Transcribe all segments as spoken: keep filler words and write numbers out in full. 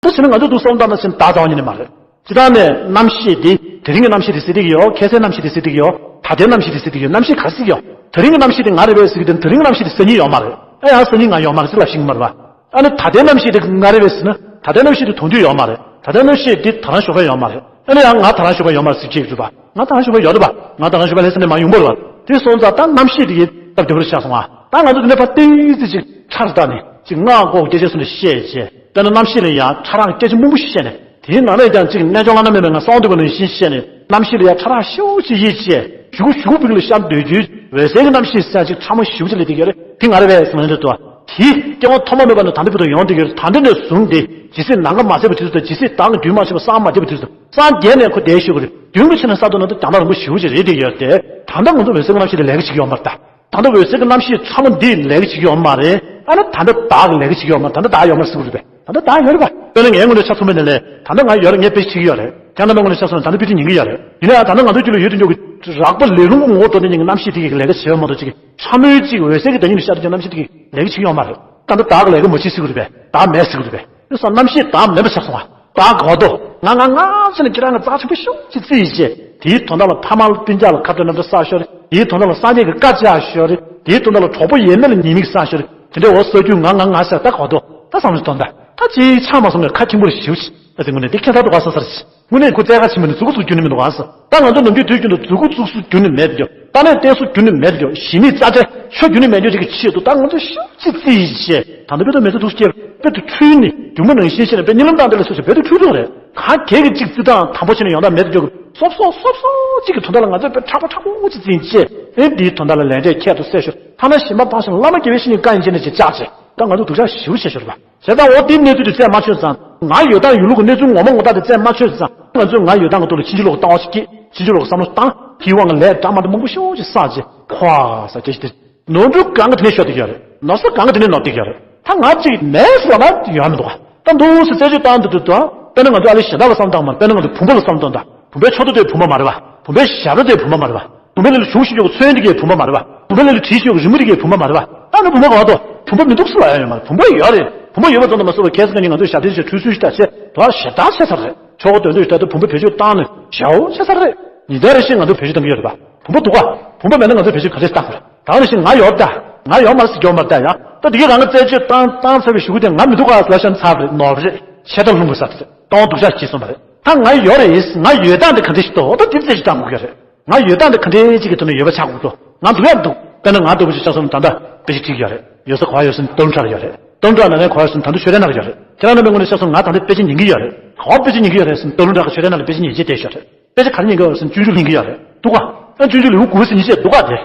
བྱས་ན་ང་ཚོ་འདུག་བསམ་བཏང་ན་ཕྱིན་བདག་རྩ་བ་ཉིད་ནས་མ་རེད། སྤྱིར་བཏང་ནས་རྣམ་ཤེས་འདི་དེ་རིང་གི་རྣམ་ཤེས་དེ་ཟེར་གྱི་ཡོད། ཁ་སང་རྣམ་ཤེས་དེ་ཟེར་གྱི་ཡོད། ད་ལྟའི་རྣམ་ཤེས་དེ་ཟེར་གྱི་ཡོད། རྣམ་ཤེས་ག་རེ་ཟེར་གྱི་ཡོད། དེ་རིང་གི་རྣམ་ཤེས་དེ་ང་རེད་པས་ཟེར་གྱི་དེ། དེ་རིང་གི་རྣམ་ཤེས་དེ་སང་ཉིན་ཡོད་མ་རེད། ཨ་ཡང་སང་ཉིན་ང་ཡོད་མ་རེད་ཟེར་ལབ་ཤེས་ཀྱི་མ་རེད་པ། ཨ་ནི་ད་ལྟའི་རྣམ་ཤེས་དེ་ང་རེད་པས་ཟེར་ན། ད་ལྟའི་རྣམ་ཤེས་དེ་དོན་དུ་ཡོད་མ་རེད། ད་ལྟའི་རྣམ་ཤེས་དེ་ད་རང་ཞོགས་པ་ཡོད་མ་རེད། ཨ་ནི་ཡང་ང་ད་རང་ཞོགས་པ་ཡོད་མ་རེད་ཟེར་གྱི་ཡོད་པ། ང་ད་རང་ཞོགས་པ་ཡོད་རེད་པ། ང་ད་རང་ཞོགས་པ་ལས་ཟེར་ནས་མ་ཡོང་པ་རེད་པ། དེ་སོང་ཙང་ད་རྣམ་ཤེས་དེ་ཡིན་སྟབས་བདེ་པོ་ཆགས་སོང་ཨ། ད་ང་ཚོ་དེ་ནས་ཕར་ཏིག་ཙི་ཅིག་ཁྲ་རུ་བཏགས་ནས་ཅིག་སྔགས་འགོག་སྐད་ཆ་གསུངས་ནས་བཤད་བྱས། དཔེར་ན་རྣམ་ཤེས་ལ་ཡང་ཕྲ་རགས་སྐད་ཆ་མང་པོ་ཞིག་བཤད་ནས། དེའི་ནང་ནས་ཀྱང་གཅིག་རྣལ་འབྱོར་བླ་ན་མེད་པའི་ང་གསང་བ་འདུས་པ་ནང་བཞིན་བཤད་ནས། རྣམ་ཤེས་ལ་ཡང་ཕྲ་རགས་ཤུགས་ཆེ་ཡིད་ཆེས་ཞུ་གུ་ཞུ་གུ་ཕུག་ལ་ཤར་སྡོད་རྒྱུའི་འོད་གསལ་གྱི་རྣམ་ཤེས་ཟེར་ཅིག་ཕྲ་མོ་ཞེ་པོ་ཅིག་སླེབས་བསྡད་ཀྱི་རེད། དེ་ང་རེད་པས་ཟེར་ནས་འདུག་ཏོ། དེ་སྐྱེ་བ་ཐོག་མ་མེད་པ་ནས་ད་ལྟ་བར་དུ་ཡོང་བསྡད་ཀྱི་རེད། ད་ལྟ་ནས་བཟུང་སྟེ་ཇི་སྲིད་ནམ་མཁའ་མ་ཟད་པའི་དུས་སུ་དང་། ཇི་སྲིད་བདག་གི་རྒྱུད་མ་ཆད་པ་སངས་མ་རྒྱས་པའི་དུས་སུ། སངས་རྒྱས་ནས་ཁོ་བསྡད་ཤོད་ཀྱི་རེད། མདུན་གྱི་ཕྱི་ནས་ས་རྡོ་ནང་དུ་རྒྱང་ཐག་རིང་པོ་ཞེ་པོ་ཅིག་རེད་བསྡད་ཀྱི་ཡོད་དེ། ད་ལྟ་ང་ཚོ་འོད་གསལ་གྱི་རྣམ་ཤེས་དེ་ལས་ཀ་བྱེད་ཀྱི་ཡོད་མ་རེད་ད། ད་ལྟ་འོད་གསལ་གྱི་རྣམ་ཤེས་ཕྲ་མོ་འདིས་ལས་ཀ་བྱེད་ཀྱི་ཡོད་མ་རེད། ཨ་ནི་ད་ལྟ་བདག་གིས་ལས་ཀ་བྱེད་ཀྱི་ཡོད་མ་རེད། ད་ལྟ་བདག་ཡོད་རེད་པ། དཔེར་ན་ངའི་ངོས་ནས་ཆ་མཚོན་པ་ཡིན་ན་ལས། ད་ལྟ་ང་ཡོད་རེད། ངས་དཔེ་ཆ་བྱེད་ཀྱི་ཡོད་རེད། ཁྱེད་རྣམ་པའི་ངོས་ནས་ཆ་མཚོན་ན་ད་ལྟ་དཔེ་ཆ་ཉན་གྱི་ཡོད་རེད། ཡིན་ན་ཡང་ད་ལྟ་ང་ཚོའི་རྒྱུད་ལ་ཡོད་དོ་ཅོག་གི་རགས་པ་ལས་རུང་གི་ངོ་བོ་སྟོན་མཁན་གྱི་རྣམ་ཤེས་དེ་གིས་ལས་ཀ་བྱེད་ཡོད་མ་གཏོགས། ཅིག་ཕྲ་མོའི་ཅིག་འོད་གསལ་གྱི་བདག་ཉིད་ལ་ཤར་བསྡད་ཀྱི་རྣམ་ཤེས་དེ་གིས་ལས་ཀ་བྱེད་ཀྱི་ཡོད་མ་རེད། ད་ལྟ་བདག་གིས་ལས་ཀ་མ་བྱེད་ཟེར་གྱི་རེད་པས། བདག་མེད་ཟེར་གྱི་རེད་པས། དེ་ཙང་རྣམ་ཤེས་བདག་མེད་པ་ཆགས་སོང་བ། བདག་ག་བ་དོ། ང་ང་ང་ཟེར་ནས་ཁྱེད་རང་གི་རྩ་ཆེན་པོ་ཤུགས་ཅིག་བརྩིས་བྱས། དེའི་དོན་དག་ལ་ཕ་མ་ལ་སྤུན་ཀྱག་ལ་ཁ་བྲལ་རྣམ་འདྲེན་བསགས་ཤོར་རེད། དེའི་དོན་དག་ལ་སངས་རྒྱས་ཀྱི་བཀའ་བཅག་ཤོར་རེད། དེའི་དོན་དག་ལ་གྲོགས་པོ་ཡོད་མེད་ལ་ཉེས་དམིགས་བསགས་ཤོར་རེད། དེ་འདྲའི་འོ་ཟེར་རྒྱུ་ང་ང་ང་ཟེར་ད་ག་བ་དོ། ད་བསམ་བློ་གཏོང་ད། ད་ཅིག་ཆགས་མ་སོང་ངས་ཁ་ཁྱིམ་པོ་ལ་ཞེ་པོ་ཅིག་ཨ་ཙི་དངོས་གནས་འདི་ཁྱད་མཚར་འདུག་ག་ཟེར་ས་རེད། དངོས་གནས་ཁོ་རྩལ་ཁ་ཕྱིན་པ་ནི་མཛུབ་གུ་བཙུགས་རྒྱུ་ནི་མི་འདུག་ག་ཟེར། ད་ང་ཚོ་ནམ་རྒྱུན་དུས་རྒྱུན་དུ་མཛུབ་གུ་བཙུགས་སུ་རྒྱུ་ནི་མེད་རྒྱུ། རྟ་ནས་བསྟན་སུ་རྒྱུ་ནི་མེད་རྒྱུ། ཞི་གནས་རྩ་བྲལ་ཆོས་རྒྱུ་ནི་མེད་རྒྱུ་ཅིག་གི་ཆེད་དུ། ད་ང་ཚོ་ཤུགས་ཅིག་བརྩིས་བྱས། ད་ལྟ་བོད་དུ་མེ་ཚོ་འདུག་སྐྱེས་བོད་དུ་འཁྲུལ་ནས་སྒྱུ་མ་ནང་བཞིན་བཤད་ནས་དཔེ་གཉིད་ལམ་བཏང་དེ་ལ་སོ་སོ་བོད་དུ་འཁྲུལ་འགྲོ་རེད། གང་གས་ཀྱི་ཅིག་བརྩི་སྟངས་དམ་པོ་བྱས་ནས་ཡོང་སྟངས་མེད་དུ་འགྱོ་གི། སོབ་སོབ་སོབ་སོབ་ཅིག་གི་དོན་དག་ལ་ང་ཚོས་དཔེ་མཁྲེགས་པོ་མཁྲེགས་པོ་ཅིག་བརྩིས་བྱས། ཨེ་འདིའི་དོན་དག་ལ་ལས་འབྲས་ཁྱད་དུ་གསད་ཤོར། ཐ་ན་གཞན་པ་ཕངས་ཤིང་བླ་མ་དགེ་བའི་བཤེས་གཉེན་བཀའ་ཡིན་ཅེས་ནས་ཅིག་བཅག་བྱས། ད་ང་ཚོ་སྡུག་ཅག་ཞེ་པོ་བྱས་ཤོར་བ། བྱས་ཙང་འོ་དེའི་གནས་ཚུལ་དེ་རྩད་མ་ཆོད་ཙང་། ང་ཡོད་སྟངས་ཡོད་ལུགས་ཀྱི་གནས་ཚུལ་ངོ་མ་ངོ་རྟགས་དེ་རྩད་མ་ཆོད་ཙང་། ང་ཚོས་ང་ཡོད་སྟངས་ཀྱི་ཐོག་ལ་ཕྱིན་ཅི་ལོག་གི་ལྟ་བ་ཞིག་སྐྱེས། ཕྱིན་ཅི་ལོག་གི་བསམ་བློ་བཏང་། དེའི་དབང་གིས་ལས་འདྲ་མ་འདྲ་མང་པོ་ཤོག་ཅིག་བསགས་རྗེས། ཁོ་ས་རྒྱ་ཞིག་དེ། ནོར་འཁྲུལ་གང་གི་དེ་ནས་ཤོར་བསྡད་ཀྱི་ཡོད་རེད། ནོར་ས་གང་གི་དེ་ནས་ནོར་བསྡད་ཀྱི་ཡོད་རེད། ད་ང་གཅིག་མེད་ཟེར་ལབ་ན་ཡོང་མི་འདུག་ག་ད་འདུག་སེ་རྩད་གཅོད་བཏང་འདུག་འདུག་དང་། དཔེར་ན་ང་ཚོ་ཨ་ལེ་གཞན་དག་ལ་བསམ་བཏང་མ། དཔེར་ན་ང་ཚོ་བུམ་པ་ལ་བསམ་བཏང་དང་། བུམ་པའི་ཕྱོགས་མཐུད་དེ་བུམ་པ་མ་རེད་པ། བུམ་པའི་ཞབས་ལ་དེ་བུམ་པ་མ་རེད་པ། བུམ་པའི་ལས་ལ་བྱུང་ཞིང་འཇོག་ཚོན་དེ་གའི་བུམ་པ་མ་རེད་པ། བུམ་པའི་ལས་ལ་བྲིས་ཤིང་འཇོག་རི་མོ་དེ་གའི་བུམ་པ་མ་རེད་པ། ད་ནི་བུམ་པ་ག་བ་དོ། བུམ་པ་མི་འདུག་ཟེར་ལབ་ཡ་ཡོད་མ་རེད། བུམ་པ་ཡོད་རེད། བུམ་པ་ཡོད་པ་ཙམ་དུ་མ་ཟད་པར་ཁ་སང་ཉིན་ང་ཚོས་ཞབས་བརྟན་བྱས་ཁྲུས་གསོལ་ཞིག་བཏང་བྱས་དོ་ཞེ་དྲག་ཆེ་ས་རེད། ཆོག་གོ་དོན་དུ་ཞེ་དྲག་ཏུ་བུམ་པ་བེད་སྤྱོད་བཏང་ནས་ཞེ་པོ་ཆེ་ས་རེད། ཉིན་ལྟར་རེ་བཞིན་ང་ཚོ་བེད་སྤྱོད་བཏང་གི་ཡོད་རེད་པ། བུམ་པ་འདུག་ག་བུམ་པ་མེད་ན་ང་ཚོ་བེད་སྤྱོད་ག་འདྲས་བཏང་དགོས་རེད། ད་ག་ནང་བཞིན་ང་ཡོད་ད། ང་ཡོད་མ་རེད་ཟེར་གྱི་ཡོད་མ་རེད་ད་ཡ། ད་འདི་གའི་རང་གི་རྩད་གཅོད་བཏང་བཏང་ཚར་བའི་གཞུག་གུ་དེ་ང་མི་འདུག་ག་ལབ་བཞག་ན་ཚར་རེད། ནོར་རེད། ཆད་ལྟ་ལྷུང་དགོས་ས་དེ་རེད། གཏོང་སྡུག་ཅག་བྱེད་སོང་བ་རེད། ད་ང་ཡོད་རེད། ང་ཡོད་སྟངས་དེ་ག་འདྲས་ཞིག་འདུག་ད་དེ་རྩད་གཅོད་བཏང་དགོས་ཀྱི་རེད། ང་ཡོད་སྟངས་དེ་ག་འདྲས་ཅིག་གི་ཐོག་ནས་ཡོད་པ་ཆགས་དགོས་འདུག་ང་འདུག་ཡ་འདུག་དཔེར་ན་ང་ལྟ་བུ་ཞིག་ཆགས་སོང་ན་ད་ལྟ་དཔེ་ཆ་ཁྲིད་ཀྱི་ཡོད་རེད། ཡོད་ས་ག་པར་ཡོད་ཟེར་ན་སྟོད་ལུང་བྲག་ལ་ཡོད་རེད། སྟོད་ལུང་བྲག་ནང་ལ་ག་པར་ཡོད་ཟེར་ན་ད་ལྟ་ཆོས་སྡེ་ནང་ལ་ཡོད་རེད། ཁྱེད་རང་རྣམ་པའི་ངོས་ནས་ཆགས་སོང་ན་ང་ད་ལྟ་དཔེ་ཆ་ཉན་གྱི་ཡོད་རེད། ག་པར་དཔེ་ཆ་ཉན་གྱི་ཡོད་རེད་ཟེར་ན་སྟོད་ལུང་བྲག་གི་ཆོས་སྡེ་ནང་ལ་དཔེ་ཆ་ཉན་བྱས་བསྡད་ཤག་རེད། དཔེ་ཆ་ག་རེ་ཉན་གྱི་ཡོད་རེད་ཟེར་ན་སྤྱོད་འཇུག་ལེན་གྱི་ཡོད་རེད། འདུག་ག་ཨ་སྤྱོད་འཇུག་ལེའུ་དགུ་པ་ཟེར་ཉིན་ཤས་འདུག་ག་དེ།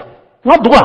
ང་འདུག་ག་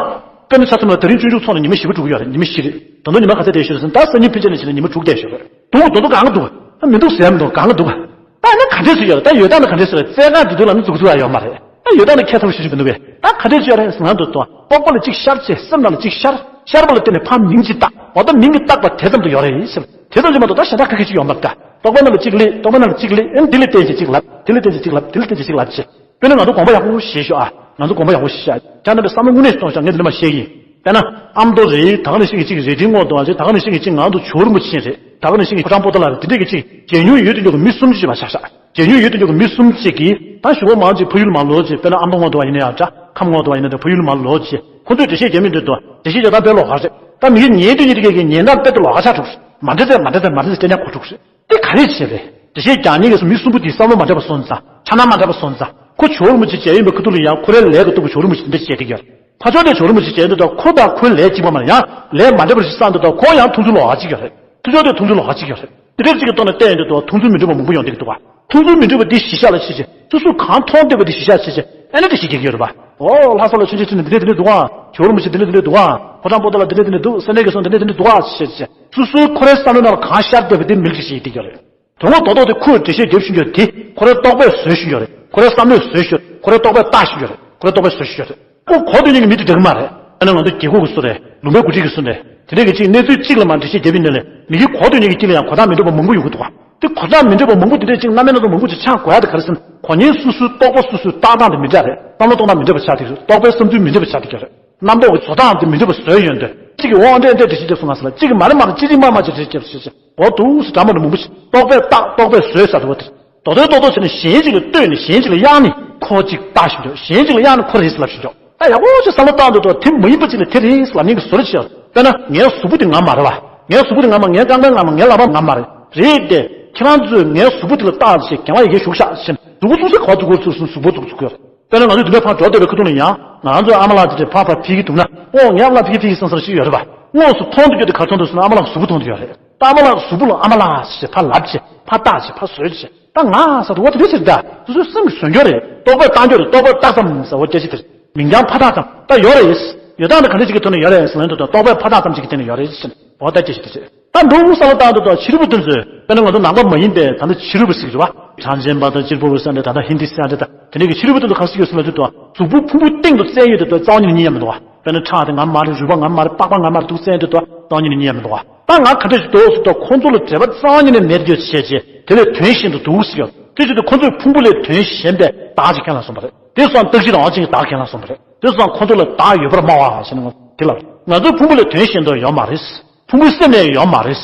དཔེར་ན་ཆ་མཚོན་ན་དེ་རིང་སྤྱོད་འཇུག་ཚོགས་ནས་ཉི་མ་བཞི་པ་འགྲོ་གི་ཡོད་རེད། ཉི་མ་བཞི་རེད། ད་དུང་ཉི་མ་ག་ཚོད་བསྡད་ཤག་རེད་ཟེར་ན་ད་སང་ཉིན་ཕན་ཆད་ནས་བྱས་ན་ཉི་མ་དྲུག་བསྡད་ཤག་རེད། འདུག་ག་འདུག་ག་ཨ་མི་འདུག་ཟེར་ཡ་མི་འདུག་གང་ག་འདུག་ག་ཨ་ནི་ག་འདྲས་ཟེར་ཡོད་རེད། ད་ཡོད་སྟངས་ནི་ག་འདྲས་ཟེར་རེད། རྩལ་ཁ་འདི་དུས་ལ་ནི་འཛུགས་ཚུགས་ཡ་ཡོད་མ་རེད། ད་ཡོད་སྟངས་ནི་ཁྱད་མཚར་པོ་ཞེ་པོ་ཅིག་མི་འདུག་གས། ད་ག་འདྲས་ཟེར་ཡོད་རེད་ཟེར་ན་འདུག་དང་། རྟོག་པ་ལ་གཅིག་ཤར་བྱས་སེམས་ནང་ལ་གཅིག་ཤར། ཤར་བ་ལ་བརྟེན་ནས་ཕར་མིང་གཅིག་བཏགས། འོ་ད་མིང་གི་བཏགས་པ་དེ་ཙམ་དུ་ཡོད་རེད་ཟེར། དེ་ཙམ་ཞིག་མ་གཏོགས་ད་གཞན་དག་ག་གེ་ཅིག་ཡོད་མ་རེད་ད། རྟོག་པ་ནང་ལ་གཅིག་སླེབས། རྟོག་པ་ནང་ལ་གཅིག་སླེབས། ཨེ་འདི་ལ་བརྟེན་བྱས་གཅིག་ལབ། དེ་ལ་བརྟེན་བྱས་གཅིག་ལབ། དེ་ལ་བརྟེན་བྱས་གཅིག་ལབ་བྱས། དཔེར་ན་ང་ཚོ་དགོངས་པ་ཡག་པོ་བཞེས་ཤོག་ཨ། ང་ཚོ་དགོངས་པ་ཡག་པོ་བཞེས་ཤོག་ཁྱེད་རྣམ་པས་བསམ་བློ་དངོས་གནས་གཏོང་ཤོག་ངས་འདི་ནས་མར་བཤད་ཀྱི་ཡིན། དཔེར་ན་ཨ་མདོ་རེད། ད་ག་ནང་བཞིན་གྱི་གཅིག་རས་ཆེན་སྔོན་དུ་བ་རེད། ད་ག་ནང་བཞིན་གྱི་གཅིག་ང་ཚོ་ཇོ་བོ་རིན་པོ་ཆེ་རེད། ད་ག་ནང་བཞིན་གྱི་ཕོ་བྲང་པོ་ཏ་ལ་རེད། དེ་འདྲས་ཀྱི་གཅིག་མཇལ་མྱོང་ཡོད་དུ་འཇོག་གི་མི་གསུམ་ཅིག་མར་ཆགས་ཤག་མཇལ་མྱོང་ཡོད་དུ་འཇོག་གི་མི་གསུམ་ཅིག་གིས་ད་ཞུ་བ་མང་ཅིག་ཕ་ཡུལ་མར་ལོག་ཅིག་དཔེར་ན་ཨ་མདོ་སྔོན་དུ་བ་ཡིན་ན་ཡང་འདྲ། ཁམས་སྔོན་དུ་བ་ཡིན་ན་འདྲ། ཕ་ཡུལ་མར་ལོག་ཅིག་ཁོ་ཚོས་འགྲེལ་བཤད་རྒྱབ་མི་འདུག་དོ། འགྲེལ་བཤད་རྒྱག་སྟངས་དཔེ་ལོགས་ཀ་རེད། ད་མི་གིས་ཉན་དུས་ཉན་དུས་ཀྱི་ཉན་སྟངས་དཔེ་དེ་ལོགས་ཀ་ཆགས་འགྲོ་གི་རེད། མ་འགྲིག་ཚེ་མ་འགྲིག་ཚེ་མ་འགྲིག་ཚེ་སྐད་ཆ་གོ་འགྲོ་གི་རེད། དེ་ག་རེ་བྱས་པས། འགྲེལ་བཤད་རྒྱག་མཁན་གྱི་མི་གསུམ་པོ་དེའི་བསམ་བློ་མ་འདྲ་བ་སོང་ཙང་། ཆ་སྣང་མ་འདྲ་བ་སོང་ཙང་། ཁོ་ཇོ་བོ་རིན་པོ་ཆེ་མཇལ་ཡོང་བའི་ཁ་ཐུག་ལ་ཡང་ཁོ་རའི་ལས་ཀྱི་སྟོབས་ཀྱིས་ཇོ་བོ་རིན་པོ་ཆེ་དེ་འདྲ་བྱས་བསྡད་ཀྱི་ཡོད་རེད། ཕར་ཕྱོགས་ནས་ཇོ་བོ་རིན་པོ་ཆེ་མཇལ་ཡོང་དུས་ད་ཁོ་དང་ཁོའི་ལས་གཅིག་པ་མ་རེད། ཡང་ལས་མ་འདྲ་བ་ཞིག་བསགས་འདུག་ད་ཁོ་ཡང་མཐོང་ཚུལ་ལོགས་ཀ་གཅིག་ཡོད་རེད། ཕར་ཕྱོགས་དེ་མཐོང་ཚུལ་ལོགས་ཀ་གཅིག་ཡོད་རེད། དེ་འདྲ་གཅིག་གི་ཐོག་ནས་བལྟས་ཡོང་དུས་ད་མཐོང་ཚུལ་མི་འདྲ་བ་མང་པོ་ཡོང་བསྡད་ཀྱི་འདུག་ག་མཐོང་ཚུལ་མི་འདྲ་བ་འདི་གཞི་བཞག་ལ་བྱས་བྱས། སོ་སོས་གང་མཐོང་བསྡད་པ་འདི་གཞི་བཞག་བྱས་བྱས། ཨ་ནི་འགྲེལ་བཤད་རྒྱག་གི་ཡོད་རེད་པ། ཨོ་ལྷ་ས་ལ་ཆོས་འཆད་ཁྲིད་ནས་འདི་འདྲས་འདི་འདྲས་འདུག་ཨ། ཇོ་བོ་རིན་པོ་ཆེ་འདི་འདྲས་འདི་འདྲས་འདུག་ཨ། ཕོ་བྲང་པོ་ཏ་ལ་འདི་འདྲས་འདི་འདྲས་འདུག་སེ་འབྲས་དགེ་གསུམ་འདི་འདྲས་འདི་འདྲས་འདུག་ཨ་ཞེས་བྱས། སོ་སོའི་ཁོ་རའི་བསམ་བློའི་ནང་ལ་གང་ཤར་བསྡད་པ་འདི་མི་ལ་གཅིག་བཤད་ཀྱི་ཡོད་རེད། དོན་ངོ་ཏོག་ཏོག་དེ་ཁོས་འགྲེལ་བཤད་རྒྱབ་བཞིན་ཡོད་དེ་ཁོ་རའི་རྟོག་པས་བཟོས་བཞིན་ཡོད་རེད། ཁོ་རའི་བསམ་བློས་བཟོས་བཞིན་ཡོད་རེད། ཁོ་རའི་རྟོག་པས་བཏགས་བཞིན་ཡོད་རེད། ཁོ་རའི་རྟོག་པས་བཟོས་བཞིན་ཡོད་རེད། ཁོ་གོ་ཐོས་མཁན་གྱི་མི་དེ་འདྲ་གི་མ་རེད། ཨ་ནི་ང་ཚོ་རྒྱལ་ཁབ་ཀྱི་སུ་རེད། ལུང་པའི་འགོ་ཁྲིད་ཀྱི་སུ་རེད། དེ་འདྲས་ཀྱི་གཅིག་གནས་ཚུལ་གཅིག་ལ་མར་འགྲེལ་བཤད་རྒྱབ་པ་ཡིན་ན་ལས་མི་གིས་གོ་ཐོས་མཁན་གྱི་དཀྱིལ་ལ་ཡང་གོ་སྟངས་མི་འདྲ་བ་མང་པོ་ཡོང་གི་འདུག་ག་དེ་གོ་སྟངས་མི་འདྲ་བ་མང་པོ་དེ་འདྲས་གཅིག་རྣམ་པའི་སྣ་ཚོགས་མང་པོ་ཅིག་ཆགས་དགོས་ཡ་དེ་ག་རེ་ཟེར་ན། གོ་མཁན་སོ་སོའི་རྟོག་པ་སོ་སོའི་བཏགས་སྟངས་དེ་མི་འདྲ་རེད། བསམ་བློ་གཏོང་སྟངས་མི་འདྲ་བ་ཆགས་བསྡད་ཀྱི་རེད། རྟོག་པའི་བསམ་ཚུལ་མི་འདྲ་བ་ཆགས་བསྡད་ཀྱི་རེད། རྣམ་རྟོག་གི་བཟོ་སྟངས་དེ་མི་འདྲ་བ་བཟོས་ཡོང་དུས་ གཅིག་གིས་འོ་འདྲ་འདྲ་འདྲ་ཞིག་རྒྱབ་སོང་ང་ཟེར་ལ། གཅིག་གིས་མ་རེད་མ་རེད། ཅི་རིགས་མ་མ་ཅིག་རེད་རྒྱབ་ཞེས་བྱས། འོ་འདུག་སེ་འདྲ་མ་འདྲ་མང་པོ་ཞིག་རྟོག་པས་བཏགས། རྟོག་པས་བཟོས་ཟེར་འདུག་བ། དེ་རྡོག་རྡོག་རྡོག་རྡོག་བྱས་ནས་གཞན་ཅིག་ལ་ལྟོས་ནས་གཞན་ཅིག་ལ་གཡར་ནས་ཁོ་གཅིག་བཏགས་བཞིན་འཇོག་གཞན་ཅིག་ལ་གཡར་ནས་ཁོ་རེད་ཟེར་ལབ་བཞིན་འཇོག་ད་ཡག་པོ་ཞིག་བསམ་བློ་བཏང་དུས་དེ་མ་ཡིན་པ་ཅིག་ལ་དེ་རེད་ཟེར་ལབ་མཁན་གྱི་བཟོ་འདྲ་ཅིག་ཡོད། དཔེར་ན་ངའི་གཟུགས་པོ་དེ་ང་མ་རེད་བ། ངའི་གཟུགས་པོ་དེ་ང་མ། ངའི་རྐང་པ་ང་མ། ངའི་ལག་པ་ང་མ་རེད། རེད་དེ། ཁྱེད་རང་ཚོས་ངའི་གཟུགས་པོ་དེ་ལ་བལྟ་ཞེས་རྒན་ལགས་ཡི་གེ་བཞུགས་ཤག་ཟེར་ནས་མཛུབ་གུ་བཙུགས་ཚེ་ག་པར་མཛུབ་གུ་བཙུགས་སོང་། མཛུབ་གུ་བཙུགས་བཙུགས་ཡོད། དཔེར་ན་ང་ཚོས་འདི་འདྲ་ཕར་འགྲོ་བསྡད་པའི་ཁ་ཐུག་ལ་ཡང་ང་རང་ཚོའི་ཨ་མ་ལགས་དེ་འདྲས་ཕར་ཕར་ཕུད་ཀྱི་འདུག་ན། ཨོ་ངའི་ཨ་མ་ལགས་ཕ་གི་ཕུད་ཀྱི་ཕུད་ཀྱི་བསམ་བསམ་ཞིག་ཡོད་རེད་བ། དངོས་སུ་མཐོང་དུ་གྱུར་ཏེ་ག་རེ་མཐོང་འདུག་ཟེར་ན་ཨ་མ་ལགས་གཟུགས་པོ་མཐོང་དུ་ཡོད་རེད། ད་ཨ་མ་ལགས་གཟུགས་པོ་ལ་ཨ་མ་ལགས་ཞེས་ཕར་ལབ་བྱས་ཕར་བལྟ་བྱས་ཕར་བཟོས་བྱས་ད་ང་ཟེར་དུས་འོ་དེ་འདྲས་ཟེར། ད་སོ་སོའི་སེམས་ཀྱིས་བཟོ་རྒྱུ་རེད། རྟོག་པས་བཏང་རྒྱུ་རེད། རྟོག་པས་བཏགས་ཙམ་ཟེར་བ་སྐད་ཆ་དེ་རེད། མིང་རྐྱང་ཕར་བཏགས་ཙམ་ད་ཡོད་རེད། ཡོད་སྟངས་དེ་ག་འདྲས་ཅིག་གི་ཐོག་ནས་ཡོད་རེད་ཟེར་ན་འདུག་ད་རྟོག་པས་ཕར་བཏགས་ཙམ་ཅིག་གི་སྟེང་ནས་ཡོད་རེད་ཟེར་ནས་འོ་ད་སྐད་ཆ་དེ་རེད། ད་འདུག་བསམ་བློ་བཏང་དུས་ད་ཕྱི་རོལ་པ་དེ་ཚོས་དཔེར་ན་ང་ཚོ་ནང་པ་མ་ཡིན་པའི་ད་ལྟ་ཕྱི་རོལ་པ་ཟེར་གྱི་རེད་བ། གྲངས་ཅན་པ་དང་གཅེར་བུ་ཟེར་འདྲ། ད་ལྟ་ཧིན་དི་ཟེར་འདྲ། ད་དེ་འདྲ་གི་ཕྱི་རོལ་པ་དེ་ཚོ་ག་རེ་ཟེར་གྱི་ཡོད་ཟེར་ན་འདུག་ད་གཟུགས་པོ་ཕུང་པོའི་སྟེང་དུ་བཙལ་ཡོད་དེ་ད་རྩ་བ་ཉིད་ནས་གཉིས་ཡ་མི་འདུག་བ། དཔེར་ན་ཁྲག་དེ་ང་མ་རེད། རུས་པ་ང་མ་རེད། པགས་པ་ང་མ་རེད་འདུག་བཙལ་ཡོད་དེ་ད་རྩ་བ་ཉིད་ནས་གཉིས་ཡ་མི་འདུག་བ། ད་ང་ག་འདྲ་ཞིག་འདུག་ཟེར་ད་ཁོང་ཚོ་ལ་འབྲེལ་བ་རྩ་བ་ཉིད་ནས་མེད་ཡོད་བྱས་རྗེས་དེ་ལས་དོན་གཞན་དུ་འདུག་ཟེར་གྱི་ཡོད། དེ་བྱེད་དུས་ཁོང་ཚོས་ཕུང་པོ་ལས་དོན་གཞན་པའི་བདག་ཅིག་ཁས་བླངས་སོང་བ་རེད། དེ་སོང་ཙང་རྟག་གཅིག་རང་དབང་ཅན་གྱི་བདག་ཁས་བླངས་སོང་བ་རེད། དེ་སོང་ཙང་ཁོང་ཚོ་ལ་བདག་ཡོད་པར་སྨྲ་བ་ཞེས་ནས་དེ་ལ། ང་ཚོའི་ཕུང་པོ་ལས་དོན་གཞན་དུ་ཡོད་མ་རེད། ཕུང་པོའི་སེམས་ནས་ཡོད་མ་རེད།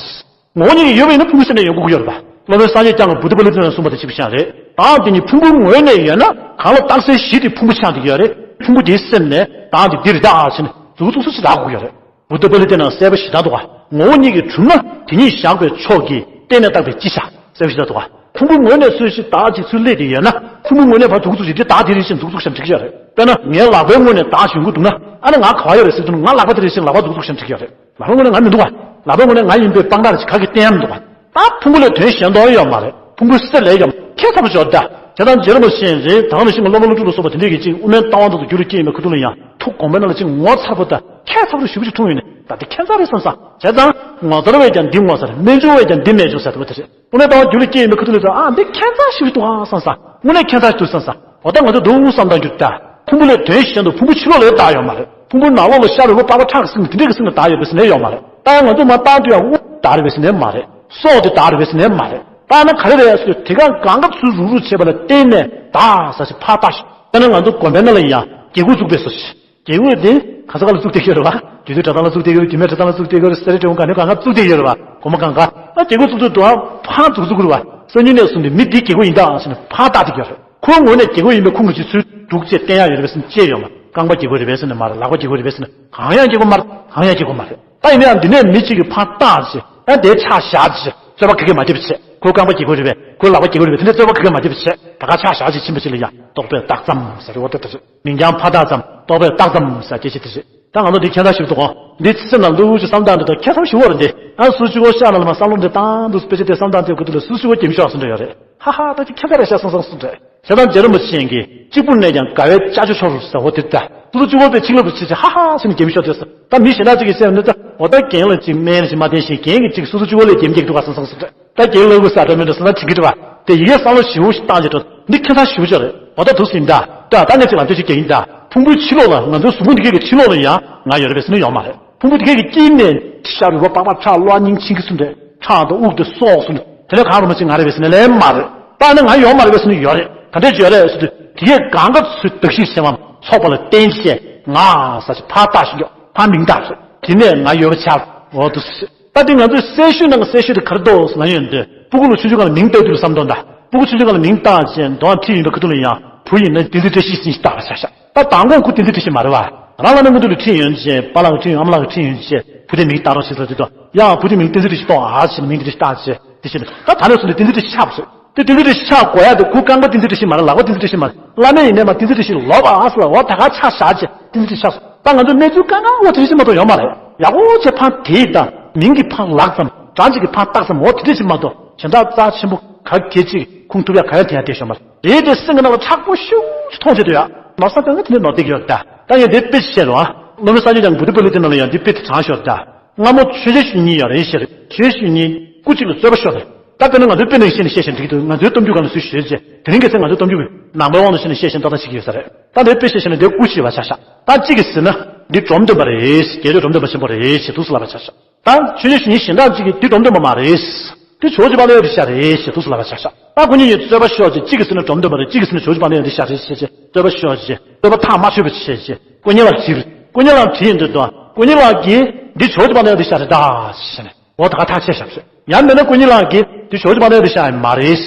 ངོ་བོ་ཉིད་ཀྱིས་ཡོད་པ་ཡིན་ན་ཕུང་པོའི་སེམས་ནས་ཡོང་དགོས་ཀྱི་ཡོད་རེད་པ། སློབ་དཔོན་སངས་རྒྱས་བསྐྱངས་ཀྱིས་བུདྡྷ་པཱ་ལི་ཏ་ལ་གསུངས་པ་དང་གཅིག་པ་ཞིག་རེད། བདག་དེ་ཉིད་ཕུང་པོའི་ངོས་ནས་ཡོད་ན་གང་ལ་རྟགས་གསལ་བཞི་དེ་ཕུང་པོ་ཆགས་འགྲོ་གི་ཡོད་རེད། ཕུང་པོ་དེའི་སེམས་ནས་བདག་དེ་འདི་རེད་ད་ཟེར་ནས་མཛུབ་གུ་བཙུགས་སུ་ཞིག་ལབ་དགོས་ཀྱི་ཡོད་རེད། བུདྡྷ་པཱ་ལི་ཏ་ན་གསལ་པོ་ཞེ་དྲག་འདུག་ག་ངོ་བོ་ཉིད་ཀྱིས་གྲུབ་ན་དེ་ཉིད་གཞག་པའི་ཕྱོགས་ཀྱིས་བརྟེན་ནས་བཏགས་པའི་ཅི་བྱ། གསལ་པོ་ཞེ་དྲག་འདུག་ག་ཕུང་པོའི་ངོས་ནས་སུ་ཞིག་བདག་ཅིག་ཚུར་སླེབས་ཏེ་ཡོད་ན་ཕུང་པོའི་ངོས་ནས་ཕར་མཛུབ་གུ་བཙུགས་ཤིག་འདི་བདག་དེ་རེད་ཟེར་མཛུབ་གུ་བཙུགས་ཤིག་འགྲིག་གི་ཡོད་རེད། དཔེར་ན་ངའི་ལག་པའི་ངོས་ནས་བདག་ཡོང་གི་འདུག་ན་ཨ་ནི་ང་ག་བ་ཡོད་རེད་ཟེར་དུས་ང་ལག་པ་དེ་རེད་ཟེར་ལག་པ་མཛུབ་གུ་བཙུགས་ཤིག་འགྲིག་གི་ཡོད་རེད། ལག་པའི་ངོས་ནས་ང་མི་འདུག་ག་ལག་པའི་ངོས་ནས་ང་ཡིན་པའི་དཔང་རྟགས་ཅིག་ག་གིས་བསྟན་ཡ་མི་འདུག་ག་ད་ཕུང་པོ་ལས་དོན་གཞན་དུ་ཡོད་མ་རེད། ཕུང་པོའི་གསེབ་ལས་ཡོད་མ་རེད། ཁྱད་མཚར་པོ་ཞིག་ཡོད་ད། བྱས་ཙང་རྗེ་རིན་པོ་ཆེ་རེད། ད་ག་ནང་བཞིན་གྱི་སློབ་དཔོན་ཀླུ་སྒྲུབ་ལ་སོགས་པ་དེ་འདྲས་ཀྱིས་ཅིག་དབུ་མའི་ལྟ་བ་དེ་ཚོ་རྒྱུད་ལ་སྐྱེས་ཡིན་པའི་ཁ་ཐུག་ལ་ཡང་ཐུགས་དགོངས་པའི་ནང་ལ་ཅིག་ངོ་མཚར་པོ་དང་ཁྱད་མཚར་པོ་ཞེ་པོ་ཅིག་འཁྲུངས་ཡོད་ནས་ད་དེ་ཁྱད་མཚར་རེད་བསམ་སོང་། བྱས་ཙང་ངོ་མཚར་བས་ཀྱང་འདི་ངོ་མཚར། རྨད་བྱུང་བས་ཀྱང་འདི་རྨད་བྱུང་ཟེར་བ་དེ་རེད། དབུ་མའི་ལྟ་བ་རྒྱུད་ལ་སྐྱེས་ཡིན་པའི་ཁ་ཐུག་ལ་ཡང་ཨ་འདི་ཁྱད་མཚར་ཞིག་འདུག་ཨ་བསམ་སོང་། དངོས་གནས་ཁྱད་མཚར་ཞིག་འདུག་བསམ་སོང་། འོ་ད་ང་ཚོས་འདུག་བསམ་བཏང་རྒྱུ་ད། ཕུང་པོ་ལས་དོན་གཞན་དུ་ཕུང་པོའི་ཕྱི་ལོགས་ལ་བདག་ཡོད་མ་རེད། ཕུང་པོའི་ནང་ལོགས་ལ་ཤ་རུས་པ་པགས་པ་ཁྲག་གི་སེམས་དེ་འདྲས་ཀྱི་སེམས་ལ་བདག་ཡོད་པའི་སེམས་ནི་ཡོད་མ་རེད། ད་ཡང་ང་ཚོས་མར་བཏང་དུས་ཡང་དབུགས་བདག་རེད་པའི་སེམས་ནི་མ་རེད། སྲོག་དེ་བདག་རེད་པའི་སེམས་ནི་མ་རེད། ད་ན་ག་རེ་རེད་ཟེར་དུས་དེ་ག་གང་ག་ཚུར་རུག་རུག་བྱེད་པ་ལ་བརྟེན་ནས་བདག་ཟེར་ཞིག་ཕར་བཏགས་ཤིག་དཔེར་ན་ང་ཚོ་དགོན་པའི་ནང་ལ་ཡིན་ཡང་དགེ་བསྐོས་བཙུགས་པའི་བཟོ་ཞིག་དགེ་བསྐོས་དེ་ག་ས་ག་ལ་བཙུགས་བསྡད་ཀྱི་ཡོད་རེད་བ། རྒྱུད་སྟོད་གྲྭ་ཚང་ལ་བཙུགས་བསྡད་ཀྱི་ཡོད་རེད། རྒྱུད་སྨད་གྲྭ་ཚང་ལ་བཙུགས་བསྡད་ཀྱི་ཡོད་རེད། སེ་ར་སྒྲེང་གང་ནས་གང་ག་བཙུགས་བསྡད་ཀྱི་ཡོད་རེད་བ། སྒོ་མོ་གང་ག་ཨ་དགེ་བསྐོས་བཙུགས་དུས་དུའང་ཕར་འཛུགས་བཙུགས་ཀྱི་རེད་བ། སང་ཉིན་ནས་བཟུང་སྟེ་མི་འདི་དགེ་བསྐོས་ཡིན་ད་ཟེར་ནས་ཕར་བཏགས་བསྡད་ཀྱི་ཡོད་རེད། ཁོའི་ངོས་ནས་དགེ་བསྐོས་ཡིན་པའི་ཁུངས་ཀྱི་ཅིག་ཚུར་སྒྲུག་བྱས་བསྟན་ཡག་ཡོད་རེད་པས་ཟེར་ནས་བཅས་ཡོད་མ་རེད། རྐང་པ་དགེ་བསྐོས་རེད་པས་ཟེར་ནས་མ་རེད། ལག་པ་དགེ་བསྐོས་རེད་པས་ཟེར་ནས་གང་ཡང་དགེ་བསྐོས་མ་རེད། གང་ཡང་དགེ་བསྐོས་མ་རེད། ད་ཡིན་ན་ཡང་འདི་ནས་མི་གཅིག་གིས་ཕར་བཏགས་བྱས་ཨ་དེ་ཆ་བཞག་བྱས་རྩོད་པ་ག་གེ་མ་བྱེད་པ་བྱས། ཁོའི་རྐང་པ་དགེ་བསྐོས་རེད་པས། ཁོའི་ལག་པ་དགེ་བསྐོས་རེད་པས། དེ་འདྲའི་རྩོད་པ་ག་གེ་མ་བྱེད་པ་བྱས། ད་ག་ཆ་བཞག་བྱས་ཕྱིན་པ་ཅིག་ལ་ཡང་རྟོག་པས་བཏགས་ཙམ་ཟེར་རེད་བ། དེ་ལྟར་མིང་རྐྱང་ཕར་བཏགས་ཙམ་རྟོག་པས་བཏགས་ཙམ་ཟེར་སྐད་ཆ་དེ་རེད། ད་ང་ཚོ་འདི་ཁྱད་མཚར་ཞིག་འདུག་གོ་འདི་སེམས་ནང་འདུག་ཅིག་བསམ་སྟངས་འདི་དང་ཁྱད་མཚར་ཞིག་བོར་འདི་ཨ་སུ་ཅིག་བོ་ཤ་ན་ལ་མ་བསམ་བློ་འདི་བཏང་འདུག་དཔེ་ཆ་དེ་བསམ་སྟངས་དེ་གུ་དུ་ལ་སུ་ཅིག་བོ་གེམ་ཤོག་སུ་འདྲ་ཡོད་རེད། ཧ་ཧ་ད་ཅི་ཁྱད་མཚར་རེད་ཤག་སང་སང་སུ་འདྲ། བྱས་ཙང་རྗེ་རིན་པོ་ཆེ་གིས་གཅིག་པུ་ནས་ཀྱང་དགའ་བའི་ཅ་ཅོ་ཆོར་ཟེར་བོ་དེ་ད་སུ་ཅིག་བོ་པའི་ཆིག་ལབ་ཏུ་ཆེ་ཆེ་ཧ་ཧ་ཟེར་ནས་གེམ་ཤོག་དེ་ད་མི་གཞན་དག་ཅིག་གིས་བཤད་ན་ད་འོ་ད་རྒན་ལ་ཅིག་སྨན་ཞིག་མ་བསྟེན་ཞིང་རྒན་གྱིས་ཅིག་སུ་ཅིག་བོ་ལས་གེམ་རྒྱག་འདུག་ག་སང་སང་སུ་འདྲ། ད་རྒན་ལ་དགོས་ས་འདྲ་མི་འདྲ་ཟེར་ན་དྲན་གྱི་འདྲ་བ། དེ་ཡི་གེ་བསམ་བློ་ཞིབ་པོ་ཞིག་བཏང་རྗེས་འགྲོ་འདི་ཁྱད་མཚར་ཞེ་པོ་ཅིག་རེད། འོ་ད་འདུག་སེ་ཡིན་ད། ད་ད་ངས་ཅིག་ལམ་སྟོན་ཞིག་རྒྱག་ཡིན་ད། ཕུང་པོའི་ཕྱི་ལོགས་ལ་ང་ཚོའི་གཟུགས་ཕུང་འདི་གས་ཀྱི་ཕྱི་ལོགས་ལ་ཡང་ང་ཡོད་རེད་པས་ཟེར་ན་ཡོད་མ་རེད། ཕུང་པོ་དེ་གས་ཀྱི་དཀྱིལ་ནས་ཤ་རུས་པ་པགས་པ་ཁྲག་གློ་སྙིང་མཆིན་གྱི་ཚུལ་འདྲ་ཁྲག་དང་དབུགས་དེ་སྲོག་གསུམ་དེ་ལས་གང་རུང་བ་ཞིག་ང་རེད་པས་ཟེར་ན་ལན་མ་རེད། ད་ནི་ང་ཡོད་མ་རེད་པས་ཟེར་ན་ཡོད་རེད། ག་འདྲས་ཅིག་ཡོད་རེད་ཟེར་དུས་དེ་གས་གང་ག་ཚུལ་གདགས་གཞིར་བྱས་པའམ་ཚོགས་པ་ལ་བརྟེན་བྱས་ང་ཟེར་ཞིག་ཕར་བཏགས་ཤིག་ཡོད་ཕར་མིང་བཏགས་ཤིག་དེ་ནས་ང་ཡོད་པ་ཆགས། འོ་འདུག་སེ། ད་དེ་ང་ཚོའི་གསལ་ཤོས་ནང་གི་གསལ་ཤོས་དེ་ག་རེ་འདུག་ཟེར་ན་ཡོད་འདི་སྤུ་གུ་ལ་ཆུང་ཆུང་སྒང་ལ་མིང་བཏགས་དུས་ལ་བསམ་དོན་དང་སྤུ་གུ་ཆུང་ཆུང་སྒང་ལ་མིང་བཏགས་བྱས་འདོན་ཁྲིད་ཡིན་པའི་ཁ་ཐུག་ལ་ཡང་བུ་ཡིན་ན་བསྟན་འཛིན་བཀྲ་ཤིས་ཟེར་ཞིག་བཏགས་པ་ཆགས་ཤག་ད་མདང་དགོང་ཁོ་བསྟན་འཛིན་བཀྲ་ཤིས་མ་རེད་བ། རང་བླ་མའི་སྔོན་དུ་ལ་ཁྲིད་ཡོང་བྱས་པཱ་ལགས་ཁྲིད་ཡོང་ཨ་མ་ལགས་ཁྲིད་ཡོང་བྱས་བུ་དེ་མིང་བཏགས་རོགས་བྱེད་ཟེར་དུས་ཡང་བུ་དེ་མིང་བསྟན་འཛིན་བཀྲ་ཤིས་བཏགས་ཨ་ཟེར་ནས་མིང་དེ་འདྲ་ཞིག་བཏགས་བྱས་དེ་བྱས་ནས་ད་ད་ནས་བཟུང་སྟེ་བསྟན་འཛིན་བཀྲ་ཤིས་ཆགས་པ་ཟེར། དེ་བསྟན་འཛིན་བཀྲ་ཤིས་ཆགས་དགོས་ཡ་དེ་ཁོའི་རྐང་པ་བསྟན་འཛིན་བཀྲ་ཤིས་མ་རེད། ལག་པ་བསྟན་འཛིན་བཀྲ་ཤིས་མ་རེད། བླ་མ་ཡིན་ནའི་མ་བསྟན་འཛིན་བཀྲ་ཤིས་ལོབས་ཨ་ཟེར་བ་འོ་ད་ག་ཆ་བཞག་བྱས་བསྟན་འཛིན་བཀྲ་ཤིས་ཆགས་སོང་། ད་ང་ཚོ་གནས་ཚུལ་གང་ག་འོ་དེ་འདྲ་ཞིག་མ་གཏོགས་ཡོད་མ་རེད། ཡག་པོ་བྱས་ཕར་དེད་དང་མིང་གི་ཕར་ལབ་ཙམ་གྲངས་གཅིག་གི་ཕར་བཏགས་ཙམ་འོ་དེ་འདྲ་ཞིག་མ་གཏོགས་གཞན་དག་རྩ་ཆེན་པོ་ག་གེ་ཅིག་ཁུངས་ཐུབ་ཡ་ག་ཡ་དེ་ཡ་དེ་ཤོད་མ་རེད། དེ་སེམས་ཀྱི་ནང་ལ་མཁྲེགས་པོ་ཤུགས་ཆེ་མཐོང་བྱེད་དུ་ཡ་ནོར་ས་དོན་ག་དེ་འདྲ་ནོར་བསྡད་ཀྱི་ཡོད་ད། ད་ཡང་དེ་དཔེ་ཅིག་བཤད་རོགས་ཨ། སློབ་དཔོན་སངས་རྒྱས་བསྐྱངས་བུདྡྷ་པཱ་ལི་ཏའི་ནང་ལ་ཡང་འདི་དཔེ་དེ་དྲངས་ཤོག་ད། སྔ་མོ་ཆོས་རྒྱལ་ཞུ་གཉིས་ཡོད་རེད་ཤག་ཆོས་རྒྱལ་ཞུ་གཉིས་སྐུ་གཅིག་ལ་རྩོད་པ་ཤོར་རེད། ད་དཔེར་ན་ང་ཚོའི་དཔེ་ནང་བཤད་ནས་བཤད་བཤད་འགྲིག་འདུག་ང་ཚོའི་གཏམ་རྒྱུད་སྒང་ལ་སུས་ཤོད་ཅེས་དེ་རིང་ཁ་སང་ང་ཚོའི་གཏམ་རྒྱུད་ནང་པའི་དབང་དུ་བྱས་ནས་བཤད་བཤད་ཏག་ཏག་ཞིག་ཡོད་ས་རེད། ད་འདིའི་དཔེ་བཤད་བཤད་ནས་འདིའི་སྐུ་ཞིག་ཡོད་པ་ཆགས་ཤག་ད་གཅིག་གིས་ཟེར་ན་འདི་འབྲོམ་སྟོན་པ་རེད། རྒྱལ་སྲས་འབྲོམ་སྟོན་པ་ཆེན་པོ་རེད་ཞེས་འདུག་སེ་ལབ་པ་ཆགས་ཤག་ད་ཆོས་རྒྱལ་ཞུ་གཉིས་གཞན་དག་ཅིག་གིས་འདི་འབྲོམ་སྟོན་པ་མ་རེད། འདི་ཇོ་བོ་རྗེ་དཔལ་ལྡན་ཡེ་ཤེས་ཤ་རེད་ཞེས་འདུག་སེ་ལབ་པ་ཆགས་ཤག་ད་ཁོ་གཉིས་གཉིས་རྩོད་པ་ཤོར་རྗེས་གཅིག་གིས་ཟེར་ན་འབྲོམ་སྟོན་པ་རེད། གཅིག་གིས་ཟེར་ན་ཇོ་བོ་རྗེ་དཔལ་ལྡན་ཡེ་ཤེས་ཤ་རེད་ཞེས་བྱས་རྩོད་པ་ཤོར་རྗེས་རྩོད་པ་ཐག་མ་ཆོད་པ་བྱས་རྗེས་ཀུན་མཁྱེན་ལགས་དྲིས། ཀུན་མཁྱེན་ལགས་དྲིས་ཡིན་དུས་དང་ཀུན་མཁྱེན་ལགས་ཀྱིས་ འདི་ཇོ་བོ་རྗེ་དཔལ་ལྡན་འདི་ཤ་རེད་ད་ཟེར་ནས་འོ་ད་ག་ཐག་ཆད་བཞག་ཟེར། ཡང་མིན་ན་ཀུན་མཁྱེན་ལགས་ཀྱིས་འདི་ཇོ་བོ་རྗེ་དཔལ་ལྡན་འདི་ཤ་ཡང་མ་རེད།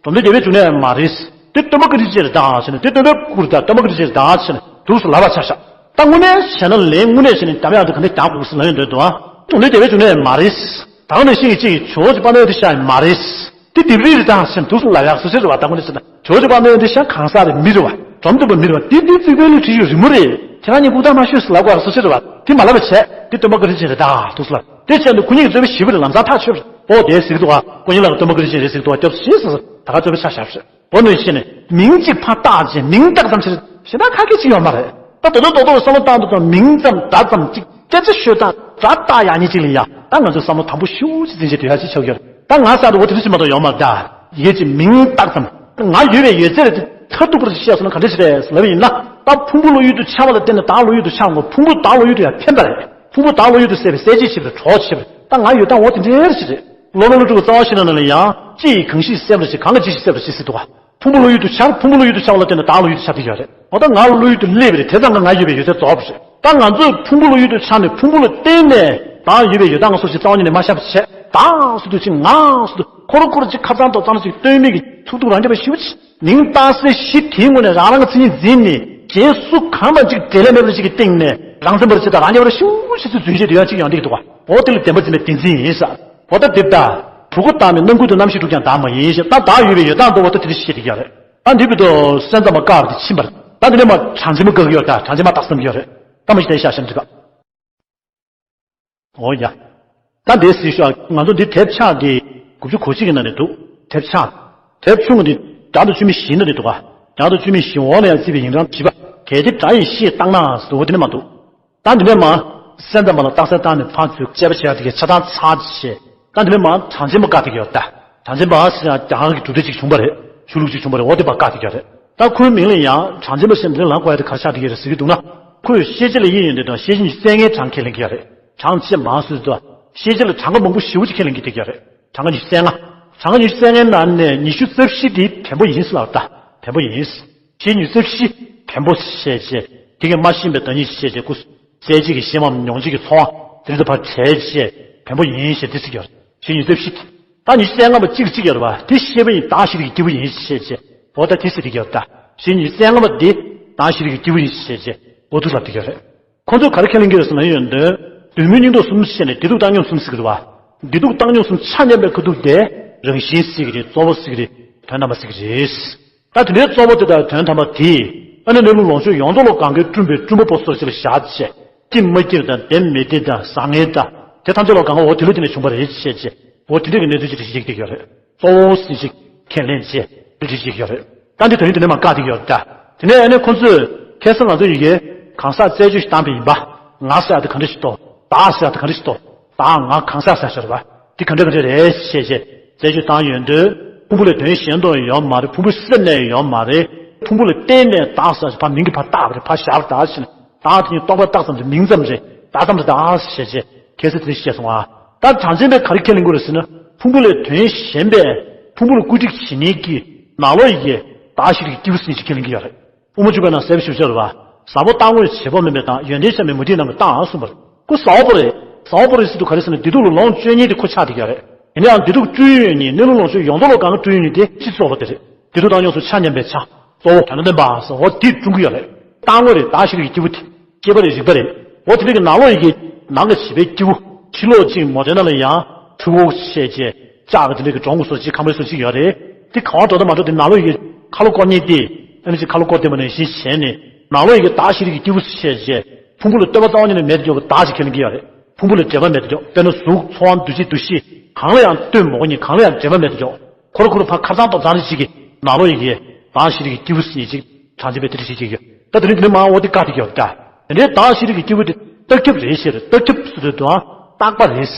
འབྲོམ་སྟོན་རྒྱལ་པོའི་འབྱུང་གནས་ཡང་མ་རེད། འདི་སྟོན་པ་བཀའ་དྲིན་ཅན་རེད་ད་ཟེར་ནས་འདི་སྟོན་པའི་སྐུ་རེད་ད་སྟོན་པ་བཀའ་དྲིན་ཅན་རེད་ད་ཟེར་ནས་འདུག་སེ་ལབ་པ་ཆགས་བཞག། ད་དངོས་གནས་བྱས་ན་ལན་དངོས་གནས་བྱས་ནས་འདམ་ཡག་འདི་ག་འདྲ་རྒྱག་དགོས་ཟེར་ལབ་ཡོང་དུས་དང་། འབྲོམ་སྟོན་རྒྱལ་པོའི་འབྱུང་གནས་ཡང་མ་རེད། ད་ག་ནང་བཞིན་གྱི་གཅིག་གིས་ཇོ་བོ་རྗེ་དཔལ་ལྡན་འདི་ཤ་ཡང་མ་རེད། འདི་ལྡེབས་རིས་རེད་ད་ཟེར་ནས་འདུག་སེ་ལབ་ཡག་བཟོ་ཆེ་རེད་བ། ད་དངོས་གནས་བྱས་ན་ཇོ་བོ་རྗེ་དཔལ་ལྡན་འདི་ཤ་གང་ཟག་རེད་མི་རེད་བ། འབྲོམ་སྟོན་པ་མི་རེད་བ། འདི་འདི་རྩིག་པའི་ལུས་བྲིས་ཡོད་རི་མོ་རེད། ཁྱེད་རང་གཉིས་ལྐུགས་རྟགས་མ་ཤོད་ཟེར་ལབ་དགོས་བཟོ་ཆེ་རེད་བ། འདི་མ་ལབ་པ་བྱས་འདི་སྟོན་པ་བཀའ་དྲིན་ཅན་རེད་ད་འདུག་སེ་ལབ། དེ་བྱས་ནས་ཁོ་གཉིས་ཀྱི་རྩོད་པ་ཞི་བ་རེད་ལམ་སང་ཐག་ཆོད་པ་རེད། ཨོ་དེ་ཟེར་གི་འདུག་བ། ཀུན་མཁྱེན་ལགས་ཀྱིས་སྟོན་པ་བཀའ་དྲིན་ཅན་རེད་ཟེར་གི་འདུག་བ། སྐྱབས་སུ་མཆི་ཟེར་ཟེར་ད་ག་རྩོད་པ་ཆ་བཞག་པ་རེད། འོ་ནོ་ཤེས་ནས་མིང་གཅིག་ཕར་བཏགས་བྱས་མིང་བཏགས་ཙམ་ཞིག་གཞན་དག་ཁ་སྐད་ཅིག་ཡོད་མ་རེད། ད་དོ་དོ་དོ་དོ་བསམ་བློ་བཏང་དུས་ཙམ་མིང་ཙམ་སྒྲ་ཙམ་ཅིག་སྐད་ཆ་ཤོད་སྟངས་སྒྲ་བཏགས་ཡག་ཉིད་ཅིག་ལ་ཡ་ད་ང་ཚོས་བསམ་བློ་དམ་པོ་ཤུགས་ཅིག་འཛིན་བྱས་སྡོད་ཡག་ཅིག་ཆགས་ཀྱི་ཡོད་རེད། ད་ང་ཟེར་དུས་འོ་དེ་འདྲ་ཞིག་མ་གཏོགས་ཡོད་མ་རེད་ད། ཡིན་གཅིག་མིང་བཏགས་ཙམ་ང་ཡོད་པའི་ཡོད་ཚད་རེད་དེ་མཐར་ཐུག་པར་བཤད་སོང་ན་ག་འདྲ་ཞིག་རེད་ལབ་པ་ཡིན་ན། ད་ཕུང་པོ་བློ་ཡུལ་དུ་འཆར་བ་ལ་བརྟེན་ནས་བདག་བློ་ཡུལ་དུ་འཆར་འོང་། ཕུང་པོ་བདག་བློ་ཡུལ་དུ་ཡང་འཕེན་པ་རེད། ཕུང་པོ་བདག་བློ་ཡུལ་དུ་གསལ་བའི་གསལ་བྱེད་ཆེ་བ་རེད་གྲོགས་ཆེ་བ་རེད། ད་ང་ཡོད་སྟངས་འོ་དེ་འདྲའི་ཞིག་རེད། བློ་ལམ་བློ་གྲོས་ཀྱི་རྩ་བ་ཤེས་ན་ན་ལ་ཡང་ཅི་ཡིས་གང་ཞིག་གསལ་བར་བྱེད་གང་གིས་ཅི་ཞིག་གསལ་བར་བྱེད་ཟེར་འདུག་ག་ཕུང་པོ་བློ་ཡུལ་དུ་འཆར། ཕུང་པོ་བློ་ཡུལ་དུ་འཆར་བ་ལ་བརྟེན་ནས་བདག་བློ་ཡུལ་དུ་འཆར་བསྡད་ཡོད་རེད། འོ་ད་ང་བློ་ཡུལ་དུ་སླེབས་པ་རེད། དེ་ཙམ་གྱིས་ང་ཡོད་པའི་ཡོད་ཚད་རྫོགས་པ་རེད། ད་ང་ཚོས་ཕུང་པོ་བློ་ཡུལ་དུ་འཆར་ནས་ཕུང་པོ་ལ་བརྟེན་ནས་བདག་ཡོད་པའི་ཡོད་སྟངས་ང་སོ་སོའི་རྩ་བ་ཉིད་ནས་མ་ཤར་བ་བྱས། བདག་ཟེར་དུས་ཅིག་ང་ཟེར་དུས་ཁོ་རང་ཁོ་རང་ཅིག་ཁ་སང་ཏོག་ཙམ་ཅིག་སྟོན་མི་གི་ཐུག་ཐུག་རང་རྐྱ་བ་ཞེ་པོ་ཅིག་མིང་བཏགས་སའི་གཞི་དེའི་ངོས་ནས་རང་རང་གི་མཚན་ཉིད་འཛིན་ནས་གཞན་སུ་གང་དང་ཅིག་འབྲེལ་ལས་མེད་པ་ཅིག་གི་སྟེང་ནས་རང་མཚན་པར་བྱེད་དང་རང་རྐྱ་བ་ཞེ་པོ་ཅིག་རྫུན་བཤད་དེ་ཡང་ཅིག་ཡོང་བསྡད་ཀྱི་འདུག་ག་འོ་དེ་ལ་བདེན་པ་འཛིན་པའི་བདེན་འཛིན་ཡིན་ས། འོ་ད་དེ་ལྟ། གྲུ་གུ་བཏགས་མེད་སྣང་ཁུལ་དུ་རྣམ་ཤེས་དྲུག་ཀྱང་བདག་མ་ཡིན་ཞེས་ད་བདག་ཡོད་པའི་ཡོད་སྟངས་འདུག་བ། ད་དེ་འདྲ་བཤད་ཀྱི་ཡོད་རེད། ད་འདི་བར་དུ་སེམས་ཙམ་པ་བཀག་པ་དེ་ཕྱིན་པ་རེད། ད་འདི་ནས་མར་གྲངས་འཛིན་པ་བཀག་གི་ཡོད་རེད། ད་གྲངས་འཛིན་པ་བཏགས་བསམ་གྱི་ཡོད་རེད། ད་མ་གཞི་དེ་ཤ་ཞེན་འདྲི་ག་འོ་ཡ། ད་འདི་སྲིད་ཤོག་ང་ཚོ་འདི་དེབ་ཆག་འདི་དགུ་བཅུ་གོ་གཅིག་གི་ནང་ནས་འདུག་དེབ་ཆག་དེབ་ཆུང་ངུ་འདི་བརྒྱ་དང་བཅུ་མེད་བཞི་ནང་ནས་འདུག་ག་བརྒྱ་དང་བཅུ་མེད་བཞི་འོག་ལ་ཡང་བརྩིས་པའི་ཡིན་རང་བྱིས་པ་གལ་ཏེ་སྒྲ་ཡི་གཞི་བཏགས་ན་ཟེར་འོ་དེ་ནས་མ་འདུག་ད་འདི་ནས་མ། སེམས་ཙམ་པ་ལ་རྟགས་གསལ་བཏང་ནས་ཕར་ཚུར་དཔྱད་པ་བྱེད་ཡག་དེ་གའི་ཆ་ཚང་ཚར་བྱས། ད་འདི་ནས་མ་གྲངས་འཛིན་པ་བཀག་བསྡད་ཀྱི་ཡོད་ད། གྲངས་འཛིན་པ་ཟེར་ཡག་རྒྱ་གར་གྱི་གྲུབ་འབྲས་ཅིག་བྱུང་པ་རེད། ཆོས་ལུགས་ཅིག་བྱུང་པ་རེད། འོ་དེ་ཕར་བཀག་བསྡད་ཀྱི་ཡོད་རེད། ད་ཁོའི་མིང་ལ་ཡང་གྲངས་འཛིན་པ་ཟེར་འདི་ལ་ལངས་དགོས་ཡག་དེ་ག་རེ་ཆགས་བསྡད་ཀྱི་རེད་ཟེར་གྱི་འདུག་ན། ཁོས་ཤེས་བྱེད་ལ་དབྱེ་ཡོང་དུས་དང་ཤེས་བྱེད་ཉི་ཤུ་རྩ་ལྔའི་གྲངས་ཁས་ལེན་གྱི་ཡོད་རེད། གྲངས་ཆེས་མང་སུ་དང་ཤེས་བྱེད་ལ་གྲངས་ཀ་མང་པོ་ཞེ་པོ་ཅིག་ཁས་ལེན་གྱི་བསྡད་ཀྱི་ཡོད་རེད། གྲངས་ཀ་ཉི་ཤུ་རྩ་ལྔ། གྲངས་ཀ་ཉི་ཤུ་རྩ་ལྔའི་ནང་ནས་ཉི་ཤུ་རྩ་བཞི་དེ་བེམ་པོ་ཡིན་ཟེར་ལབ་ད། བེམ་པོ་ཡིན། ཤེས་ཉི་ཤུ་རྩ་བཞི་བེམ་པོ་ཞེས་བྱས། དེ་གའི་མ་ཤེས་པའི་བདག་ཉིད་ཞེས་བྱས་སྐུ། གསལ་བྱེད་ཀྱི་ཤེས་པའམ་མྱོང་བྱེད་ཀྱི་ཚོར་བ་དེ་ཚོ་ཕར་བྲལ་བྱས་བེམ་པོ་ཡིན་ཞེས་དེ་ཟེར་གྱི་ཡོད་རེད། ཤེས་ཉི་ཤུ་རྩ་བཞི་དེ། ད་ཉི་ཤུ་རྩ་ལྔ་པ་གཅིག་གཅིག་ཡོད་རེད་བ། དེ་ཤེས་པ་ཡིན། བདག་ཤེས་རིག་གི་སྐྱེས་བུ་ཡིན་ཞེས་བྱས། འོ་ད་དེ་ཟེར་གྱི་ཡོད་རེད་ད། ཤེས་ཉི་ཤུ་རྩ་ལྔ་པ་དེ་བདག་ཤེས་རིག་གི་སྐྱེས་བུ་ཡིན་ཞེས་བྱས། འོ་དེ་ལབ་བསྡད་ཀྱི་ཡོད་རེད། ཁོ་ཚོས་ག་རེ་ཁས་ལེན་གྱི་ཡོད་ཟེར་ན་ཡོན་ཏན། བདུད་མོའི་སྙིང་སྟོབས་གསུམ་བཤད་ནས་བདེ་སྡུག་བཏང་སྙོམས་གསུམ་ཟེར་གྱི་འདུག་བ། བདེ་སྡུག་བཏང་སྙོམས་གསུམ་ཆ་མཉམ་པའི་ཁ་ཐུག་དེ་རང་བཞིན་ཟེར་གྱི་རེད། གཙོ་བོ་ཟེར་གྱི་རེད། དོན་དམ་པ་ཟེར་གྱི་རེད། ད་དེ་འདྲའི་གཙོ་བོ་དེ་དང་དོན་དམ་པ་དེ་ཨ་ནི་གནས་ལུགས་ལོངས་སྤྱོད་ཡོངས་རྫོགས་ལ་གང་གའི་བསྐྲུན་པའི་བསྐྲུན་པ་པོ་སོགས་ཅིག་ལ་བཞག་བྱས་ཀྱི་མ་སྐྱེས་དང་བདེན་མི་བདེན་དང་བཟང་ངན་དང་དེ་ཐམས་ཅད་ལ་གང་ག་འོ་དེ་ལུགས་དེ་ནས་བྱུང་བ་རེད་ཅེས་བྱས། འོ་དེ་འདྲ་གི་གནས་ཚུལ་ཅིག་ཏུ་བཤད་ཀྱི་ཡོད་རེད། གཙོ་བོ་ཟེར་ཅིག་ཁས་ལེན་བྱས་དེ་འདྲ་བཤད་ཀྱི་ཡོད་རེད། ད་འདི་དོན་ཡིན་དེ་ནས་མར་བཀག་བསྡད་ཀྱི་ཡོད་རེད་ད། དེ་ནས་ཨ་ནི་ཁོ་ཚོས་ཁ་སང་ང་ཚོ་ཡི་གེ་གང་ཟག་རྩད་གཅོད་ཞིག་བཏང་པ་ཡིན་པ། ང་ཟེར་ཡག་དེ་ག་འདྲ་ཞིག་འདུག་བདག་ཟེར་ཡག་དེ་ག་འདྲ་ཞིག་འདུག་བདག་ང་གང་ཟག་ཟེར་ཡག་ཞིག་རེད་པ། འདི་ག་འདྲ་ག་འདྲ་རེད་ཞེས་བྱས་རྩད་གཅོད་བཏང་ཡོང་དུས་ཕུང་པོ་ལས་དོན་གཞན་དུ་ཡོད་མ་རེད། ཕུང་པོའི་སེམས་ནས་ཡོད་མ་རེད། ཕུང་པོ་ལ་བརྟེན་ནས་བདག་ཟེར་ཕར་མིང་གིས་ཕར་བཏགས་པ་རེད། ཕར་བཞག་པ་རེད་ད་ཟེར་ནས་བདག་དེ་ཉིད་རྟོག་པ་བཏགས་ཙམ་གྱི་མིང་ཙམ་རེད། བདག་ཙམ་རེད་ད་ཟེར་བྱས་ཁ་སང་དེ་འདྲ་བཤད་སོང་ཨ། ད་གྲངས་ཅན་པས་ག་རེ་ཁས་ལེན་དགོས་རེད་ཟེར་ན་ཕུང་པོ་ལས་དོན་གཞན་པས་ཕུང་པོ་ལ་བཀོད་སྒྲིག་བྱེད་མཁན་གྱི་ནང་ལོགས་ཡི་གེ་བདག་ཤེས་རིག་གི་སྐྱེས་བུ་ཟེར་མཁན་ཅིག་ཁས་ལེན་གྱི་ཡོད་རེད། དབུ་མ་འཇུག་པའི་ནང་གསལ་པོ་ཞིག་བཤད་རེད་བ། ཟ་བོ་རྟག་དངོས་བྱེད་པོ་མིན་པའི་དང་ཡོན་ཏན་ཆ་མེད་མུ་སྟེགས་རྣམས་ཀྱི་རྟགས་གསུངས་པ་རེད། ཁོ་ཟ་བོ་རེད། ཟ་བོ་རེད་ཟེར་དུས་ག་རེ་ཟེར་ན་བདེ་སྡུག་ལ་ལོངས་སྤྱོད་མཁན་དེ་ཁོ་ཆགས་བསྡད་ཀྱི་ཡོད་རེད། ཡིན་ན་ཡང་བདེ་སྡུག་སྤྲོད་ཡོང་ནས་གནས་ལུགས་ལོངས་སྤྱོད་ཡོངས་རྫོགས་ལ་གང་ག་སྤྲོད་ཡོང་ནས་དེ་སྤྱི་གཙོ་བོ་དེ་རེད། བདེ་སྡུག་བཏང་སྙོམས་སུ་ཆ་མཉམ་པའི་ཆ། གཙོ་བོ་དོན་དམ་པ་ཟེར་འོ་དེ་སྐྲུན་གྱི་ཡོད་རེད། རྟག་དངོས་རེད། བདག་ཤེས་རིག་གི་སྐྱེས་བུ་དེ། སྐྱེས་པ་རེད། རིག་པ་རེད། འོ་དེ་འདྲ་གི་ནང་ལོགས་ཡི་གེ་ནང་གི་བྱིས་པའི་སྐྱེས་བུ། ཕྱི་ལོགས་གཅིག་མོ་ཊའི་ནང་ལ་ཡང་ཕྲུ་གུ་བྱས་བྱས་ལྕགས་ཀྱི་དེ་འདྲ་གི་སྒྲོམ་གྱི་བཟོ་ཅིག་ཁང་པའི་བཟོ་ཅིག་ཡོད་རེད། དེ་གང་བ་འགྲོ་དང་མ་འགྲོ་དེ་ནང་ལོགས་ཡི་གེ་ཁ་ལོ་བསྐོར་མཁན་དེ་ཨ་ནི་ཅིག་ཁ་ལོ་བསྐོར་བསྡད་པ་ནང་བཞིན་བྱས་ནས་ནང་ལོགས་ཡི་གེ་བདག་ཤེས་རིག་གི་སྐྱེས་བུ་བྱས་བྱས་ཕུང་པོ་ལ་ལྟོས་པ་རྩ་བ་ཉིད་ནས་མེད་དུ་འཇོག་པའི་བདག་ཅིག་ཁས་ལེན་གྱི་ཡོད་རེད། ཕུང་པོ་ལ་འབྲེལ་བ་མེད་དུ་འཇོག་དཔེར་ན་གཟུགས་ཚོར་བ་འདུ་བྱེད་འདུ་ཤེས་གང་ལ་ཡང་ལྟོས་མ་དགོས་མཁན་གང་ལ་ཡང་འབྲེལ་བ་མེད་དུ་འཇོག་ཁོ་རང་ཁོ་རང་ཕར་ཁ་སང་ཏོག་ཙམ་རེ་ཞིག་གི་ནང་ལོགས་ཡི་གེ་བདག་ཤེས་རིག་གི་སྐྱེས་བུ་ཟེར་མཁན་ཅིག་གྲངས་ཅན་པས་དེ་འདྲ་ཞིག་བྱེད་ཀྱི་ཡོད། ད་དེ་རིང་དེ་ནས་མར་འོ་དེ་བཀག་བསྡད་ཀྱི་ཡོད་ད། དེ་འདྲའི་བདག་ཤེས་རིག་གི་སྐྱེས་བུ་དེ་རྟག་ཁྱབ་རེད་ཟེར། རྟག་ཁྱབ་ཟེར་དུས་དང་རྟག་པ་རེད།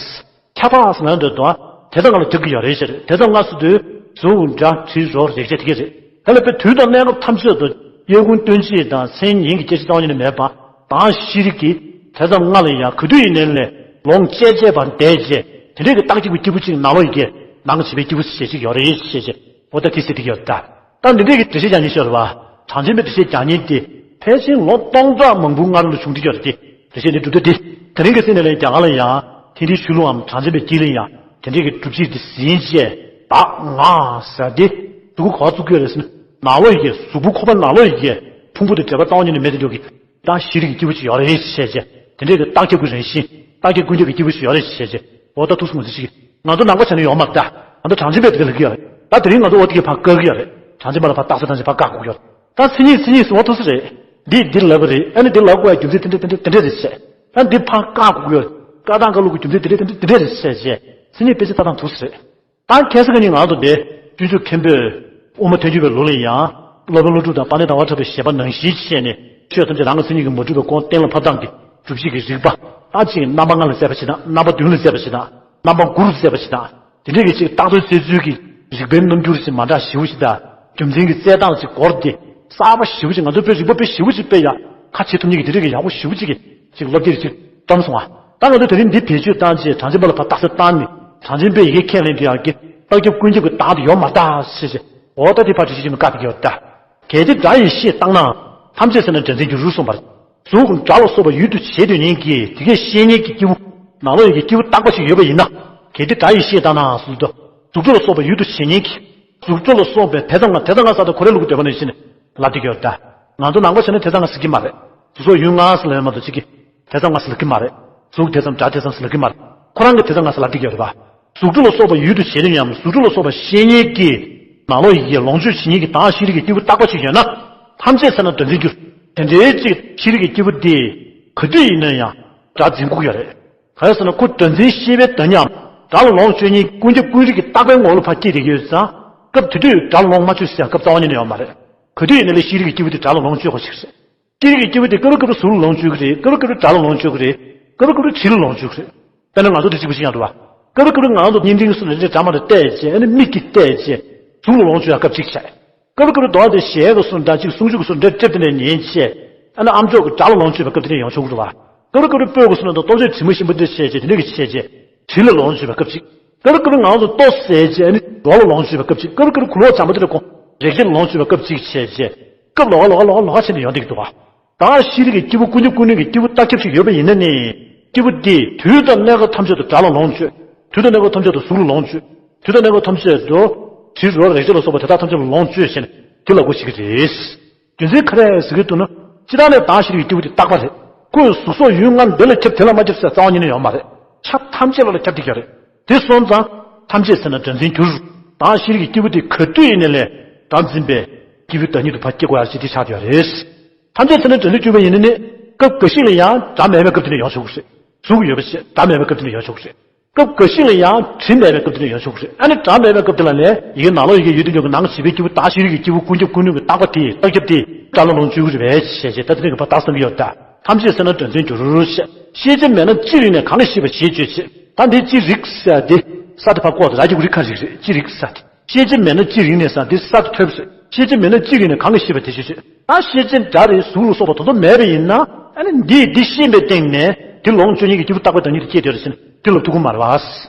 ཁྱབ་པ་ཟེར་ན་འདོད་དང་དེ་ཙམ་ང་ལ་རྒྱག་གི་ཡོད་རེད་ཟེར། དེ་ཙམ་ང་ཟེར་དུས་གཟུགས་སྒྲ་དྲི་རོ་རེག་བྱ་དེ་གས་རེད། དེ་ལ་དཔེ་དུས་དང་གནས་སྐབས་ཐམས་ཅད་དུ་དབྱར་དགུན་སྟོན་དཔྱིད་དང་མཚན་ཉིན་གྱི་སྐྱེ་འཆི་རྩ་བ་ཉིད་ནས་མེད་པ། བདག་ཤེས་རིག་གི་དེ་ཙམ་ང་ལ་ཡང་ག་དུས་ཡིན་ནའི་ལས་ལོངས་སྤྱད་བྱས་པར་བསྡད་བྱས་དེ་འདྲའི་གི་རྟག་ཁྱབ་ཀྱི་སྐྱེས་བུ་གཅིག་ནང་ལོགས་ཡི་གེ་ནང་གི་བྱིས་པའི་སྐྱེས་བུ་ཞེས་ཅིག་ཡོད་རེད་ཞེས་བྱས། འོ་ད་དེ་ཟེར་གྱི་ཡོད་ད། ད་འདི་འདྲའི་གི་འགྲེལ་བཤད་རྒྱག་མཁན་ཤོར་བ། གྲངས་ཅན་པའི་འགྲེལ་བཤད་རྒྱག་མཁན་དེ་ཕལ་ཆེར་ལོ་སྟོང་ཕྲག་མང་པོའི་སྔ་རོལ་ལ་བྱུང་བསྡད་ཡོད་རེད་དེ། འགྲེལ་བཤད་འདི་གྲུབ་མཐའ་འདི། དེ་རིང་གི་ཚེ་ནས་ལས་རྒྱ་གར་ལ་ཡང་ཐེངས་འདིའི་ཆོས་ལུགས་འམ་གྲངས་ཅན་པའི་དཀྱིལ་ལ་ཡང་དེ་འདྲའི་གི་སྒྲུབ་བྱེད་འདི་ཟིན་བྱས་བདག་ང་ཟེར་ཏེ། སྡུག་གུ་ག་བ་བཙུགས་ཀྱི་ཡོད་རེད་ཟེར་ན། ནང་ལོགས་ཡི་གེ་གཟུགས་པོ་ཁོག་པ་ནང་ལོགས་ཡི་གེ་ཕུང་པོ་དེ་འབྲེལ་པ་རྩ་བ་ཉིད་ནས་མེད་དེ་འདྲ་གི། ད་ཤེས་རིག་གི་སྐྱེས་བུ་ཞིག་ཡོད་རེད་བྱས་བྱས། དེ་འདྲའི་གི་རྟག་ཁྱབ་ཀྱི་རང་བཞིན། རྟག་ཁྱབ་ཀུན་ཁྱབ་ཀྱི་སྐྱེས་བུ་ཞིག་ཡོད་རེད་བྱས་བྱས། འོ་ད་ཐུགས་སུ་མ་ཟིན་ཞིག་གི། ང་ཚོ་ནང་པ་བྱས་ན་ཡོང་མ་རེད་ད། ང་ཚོ་གྲངས་ཅན་པས་དེ་ལབ་ཀྱི་ཡོད་རེད། ད་དེ་རིང་ང་ཚོ་འོ་དེ་གི་ཕར་བཀག་གི་ཡོད་རེད། གྲངས་ཅན་པ་ལ་ཕར་རྟགས་གསལ་བཏང་ཞིག་ཕར་བཀག་དགོས་ཀྱི་ཡོད་རེད། ད་མཚན་ཉིད་མཚན་ཉིད་ཟེར་བ་ཐུགས་སུ་རེད། འདི་འདི་ལབ་པ་རེད། ཨ་ནི་འདི་ལབ་དགོས་ཡ་རྒྱུ་མཚན་དེ་འདྲ་དེ་འདྲ་དེ་འདྲ་རེད་བྱས། ད་འདི་ཕར་བཀག་དགོས་ཀྱི་ཡོད་རེད། བཀག་སྟངས་བཀག་ལུགས་ཀྱི་རྒྱུ་མཚན་དེ་འདྲ་དེ་འདྲ་དེ་འདྲ་རེད་བྱས་བྱས། མཚན་ཉིད་དཔེ་ཆ་ལྟ་སྟངས་ཐུགས་སུ་རེད། ད་ཁ་སང་ཁ་ཉིན་ང་ཚོ་འདི་སྤྱོད་འཇུག་མཁན་པོས་དབུ་མ་ཐལ་འགྱུར་བའི་ལུགས་ལ་ཡང་སློབ་དཔོན་ཀླུ་སྒྲུབ་དང་དཔལ་ལྡན་ཟླ་བ་གྲགས་པའི་བཞེད་པ་ནང་བཞིན་བྱས་ནས། ཆོས་ཐམས་ཅད་རང་གི་མཚན་ཉིད་ཀྱིས་མ་གྲུབ་པའི་སྐོར་གཏན་ལ་ཕབ་སྟངས་ཀྱི་སྒྲུབ་བྱེད་ཀྱི་རིགས་པ། ད་ཅིག་རྣམ་པ་ལྔ་ལ་བཙལ་བ་ཞིག་དང་། རྣམ་པ་བདུན་ལ་བཙལ་བ་ཞིག་དང་། རྣམ་པ་དགུ་རུ་བཙལ་བ་ཞིག་དང་། དེ་འདྲའི་གི་ཅིག་རྟགས་ཚུལ་བཙལ་ཚུལ་གྱི་རིགས་པའི་རྣམ་འགྱུར་ཞིག་མ་འདྲ་ཞེ་པོ་ཞིག་དང་། རྒྱུ་མཚན་གྱི་བཙལ་སྟངས་ཅིག་སྐོར་དེ་གསར་པ་ཞེ་པོ་ཞིག། ང་ཚོ་དཔེ་རིག་པ་དཔེ་ཞེ་པོ་ཞིག་དཔེ་ཡ་ཁ་ཕྱེ་ཐུབ་མཁན་གྱི་དེ་འདྲའི་གི་ཡག་པོ་ཞེ་པོ་ཅིག་གི་ཅིག་སློབ་དེབ་ཅིག་བཀྲམ་སོང་བ། ད་ང་ཚོ་དེ་རིང་འདི་བེད་སྤྱོད་བཏང་རྗེས་གྲངས་ཅན་པ་ལ་ཕར་རྟགས་གསལ་བཏང་ནས། གྲངས་ཅན་པས་ཡི་གེ་ཁས་ལེན་དུས་ཡང་གི་རྟགས་ཁྱབ་ཀུན་ཁྱབ་ཀྱི་བདག་དེ་ཡོད་མ་རེད་ཟེར་ཞེས། འོ་ད་དེ་ཕར་འགྲེལ་བཤད་ཅིག་མི་བཀག་པའི་གི་འོ་ད། གལ་ཏེ་སྒྲ་ཡི་ཤེས་བཏང་ན། ཐམས་ཅད་ཟེར་ན་སྒྲ་འཛིན་འགྱུར་གསུངས་པ་རེད། གཟུགས་སྒྲ་ལ་སོགས་པ་ཡུལ་དུ་བྱེད་འདོད་མཁན་གྱི་དེ་སྐད་ཤེས་མཁན་གྱི་སྐྱེས་བུ། ནང་ལོགས་ཡི་གེ་སྐྱེས་བུ་རྟག་པ་ཞིག་ཡོད་པ་ཡིན་ན། གལ་ཏེ་སྒྲ་ཡི་ཤེས་བཏང་ན་ཟེར་དུས། གཟུགས་སྒྲ་ལ་སོགས་པ་ཡུལ་དུ་བྱེད་མཁན་གྱི། གཟུགས་སྒྲ་ལ་སོགས་པའི་དེ་ཙམ་ལྔ། དེ་ཙམ་ལྔ་ཟེར་དུས་ཁོ་རའི་ལུགས་འདོད་པ་ནང་བཞིན་ལབ་བསྡད་ཀྱི་ཡོད་ད། ང་ཚོ་ནང་པ་བྱས་ན་དེ་ཙམ་ལྔ་ཟེར་གྱི་མ་རེད། གཟུགས་སོགས་ཡུལ་ལྔ་ཟེར་ལབ་ཡོད་མ་གཏོགས་ཅིག་གིས་དེ་ཙམ་ལྔ་ཟེར་ལབ་ཀྱི་མ་རེད། གཟུགས་དེ་ཙམ་སྒྲ་དེ་ཙམ་ཟེར་ལབ་ཀྱི་མ་རེད། ཁོ་རང་གིས་དེ་ཙམ་ལྔ་ཟེར་ལབ་བསྡད་ཀྱི་ཡོད་རེད་པ། གཟུགས་སྒྲ་ལ་སོགས་པ་ཡུལ་དུ་བྱེད་ནུས་སམ། གཟུགས་སྒྲ་ལ་སོགས་པ་ཤེས་མཁན་གྱི་ནང་ལོགས་ཡི་གེ་ལོངས་སྤྱོད་བྱེད་མཁན་གྱི་བདག་ཤེས་རིག་གི་སྐྱེས་བུ་རྟག་པ་ཅིག་ཡོད་ན། ཐམས་ཅད་ཟེར་ན་སྒྲ་འཛིན་འགྱུར། དེ་འདྲའི་ཅིག་ཤེས་རིག་གི་སྐྱེས་བུ་དེ་ག་དུས་ཡིན་ན་ཡང་སྒྲ་འཛིན་དགོས་ཀྱི་ཡོད་རེད། གང་ཡིན་ཟེར་ན་ཁོ་སྒྲ་འཛིན་ཤེས་པའི་བདག་ཉིད་སམ། སྒྲ་ལ་ལོངས་སྤྱོད་མཁན་ཀུན་ཁྱབ་ཀུན་རིག་གི་བརྟག་པའི་ངོ་བོ་ལ་ཕར་སྐྱེས་བསྡད་ཀྱི་ཡོད་ཙང་། སྐབས་དེ་དུས་སྒྲ་ལ་ལོངས་མ་སྤྱོད་ཟེར་ཡ་སྐབས་རྩ་བ་ཉིད་ནས་ཡོད་མ་རེད། ག་དུས་ཡིན་ན་ལས་ཤེས་རིག་གི་སྐྱེས་བུ་དེ་སྒྲ་ལ་ལོངས་སྤྱོད་དགོས་ཤིག་རེད། ཤེས་རིག་གི་སྐྱེས་བུ་དེ་སྐབས་རེ་སྐབས་རེ་གཟུགས་ལ་ལོངས་སྤྱོད་ཀྱི་རེད། སྐབས་རེ་སྐབས་རེ་སྒྲ་ལ་ལོངས་སྤྱོད་ཀྱི་རེད། སྐབས་རེ་སྐབས་རེ་དྲི་ལ་ལོངས་སྤྱོད་ཀྱི་རེད། དཔེར་ན་ང་ཚོ་འདི་གཅིག་པ་ཞིག་ཡང་འགྲོ་བ། སྐབས་རེ་སྐབས་རེ་ང་ཚོ་བརྙན་འཕྲིན་སོགས་ལ་འདྲ་འདྲ་འདྲ་མ་འདྲ་བལྟས་བྱས། ཨ་ནི་མིག་གིས་བལྟས་བྱས། གཟུགས་ལ་ལོངས་སྤྱོད་ཡ་སྐབས་གཅིག་བྱས། སྐབས་རེ་སྐབས་རེ་མདོག་དང་ཞལ་གྱི་སོགས་འདྲ་གཅིག་གསུང་ཆོས་ཀྱི་སོགས་འདྲ་ཀྲེབ་དེ་ནས་ཉན་བྱས། ཨ་ནི་ཨམ་ཅོག་གི་སྒྲ་ལ་ལོངས་སྤྱོད་པའི་སྐབས་དེ་ནས་ཡོང་ཆོག་གི་འདུག་བ། སྐབས་རེ་སྐབས་རེ་སྤོས་ཀྱི་སོགས་ནས་མདོག་སྟོབས་ཆེ་དྲི་མ་ཞིམ་པོ་འདྲ་བྱས་བྱས་དེ་འདྲ་གི་བྱས་བྱས། དྲི་ལ་ལོངས་སྤྱོད་པའི་སྐབས་གཅིག་སྐབས་རེ་སྐབས་རེ་ང་ཚོ་ལྟོ་ཟས་བྱས་ཨ་ནི་རོ་ལ་ལོངས་སྤྱོད་པའི་སྐབས་གཅིག་སྐབས་རེ་སྐབས་རེ་གོས་ལོག་འཇམ་པོ་དེ་འདྲ་གོན། རེག་བྱ་ལ་ལོངས་སྤྱོད་པའི་སྐབས་གཅིག་བྱས་བྱས། སྐབས་ལོགས་ཀ་ལོགས་ཀ་ལོགས་ཀ་ལོགས་ཀ་བྱས་ནས་ཡོང་བསྡད་ཀྱི་འདུག་བ། ད་ཤེས་རིག་གི་སྐྱེས་བུ་ཀུན་ཁྱབ་ཀུན་ནུས་ཀྱི་སྐྱེས་བུ་རྟག་ཁྱབ་ཅིག་ཡོད་པ་ཡིན་ན་ནི། སྐྱེས་བུ་དེས་དུས་དང་གནས་སྐབས་ཐམས་ཅད་དུ་སྒྲ་ལ་ལོངས་སྤྱོད། དུས་དང་གནས་སྐབས་ཐམས་ཅད་དུ་གཟུགས་ལ་ལོངས་སྤྱོད། དུས་དང་གནས་སྐབས་ཐམས་ཅད་དུ་དྲི་རོ་རེག་བྱ་ལ་སོགས་པ་དེ་དག་ཐམས་ཅད་ལ་ལོངས་སྤྱོད་བྱས་ནས་དེ་ལ་གོ་ཤེས་ཀྱི་རེད། རྒྱུ་མཚན་ག་རེ་ཟེར་གྱི་འདུག་ན། སྤྱིར་བཏང་ནས་བདག་ཤེས་རིག་གི་སྐྱེས་བུ་དེ་རྟག་པ་རེད། ཁོས་གཟུགས་སོགས་ཡུལ་ལྔ་འདི་ལ་ཁྱབ་དེ་ལ་མ་ཁྱབ་ཟེར་རྩ་བ་ཉིད་ནས་ཡོད་མ་རེད། ཆ་ཐམས་ཅད་ལ་ཁྱབ་བསྡད་ཀྱི་རེད། དེ་སོང་ཙང་ཐམས་ཅད་ཟེར་ན་སྒྲ་འཛིན་འགྱུར། བདག་ཤེས་རིག་གི་སྐྱེས་བུ་དེ་ག་དུས་ཡིན་ནའི་ལས་སྒྲ་འཛིན་པའི་སྐྱེས་བུའི་བདག་ཉིད་དུ་ཕར་སྐྱེ་དགོས་ཡ་ཞིག་དེ་ཆགས་ཡོད་རེད། ཐམས་ཅད་ཚེ་ན་དྲན་དུ་གྱུར་པ་ཡིན་ན་ནི། སྐབས་འགའ་ཞིག་ལ་ཡང་སྒྲ་མེད་པའི་སྐབས་དེ་ནས་ཡོང་ཆོག་གི་རེད། གཟུགས་ཡོད་པ་ཞིག་སྒྲ་མེད་པའི་སྐབས་དེ་ནས་ཡོང་ཆོག་གི་རེད། སྐབས་འགའ་ཞིག་ལ་ཡང་དྲི་མེད་པའི་སྐབས་དེ་ནས་ཡོང་ཆོག་གི་རེད། ཨ་ནི་སྒྲ་མེད་པའི་སྐབས་དེ་ལ་ནི་ཡི་གེ་ནང་ལོགས་ཡི་གེ་ཡུལ་དུ་འཇོག་གི་ནང་གི་བྱིས་པའི་སྐྱེས་བུ་བདག་ཤེས་རིག་གི་སྐྱེས་བུ་ཀུན་ཁྱབ་ཀུན་ནུས་ཀྱི་རྟག་པ་དེ་རྟག་ཁྱབ་དེ་སྒྲ་ལ་ལོངས་སྤྱོད་ཀྱི་རེད་པས་ཞེས་བྱས། ད་དེ་རིང་གི་བར་དག་བསམ་གྱི་ཡོད་ད། ཐམས་ཅད་ཚེ་ན་དྲན་ཚུལ་འགྱུར་ཞེས། ཤེས་བྱེད་མེད་ན་ཅི་རིག་ནས་གང་གིས་ཤེས་པར་བྱེད་བརྗོད་ཅེས། ད་འདི་ཅི་རིག་ཟེར་ཏེ། ས་དེ་ཕར་བཀོག་སྟེ་ར་གི་གུ་རི་ཁ་རིག་རེད། ཅི་རིག་ཟེར་ཏེ། ཤེས་བྱེད་མེད་ན་ཅི་རིག་ནས་ཟེར་འདི་ས་དེ་ཐོས་པ་རེད། ཤེས་བྱེད་མེད་ན་ཅི་རིག་ནས་གང་གིས་ཤེས་པར་བྱེད་བརྗོད་ཅེས། ད་ཤེས་བྱེད་སྒྲ་རེད་གཟུགས་ལ་སོགས་པ་དེ་ཚོ་མེད་པ་ཡིན་ན། ཨ་ནི་འདིས་འདི་ཤེས་པའི་སྟེང་ནས་དེ་ལོངས་སྤྱོད་མཁན་གྱི་སྐྱེས་བུ་རྟག་པའི་བདག་ཉིད་དུ་སྐྱེས་དེ་རེད་ཟེར་ནས་དེ་ལ་ཐུག་གི་མ་རེད་བ།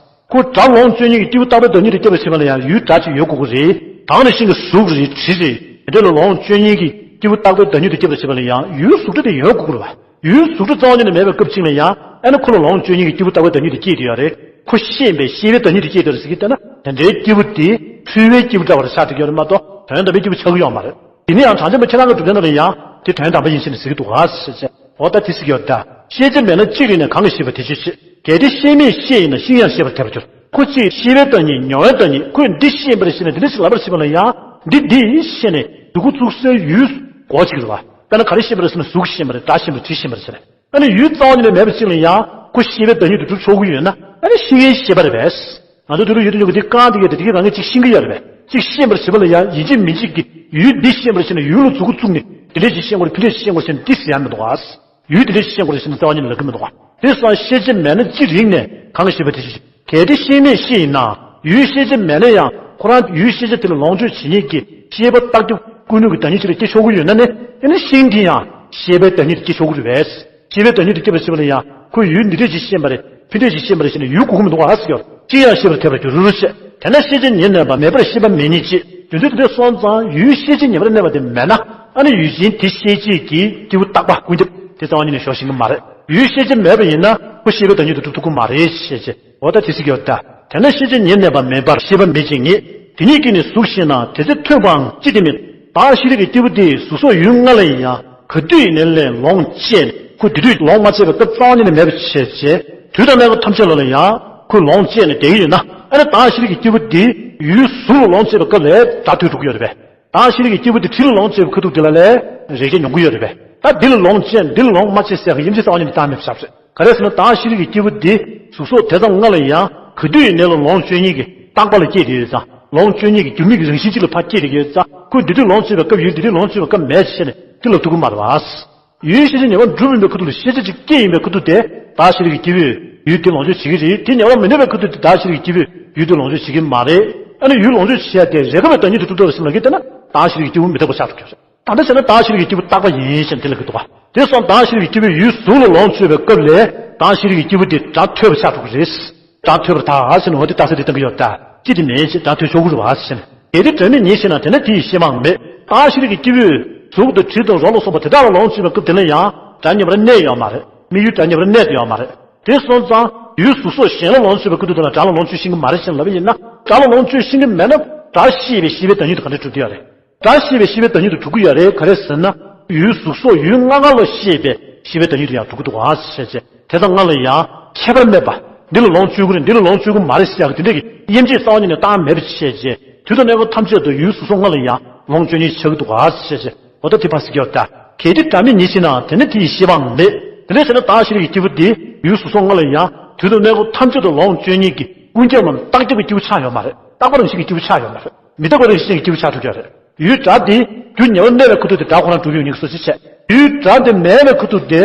ཁོ་སྒྲ་ལོངས་སྤྱོད་མཁན་གྱི་སྐྱེས་བུ་རྟག་པའི་བདག་ཉིད་དུ་སྐྱེས་པར་བྱེད་པ་ལ་ཡང་ཡུལ་སྒྲ་ཅིག་ཡོད་དགོས་ཀྱི་རེད། ད་ག་ནང་བཞིན་གྱི་གཟུགས་རེད་དྲི་རེད། དེ་འདྲ་ལ་ལོངས་སྤྱོད་མཁན་གྱི་སྐྱེས་བུ་རྟག་པའི་བདག་ཉིད་དུ་སྐྱེས་པར་བྱེད་པ་ལ་ཡང་ཡུལ་གཟུགས་སྒྲ་དེ་ཡོད་དགོས་ཀྱི་རེད་བ། ཡུལ་གཟུགས་སྒྲ་རྩ་བ་ཉིད་ནས་མེད་པའི་སྐབས་གཅིག་ལ་ཡང་ཨ་ནི་ཁོ་ལ་ལོངས་སྤྱོད་མཁན་གྱི་སྐྱེས་བུ་རྟག་པའི་བདག་ཉིད་དུ་སྐྱེས་དེ་ཡོད་རེད། ཁོ་ཤེས་པའི་ཤེས་པའི་བདག་ཉིད་དུ་སྐྱེས་དེ་ཡོད་རེད་ཟེར་གྱི་འདུག་ན། དེ་འདྲའི་སྐྱེས་བུ་དེ་འཁྲུལ་བའི་སྐྱེས་བུ་འདྲ་བར་ཆགས་བསྡད་ཀྱི་ཡོད་རེད་མ་གཏོགས་དོན་དམ་པའི་སྐྱེས་བུ་ཆགས་ཀྱི་ཡོད་མ་རེད། དེ་ནས་ཡང་གྲངས་ཅན་པ་ཁྱེད་རང་གི་གྲུབ་མཐའི་ནང་ལ་ཡང་དེ་དོན་དམ་པ་ཡིན་ཞེས་ནས་ཟེར་གྱི་འདུག་ག་ཟེར་བྱས། འོ་ད་དེ་ཟེར་གྱི་ཡོད་ད། ཤེས་བྱེད་མེད་ན་ཅི་རིག་ནས་གང་གིས་ཤེས་པར་བྱེད་བརྗོད་ཅེས། གལ་ཏེ་ཤེས་མེད་ཤེས་ཡིན་ན་ཤིང་ཡང་ཤེས་པར་འཐད་པར་འགྱུར། ཁོ་ཅིག་ཤེས་པའི་བདག་ཉིད་མྱོང་བའི་བདག་ཉིད་ཁོས་འདི་ཤེས་པར་བྱས་ནས་འདི་འདྲ་ཞིག་ལབ་པར་བྱེད་པ་ལ་ཡང་འདི་འདི་ཤེས་ནས་འདུ་འགོད་བཙུགས་སའི་ཡུལ་གོ་ཅིག་རེད་བ། དཔེར་ན་ག་རེ་ཤེས་པ་རེད་ཟེར་ན་གཟུགས་ཤེས་པ་རེད། སྒྲ་ཤེས་པ་རེད། དྲི་ཤེས་པ་རེད་ཟེར། ཨ་ནི་ཡུལ་རྩ་བ་ཉིད་ནས་མེད་པ་ཅིག་ལ་ཡང་ཁོ་ཤེས་པའི་བདག་ཉིད་དུ་གྲུབ་ཆོག་གི་ཡོད་ན་ཨ་ནི་ཤེས་མཁན་ཤེས་པ་རེད་པས། ང་ཚོ་དེ་རུ་ཡུལ་དུ་འཇོག་གི་དེ་རྐང་དེ་གས་དེ་དེ་གས་རང་གིས་ཅིག་ཤེས་ཀྱི་ཡོད་རེད་པས། ཅིག་ཤེས་པར་བྱེད་པ་ལ་ཡང་ཡིན་གཅིག་མིན་གཅིག་གི་ཡུལ་འདི་ཤེས་པར་བྱས་ན་ཡུལ་ལ་མཛུབ་གུ་བཙུགས་ནས་དེ་འདྲས་ཅིག་ཤེས་དགོས་རེད། ཕ་འདྲས་ཅིག་ཤེས་དགོས་རེད་ཟེར་ནས་འདི་ཟེར་ཡ་མི་འདུག་ག་ཡུལ་དེ་འདྲས་ཤེས་དགོས་རེད་ཟེར་ནས་རྩ་བ་ཉིད་ནས་ལབ་ཀྱི་མི་འདུག་ག་དེ་སོང་ཤེས་བྱེད་མེད་ན་ཅི་རིག་ནས་གང་གིས་ཤེས་པར་བྱེད་བརྗོད་ཅེས། གལ་ཏེ་ཤེས་མེད་ཤེས་ཡིན་ན། ཡུལ་ཤེས་བྱེད་མེད་ན་ཡང་ཁོ་རང་ཡུལ་ཤེས་བྱེད་དེ་ལ་ལོངས་སྤྱོད་བྱེད་མཁན་གྱི་ཤེས་པ་རྟག་ཁྱབ་ཀུན་ནུས་ཀྱི་བདག་ཉིད་ཅིག་ལ་སྐྱེ་ཆོག་གི་ཡོད་ན་ནི་ཨ་ནི་ཤིང་དེ་ཡང་ཤེས་པའི་བདག་ཉིད་དུ་སྐྱེ་ཆོག་གི་རེད་པས། ཤེས་པའི་བདག་ཉིད་དུ་སྐྱེ་བར་བྱེད་པ་ལ་ཡང་ཁོས་ཡུལ་འདི་འདྲས་ཅིག་ཤེས་པ་རེད། ཕ་འདྲས་ཅིག་ཤེས་པ་རེད་ཟེར་ནས་ཡུལ་གོ་གི་མི་འདུག་ག་ཟེར་གྱི་ཡོད་རེད། ཅི་ཡང་ཤེས་པར་འཐད་པར་འགྱུར་ཞེས། དེས་ན་ཤེས་བྱེད་ཉིད་གནས་པ་མེད་པར་ཤེས་པ་མེད་ཉིད་ཅེས། རྒྱུ་མཚན་དེ་འདྲ་སོང་ཙང་ཡུལ་ཤེས་བྱེད་ཉིད་པར་གནས་པ་དེ་མེད་ན་ཨ་ནི་ཡུལ་ཅན་དེ་ཤེས་བྱེད་ཀྱི་སྐྱེས་བུ་རྟག་པ་ཀུན་ཁྱབ་དེ་རྩ་བ་ཉིད་ནས་ཞོག་ཤེས་ཀྱི་མ་རེད། ཡུལ་ཤེས་བྱ་མེད་པ་ཡིན་ན་ཁོ་ཤེས་པའི་བདག་ཉིད་དུ་གྲུབ་ཐུབ་ཀྱི་མ་རེད་ཞེས་བྱས། འོ་ད་དེ་ཟེར་གྱི་ཡོད་ད། དེས་ན་ཤེས་བྱ་ཉིད་གནས་པ་མེད་པར་ཤེས་པ་མེད་ཅིང་ངེས། དེ་ཉིད་ཀྱིས་ནི་གཟུགས་ཤེས་ན་དེ་ཚེ་ཐོས་པའང་ཅི་སྟེ་མེད། བདག་ཤེས་རིག་གི་སྐྱེས་བུ་དེ་གཟུགས་སོགས་ཡུལ་ལྔ་ལ་ཡང་ག་དུས་ཡིན་ནའི་ལོངས་སྤྱད་ནས། ཁོ་དེ་དུས་ལོངས་མ་སྤྱད་པའི་སྐབས་རྩ་བ་ཉིད་ནས་མེད་པ་བྱས་རྗེས་དུས་དང་གནས་སྐབས་ཐམས་ཅད་ལ་ལ་ཡང་ཁོས་ལོངས་སྤྱད་ནས་བསྡད་ཀྱི་ཡོད་ན། ཨ་ནི་བདག་ཤེས་རིག་གི་སྐྱེས་བུ་དེ་ཡུལ་གཟུགས་ལ་ལོངས་སྤྱད་པའི་སྐབས་ལ་སྒྲ་ཐོས་འགྲོ་གི་ཡོད་རེད་པས། བདག་ཤེས་རིག་གི་སྐྱེས་བུ་དེ་དྲི་ལ་ལོངས་སྤྱད་པའི་ཁ་ཐུག་དེ་ལ་ལས་རེག་བྱ་མྱོང་གི་ཡོད་རེད་པས། ད་འདི་ལ་ལོངས་སྤྱད་འདི་ལ་ལོངས་མ་སྤྱད་ཟེར་གི་དབྱེ་འབྱེད་རྩ་བ་ཉིད་ནས་བཏང་མེད་པ་ཆགས་པ་རེད། ག་རེ་ཟེར་ན་བདག་ཤེས་རིག་གི་སྐྱེས་བུ་འདི་གཟུགས་སོགས་དེ་ཙམ་ལྔ་ལ་ཡང་ག་དུས་ཡིན་ནའི་ལ་ལོངས་སྤྱོད་ཉིད་ཀྱི་རྟག་པ་ལ་སྐྱེས་ཏེ་ཡོད་ཙང་། ལོངས་སྤྱོད་ཉིད་ཀྱི་རྒྱུ་མིག་གི་རང་བཞིན་གཅིག་ལ་ཕར་སྐྱེས་ཏེ་ཡོད་ཙང་། ཁོས་འདི་དུས་ལོངས་སྤྱོད་པའི་སྐབས་ཡོད་འདི་དུས་ལོངས་སྤྱོད་པའི་སྐབས་མེད་ཅེས་ནས་འདི་ལབ་ཐུབ་ཀྱི་མ་རེད་བ། ཡུལ་ཤེས་བྱ་ཉེ་བར་སྒྲུབ་ཡིན་པའི་ཁ་ཐུག་ལ་ཤེས་བྱ་གཅིག་སྐྱེས་ཡིན་པའི་ཁ་ཐུག་དེ་བདག་ཤེས་རིག་གི་སྐྱེས་བུས་ཡུལ་དེ་ལོངས་སྤྱོད་བྱེད་ཀྱི་རེད། དེ་ཉེ་བར་མི་གནས་པའི་ཁ་ཐུག་དེ་བདག་ཤེས་རིག་གི་སྐྱེས་བུས་ཡུལ་དེ་ལོངས་སྤྱོད་བྱེད་ཀྱི་མ་རེད། ཨ་ནི་ཡུལ་ལོངས་སྤྱོད་བྱེད་ཡ་དེ་རེག་པའི་བདག་ཉིད་དུ་གྲུབ་ཐུབ་པ་ཞིག་ལ་གི་དེ་ན་བདག་ཤེས་རིག་གི་སྐྱེས་བུ་མི་རྟག་པ་ཆགས་ཐུབ་ཀྱི་རེད། ད་ལྟ་བྱས་ན་བདག་ཤེས་རིག་གི་སྐྱེས་བུ་རྟག་པ་ཡིན་ཞེས་དེ་ལ་གི་འདུག་པ། དེ་སོང་བདག་ཤེས་རིག་གི་སྐྱེས་བུས་ཡུལ་གཟུགས་ལ་ལོངས་སྤྱོད་པའི་སྐབས་ལས་བདག་ཤེས་རིག་གི་སྐྱེས་བུ་དེ་སྒྲ་ཐོས་པ་ཆགས་ཐུབ་ཀྱི་རེད། སྒྲ་ཐོས་པར་ཐལ་ཟེར་ནས་འོ་དེ་རྟགས་གསལ་དེ་བཏང་གི་ཡོད་ད། ཅི་སྟེ་མེད་ཅེས་སྒྲ་ཐོས་ཆོག་གི་རེད་བ་ཟེར་ནས། གལ་ཏེ་སྒྲ་མེད་ཉིད་ཤེས་ན་དེ་ན་དེ་ཡི་ཤེས་པའང་མེད། བདག་ཤེས་རིག་གི་སྐྱེས་བུས་གཟུགས་དང་དྲི་དང་རོ་ལ་སོགས་པ་དེ་དག་ལ་ལོངས་སྤྱོད་པའི་སྐབས་དེ་ལ་ཡང་སྒྲ་ཉེ་བར་གནས་ཡོད་མ་རེད། དམིགས་ཡུལ་སྒྲ་ཉེ་བར་གནས་ཏེ་ཡོད་མ་རེད། དེ་སོང་ཙང་ཡུལ་གཟུགས་སོགས་གཞན་ལ་ལོངས་སྤྱོད་པའི་སྐབས་དེ་དེ་ལ་སྒྲ་ལ་ལོངས་སྤྱོད་ཤེས་ཀྱི་མ་རེད་ཅེས་ལབ་པ་ཡིན་ན། སྒྲ་ལ་ལོངས་སྤྱོད་ཤེས་ཀྱི་མེད་ན་སྒྲ་ཤེས་པའི་ཤེས་པའི་བདག་ཉིད་དུ་ག་འདྲ་གྲུབ་ཀྱི་ཡོད་རེད། སྒྲ་ཤེས་པའི་ཤེས་པའི་བདག་ཉིད་དུ་གྲུབ་ཀྱི་ཡོད་རེད། ག་རེ་ཟེར་ན། ཡུལ་གཟུགས་སོགས་ཡུལ་ལྔ་ལྔ་ལ་ཤེས་པའི་ཤེས་པའི་བདག་ཉིད་དུ་ཡང་གྲུབ་ཀྱི་འདུག་ག་ཞེས་བྱས། དེ་དང་ལྔ་ལ་ཡང་ཁྱད་པར་མེད་པ། འདི་ལ་ལོངས་སྤྱོད་ཀྱི་རེད། འདི་ལ་ལོངས་སྤྱོད་ཀྱི་མ་རེད་ཟེར་ཡག་གི་དེ་འདྲ་གི་དབྱེ་འབྱེད་རྩ་བ་ཉིད་ནས་བཏང་མེད་པ་བྱས་རྗེས་དུས་དང་གནས་སྐབས་ཐམས་ཅད་དུ་ཡུལ་གཟུགས་སོགས་ལྔ་ལ་ཡང་ལོངས་སྤྱོད་ཉིད་ཆགས་ཀྱི་འདུག་ག་ཞེས་བྱས། འོ་ད་དེ་ཕར་ཟེར་གྱི་ཡོད་ད། གལ་ཏེ་སྒྲ་མེད་ཉིད་ཤེས་ན་དེ་ནི་དེ་ཡི་ཤེས་པའང་མེད། དེ་འདྲ་བྱས་ན་བདག་ཤེས་རིག་གི་སྐྱེས་བུ་དེ་ཡུལ་གཟུགས་སོགས་ལྔ་ལ་ཡང་དུས་དང་གནས་སྐབས་ཐམས་ཅད་དུ་ལོངས་སྤྱོད་ཉིད་ཀྱི་ཀུན་ཁྱབ་ནམ་རྟག་ཁྱབ་ཀྱི་སྐྱེས་བུ་ཆགས་ཡོད་མ་རེད། རྟག་པ་རང་བཞིན་གྱི་སྐྱེས་བུ་ཆགས་ཡོད་མ་རེད། མི་རྟག་པ་རང་བཞིན་གྱི་སྐྱེས་བུ་ཆགས་ཐུབ་ཀྱི་ཡོད་རེད། ཡུལ་སྒྲ་དེ་རྒྱུ་ཉེ་བར་གནས་པའི་ཁ་ཐུག་དེ་སྒྲ་ཁོ་རང་གྲུབ་ཡོད་ཉིད་ཀྱི་སོ་སྐྱེ་བྱས། ཡུལ་སྒྲ་དེ་མེད་པའི་ཁ་ཐུག་དེ་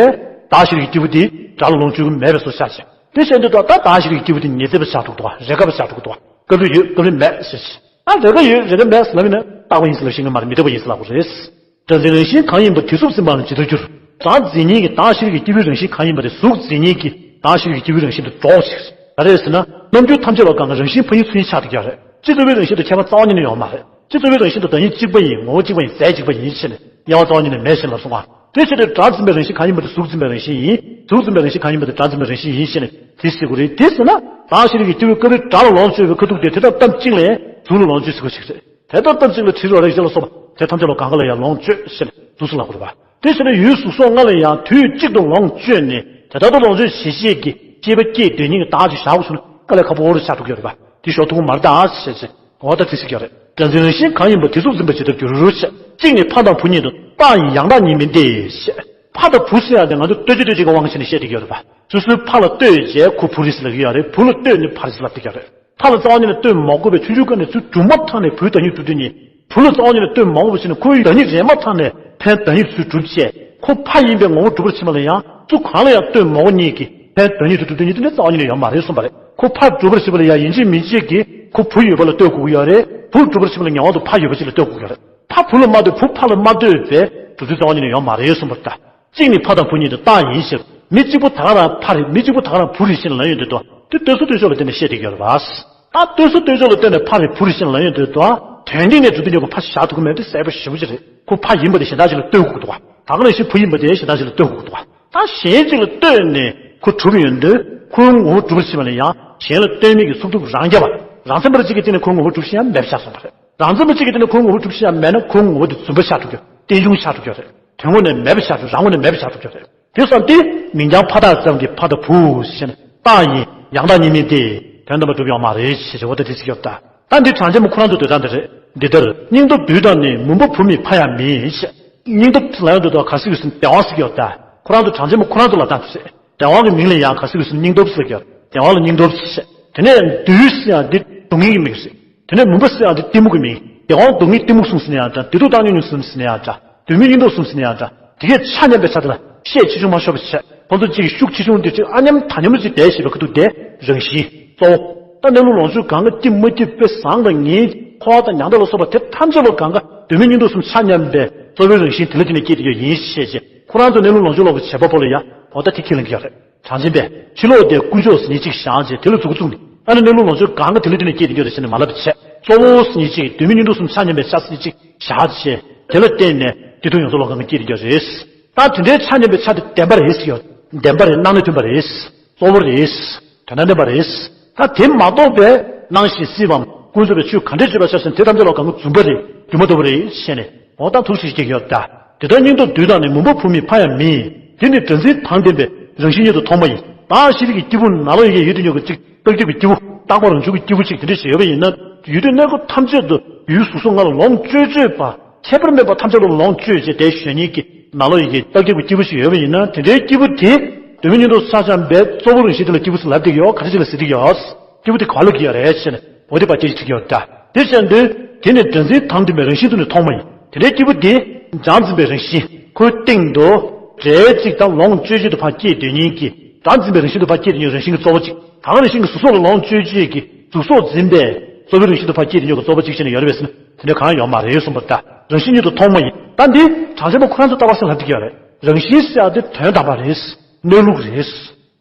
བདག་ཤེས་རིག་གི་སྐྱེས་བུ་དེ་སྒྲ་ལ་ལོངས་སྤྱོད་ཀྱི་མེད་པའི་སོ་ཆགས་བྱས། དེ་བྱས་འདུག་ད་ད་བདག་ཤེས་རིག་གི་སྐྱེས་བུ་དེ་ཉི་ཚེ་བ་ཆགས་འགྲོ་གི་འདུག་བ། རེས་འགའ་བ་ཆགས་འགྲོ་གི་འདུག་བ། སྐབས་རེ་ཡོད་སྐབས་རེ་མེད་ཟེར་བྱས། ཨ་རེས་འགའ་ཡོད་རེས་འགའ་མེད་ཟེར་ལབ་ཡིན་ན་རྟག་པ་ཡིན་ཟེར་ལབ་ཤེས་ཀྱི་མ་རེད། མི་རྟག་པ་ཡིན་ཟེར་ལབ་དགོས་རེད། སྒྲ་འཛིན་རང་བཞིན་གང་ཡིན་པ་དེ་གཟུགས་འཛིན་པའང་ཇི་ལྟར་འགྱུར། སྒྲ་འཛིན་ཉིད་ཀྱི་བདག་ཤེས་རིག་གི་སྐྱེས་བུའི་རང་བཞིན་གང་ཡིན་པ་དེ་གཟུགས་འཛིན་ཉིད་ཀྱི་བདག་ཤེས་རིག་གི་སྐྱེས་བུའི་རང་བཞིན་དུ་འགྲོ་ཞིག་ག་རེ་ཟེར་ན། རྣམ་འགྱུར་ཐམས་ཅད་ལ་གང་གི་རང་བཞིན་ཕ་ཡུལ་ཚུལ་གཉིས་ཆགས་ཏེ་ཡོད་རེད། སྤྱི་གཙོ་བོའི་རང་བཞིན་དུ་ཁྱད་པར་རྩ་བ་ཉིད་ནས་ཡོད་མ་རེད། སྤྱི་གཙོ་བོའི་རང་བཞིན་དུ་བདག་ཉིད་གཅིག་པ་ཡིན། ངོ་བོ་གཅིག་པ་ཡིན། རྫས་གཅིག་པ་ཡིན་ཞེས་ནས་དབྱེ་བ་རྩ་བ་ཉིད་ནས་མེད་ཞེས་ལབ་སོང་ང་། དེ་ཕྱིར་དེ་སྒྲ་འཛིན་པའི་རང་བཞིན་གང་ཡིན་པ་དེ་གཟུགས་འཛིན་པའི་རང་བཞིན་ཡིན། གཟུགས་འཛིན་པའི་རང་བཞིན་གང་ཡིན་པ་དེ་སྒྲ་འཛིན་པའི་རང་བཞིན་ཡིན་ཞེས་ནས་དེ་ཟེར་དགོས་རེད། དེ་ཟེར་ན་བདག་ཤེས་རིག་གི་སྐྱེས་བུའི་སྐབས་རེ་སྒྲ་ལ་ལོངས་སྤྱོད་པའི་ཁ་ཐུག་དེ་དེ་དང་སྟབས་གཅིག་ལ་གཟུགས་ལ་ལོངས་སྤྱོད་ཟེར་དགོས་ཞིག་རེད། དེ་དང་སྟབས་གཅིག་ལ་དྲི་རོ་རེག་བྱ་ལ་སོགས་པ་དེ་ཐམས་ཅད་ལ་གང་ག་ལ་ཡང་ལོངས་སྤྱོད་ཟེར་ནས་གཟུགས་སུ་ལབ་དགོས་རེད་པ། དེ་ཟེར་ན་ཡུལ་གཟུགས་སོགས་ལྔ་ལ་ཡང་དུས་གཅིག་ཏུ་ལོངས་སྤྱོད་ནས་དེ་ལྟར་དུ་ལོངས་སྤྱོད་བྱེད་ཤེས་ཀྱི་སྐྱེས་པ་སྐྱེས་དོན་གཉིས་ཀྱི་བདག་ཅིག་བཞག་དགོས་བྱུང་ན་དཀའ་ལས་ཁག་པོ་རུ་ཆགས་འགྲོ་གི་ཡོད་རེད་པ། དེ་ཞོག་ཐུག་མར་བདག་ཟེར་ཟེར། འོ་ད་དེ་ཟེར་གྱི་རེད། སྒྲ་འཛིན་རང་བཞིན་གང་ཡིན་པ་དེ་གཟུགས་འཛིན་པ་ཇི་ལྟར་འགྱུར་ཞེས། གཅིག་ནི་ཕ་དང་བུ་ཉིད་དུ་རྟག་ཡིན་ཡང་དག་ཉིད་མིན་ཏེ་ཞེས། ཕ་དང་བུ་ཟེར་ཡང་དེ་ང་ཚོ་ལྟོས་གཅོད་ལྟོས་གཅོད་ཀྱི་དབང་བྱས་ནས་བཤད་བསྡད་ཀྱི་ཡོད་རེད་པ། སོ་སོའི་ཕ་ལ་ལྟོས་བྱས་ཁོ་བུ་རེད་ཟེར་ལབ་ཀྱི་ཡོད་རེད། བུ་ལ་ལྟོས་ནས་ཕ་རེད་ཟེར་ལབ་བསྡད་ཀྱི་ཡོད་རེད། ཕ་ལ་རྩ་བ་ཉིད་ནས་ལྟོས་མ་དགོས་པའི་ཆུང་ཆུང་སྐབས་ནས་ཚུར་གྲུབ་མ་ཐག་ནས་བུའི་བདག་ཉིད་གྲུབ་དུས་ནི། བུ་ལ་རྩ་བ་ཉིད་ནས་ལྟོས་མ་དགོས་པ་བྱས་ནས་ཁོའི་བདག་ཉིད་རེད་མ་ཐག་ནས་ཕའི་བདག་ཉིད་ཚུར་གྲུབ་བྱས། ཁོ་ཕ་ཡིན་པའི་ངོ་བོ་གྲུབ་པར་བྱེད་པ་ལ་ཡང་སུ་གང་ལ་ཡང་ལྟོས་མ་དགོས་ཉིད་ཀྱི་ཕའི་བདག་ཉིད་དུ་གྲུབ་དོན་ཉིད་དེ་འདྲ་རྩ་བ་ཉིད་ནས་ཡོད་མ་རེད་གསུངས་པ་རེད། ཁོ་ཕར་གྲུབ་པར་བྱེད་པ་ལ་ཡང་ཡིན་གཅིག་མིན་གཅིག་གིས་ཁོ་བུ་ཡོད་པ་ལ་ལྟོས་དགོས་ཀྱི་ཡོད་རེད། བུ་གྲུབ་པར་བྱེད་པ་ལ་ངེས་པར་དུ་ཕ་ཡོད་པ་ཅིག་ལ་ལྟོས་དགོས་ཀྱི་ཡོད་རེད། ཕ་བུ་ལ་མ་ལྟོས་བུ་ཕ་ལ་མ་ལྟོས་པའི་གྲུབ་དོན་རྩ་བ་ཉིད་ནས་ཡོད་མ་རེད་གསུངས་པ་རེད་ད། གཅིག་ནི་ཕ་དང་བུ་ཉིད་དུ་རྟག་ཡིན་ཕྱིར། མི་གཅིག་པུ་ད་ག་རང་ཕ་རེད། མི་གཅིག་པུ་ད་ག་རང་བུ་རེད་ཅེས་ལབ་ཡོང་དུས་དོ། དེ་ལྟོས་ས་ལྟོས་ཕྱོགས་ལ་བརྟེན་ནས་བཤད་བསྡད་ཀྱི་ཡོད་རེད་པ། ད་ལྟོས་ས་ལྟོས་ཕྱོགས་ལ་བརྟེན་ནས་ཕ་རེད་བུ་རེད་ཅེས་ལབ་ཡོང་དུས་དོ། དོན་སྟེང་ནས་གྲུབ་དོན་ཉིད་ཀྱི་ཕ་བཞག་ཐུབ་ཀྱི་མེད་དེ་གསལ་པོ་ཞེ་པོ་ཅིག་རེད། ཁོ་ཕ་ཡིན་པ་དེ་གཞན་དག་ཅིག་ལ་ལྟོས་དགོས་ཀྱི་འདུག་པ། ད་ག་ནང་བཞིན་བུ་ཡིན་པ་དེ་གཞན་དག་ཅིག་ལ་ལྟོས་དགོས་ཀྱི་འདུག་པ། ད་གཞན་གཅིག་ལ་ལྟོས་ནས་ཁོ་གྲུབ་ཡོང་དུས་ཁོའི་ངོ་བོ་གྲུབ་པར་བྱེད་པ་ལ་ཡང་གཞན་ལ་ལྟོས་མེད་ཀྱི་ཚུགས་ཐུབ་རང་རྐྱ་བ། རང་མཚན་པ་གཅིག་གི་སྟེང་ནས་ཁོའི་ངོ་བོ་གྲུབ་ཤེས་ཡང་མེད་པ་ཆགས་སོང་བ་རེད། རང་མཚན་པ་གཅིག་གི་སྟེང་ནས་ཁོའི་ངོ་བོ་གྲུབ་ཤེས་ཡང་མེད་ན་ཁོའི་ངོ་བོ་དེ་རྫུན་པ་ཆགས་འགྲོ་རྒྱུ། རྟེན་འབྱུང་ཆགས་འགྲོ་རྒྱུ་རེད། དོན་ངོ་ནས་མེད་པ་ཆགས་འགྲོ། རང་ངོས་ནས་མེད་པ་ཆགས་འགྲོ་རྒྱུ་རེད། དེ་སོང་སྟེ་མིང་རྐྱང་ཕ་རྟགས་ཙམ་གྱིས་ཕ་དང་བུ་ཞེས་ནས་རྟག་ཡིན་ཡང་དག་ཉིད་མིན་ཏེ། དོན་དམ་པར་གྲུབ་ཡོད་མ་རེད་ཞེས་བྱ་བ་དེ་འདྲ་ཞིག་ཡོད་ད། ད་འདི་གྲངས་ཅན་པ་ཁོ་རང་ཚོ་འདོད་སྟངས་འདི་རེད། འདི་ལྟར་སྙིང་སྟོབས་དུས་དང་ནི་མུན་པ་བུ་མེད་ཕ་ཡང་མིན་ཞེས། སྙིང་སྟོབས་ལ་ཡང་འདོད་དོ་ག་ཟེར་ཡོད་ཟེར་ན་བདེ་བ་ཟེར་གྱི་ཡོད་ད། ཁོ་རང་ཚོ་གྲངས་ཅན་པ་ཁོ་རང་ཚོ་ལབ་སྟངས་དེ་རེད། བདེ་བ་གི་མིང་ལ་ཡང་ག་ཟེར་ཡོད་ཟེར་ན་སྙིང་སྟོབས་ཟེར་གྱི་ཡོད། བདེ་བ་ལ་སྙིང་སྟོབས་ཟེར། དེ་ནས་དུས་ཟེར་ཡང་འདི་སྡུག་བསྔལ་གྱི་མིང་ཟེར། དེ་ནས་མུན་པ་ཟེར་ཡང་འདི་གཏི་མུག་གི་མིང་། བདེ་བ་སྡུག་བསྔལ་གཏི་མུག་གསུམ་ཟེར་ན་ཡང་འདྲ། བདེ་སྡུག་བཏང་སྙོམས་གསུམ་ཟེར་ན་ཡང་འདྲ། དུས་མིན་སྙིང་སྟོབས་གསུམ་ཟེར་ན་ཡང་འདྲ། དེ་གས་ཆ་མཉམ་པའི་ཆ་དེ་ལ་བཤད་ཆེ་ཆུང་མ་ཤོར་བ་བྱས། ཁོ་ཚོ་གཅིག་གི་ཤུགས་ཆེ་ཆུང་འདི་གཅིག་ཨ་མཉམ་ཐ་སྙོམས་ཅིག་བསྡད་བཞིན་པའི་ཁ་ཐུག་དེ་རང་བཞིན་གཙོ་བོ། ད་གནས་ལུགས་ལོངས་སྤྱོད་གང་ག་སྐྱིད་མ་སྐྱིད་དཔེ་བཟང་དང་ངན་འཁོར་བ་དང་མྱང་འདས་ལ་སོགས་པ་དེ་ཐམས་ཅད་ལ་གང་ག་དུས་མིན་སྙིང་སྟོབས་གསུམ་ཆ་མཉམ་པའི་གཙོ་བོའི་རང་བཞིན་དེ་ལ་བརྟེན་ནས་སྐྱེས་ཏེ་ཡོད་ཡིན་ཞེས་བྱས། ཁོ་རང་ཚོ་གནས་ལུགས་ལོངས་སྤྱོད་ལོག་པའི་བྱེད་པ་པོ་ལ་ཡང་འོ་ད་དེ་ཁས་ལེན་གྱི་ཡོད་རེད། གྲངས་ཅན་པས་ཕྱི་ལོགས་དེ་ཀུན་སྤྱོད་ཟེར་མཁན་གཅིག་བཞག་རྗེས་དེ་ལ་མཛུབ་གུ་བཙུགས་ནས་ཨ་ནི་གནས་ལུགས་ལོངས་སྤྱོད་གང་ག་དེ་ལ་བརྟེན་ནས་སྐྱེས་ཏེ་ཡོད་རེད་ཟེར་ནས་མ་ལབ་བྱས། གཙོ་བོ་ཟེར་མཁན་གཅིག་དུས་མིན་སྙིང་སྟོབས་གསུམ་ཆ་མཉམ་པའི་ཆ་ཟེར་མཁན་གཅིག་བཞག་རྗེས་དེ་ལ་བརྟེན་ནས་དེ་དུས་ཡོངས་རྫོགས་ལོག་གང་ག་སྐྱེས་ཏེ་ཡོད་རེད། ད་དེ་འདྲའི་ཆ་མཉམ་པའི་ཆ་དེ་བདེན་པ་རེད་ཟེར་ཡོད། བདེན་པ་རེད། སྣང་ནས་མཐུན་པ་རེད། གཙོ་བོ་རེད། དོན་དམ་བདེན་པ་རེད། ད་དེ་མ་གཏོགས་པའི་སྣང་ཞིང་སྲིད་པའམ་ཀུན་རྫོབ་པའི་ཆོས་ག་འདྲས་བརྗོད་པ་ཆ་བཞག་ན་དེ་ཐམས་ཅད་ལ་གང་ག་རྫུན་པ་རེད། སྒྱུ་མ་ལྟ་བུ་རེད་ཞེས་ནས། འོ་ད་ཐུགས་ཤིག་ཅིག་ཡོད་ད། དེ་ལྟར་སྙིང་སྟོབས་བསྡུས་དང་ནི། མུན་པ་བུ་མེད་ཕ་ཡང་མེད། དེ་ནི་སྒྲ་འཛིན་དང་ལྡན་པའི་རང་བཞིན་ཉིད་དུ་མཐོང་བ་ཡིན། ད་ཤེས་རིག་གི་སྐྱེས་བུ་ནང་ལོགས་ཡི་གེ་ཡོད་དུ་ཉོ་གི་གཅིག་རྟག་གཅིག་གི་སྐྱེས་བུ། རྟག་པ་རང་བྱུང་གི་སྐྱེས་བུ་གཅིག་དེ་འདྲ་ཞིག་ཡོད་པ་ཡིན་ན། ཡུལ་དུས་གནས་སྐབས་ཐམས་ཅད་དུ་ཡུལ་གཟུགས་སོགས་ལྔ་ལ་ལོངས་སྤྱོད་སྤྱོད་པ། ཁྱད་པར་མེད་པ་ཐམས་ཅད་ལ་ལོངས་སྤྱོད་བྱས་དེ་གཞོན་ཉིད་ཀྱི་ནང་ལོགས་ཡི་གེ་རྟག་གཅིག་གི་སྐྱེས་བུ་ཞིག་ཡོད་པ་ཡིན་ན། དེ་འདྲའི་སྐྱེས་བུ་དེ་དུས་མིན་སྙིང་སྟོབས་ཆ་ཚང་བའི་གཙོ་བོ་རང་བཞིན་དེ་ལ་སྐྱེས་བུ་ཟེར་ལབ་བསྡད་ཀྱི་ཡོད། ག་རེ་ཅིག་ལ་ཟེར་བསྡད་ཀྱི་ཡོད། སྐྱེས་བུ་དེ་ག་ལ་གི་ཡོད་རེད་ཟེར་ནས། འོ་དེ་ཕར་སྐད་ཆ་དྲིས་ཀྱི་ཡོད་ད། དེ་བྱས་དུས་དེ་ནི་སྒྲ་འཛིན་དང་ལྡན་པའི་རང་བཞིན་དུ་ནི་མཐོང་བ་ཡིན། དེ་འདྲའི་སྐྱེས་བུ་དེ་སྒྲ་འཛིན་པའི་རང་བཞིན་ཁོའི་སྟེང་དུ་སྒྲའི་གཅིག་དང་ལོངས་སྤྱོད་བྱེད་དུ་ཕར་སྐྱེས་དོན་གཉིས་ཀྱི། སྒྲ་འཛིན་པའི་རང་བཞིན་དུ་ཕར་སྐྱེས་དོན་གཉིས་རང་བཞིན་གྱི་གཙོ་བོ་གཅིག་ད་ག་རང་བཞིན་གྱི་གཟུགས་སོགས་ལ་ལོངས་སྤྱོད་བྱེད་ཀྱི་གཟུགས་སོགས་འཛིན་པའི་གཙོ་བོའི་རང་བཞིན་དུ་ཕར་སྐྱེས་དོན་གཉིས་ཀྱི་གཙོ་བོ་གཅིག་བྱས་ནས་ཡོད་རེད་པས་ཟེར་ན། དེ་འདྲ་གང་ཡང་ཡོད་མ་རེད་གསུངས་པ་ད། རང་བཞིན་ཉིད་དུ་མཐོང་བ་ཡིན། ད་འདི་གྲངས་ཅན་པ་ཁོ་རང་ཚོ་ལྟ་བ་ཟེར་ལབ་བསྡད་ཀྱི་ཡོད་རེད། རང་བཞིན་ཟེར་ཡ་དེ་དོན་དམ་པ་རེད། གནས་ལུགས་རེད།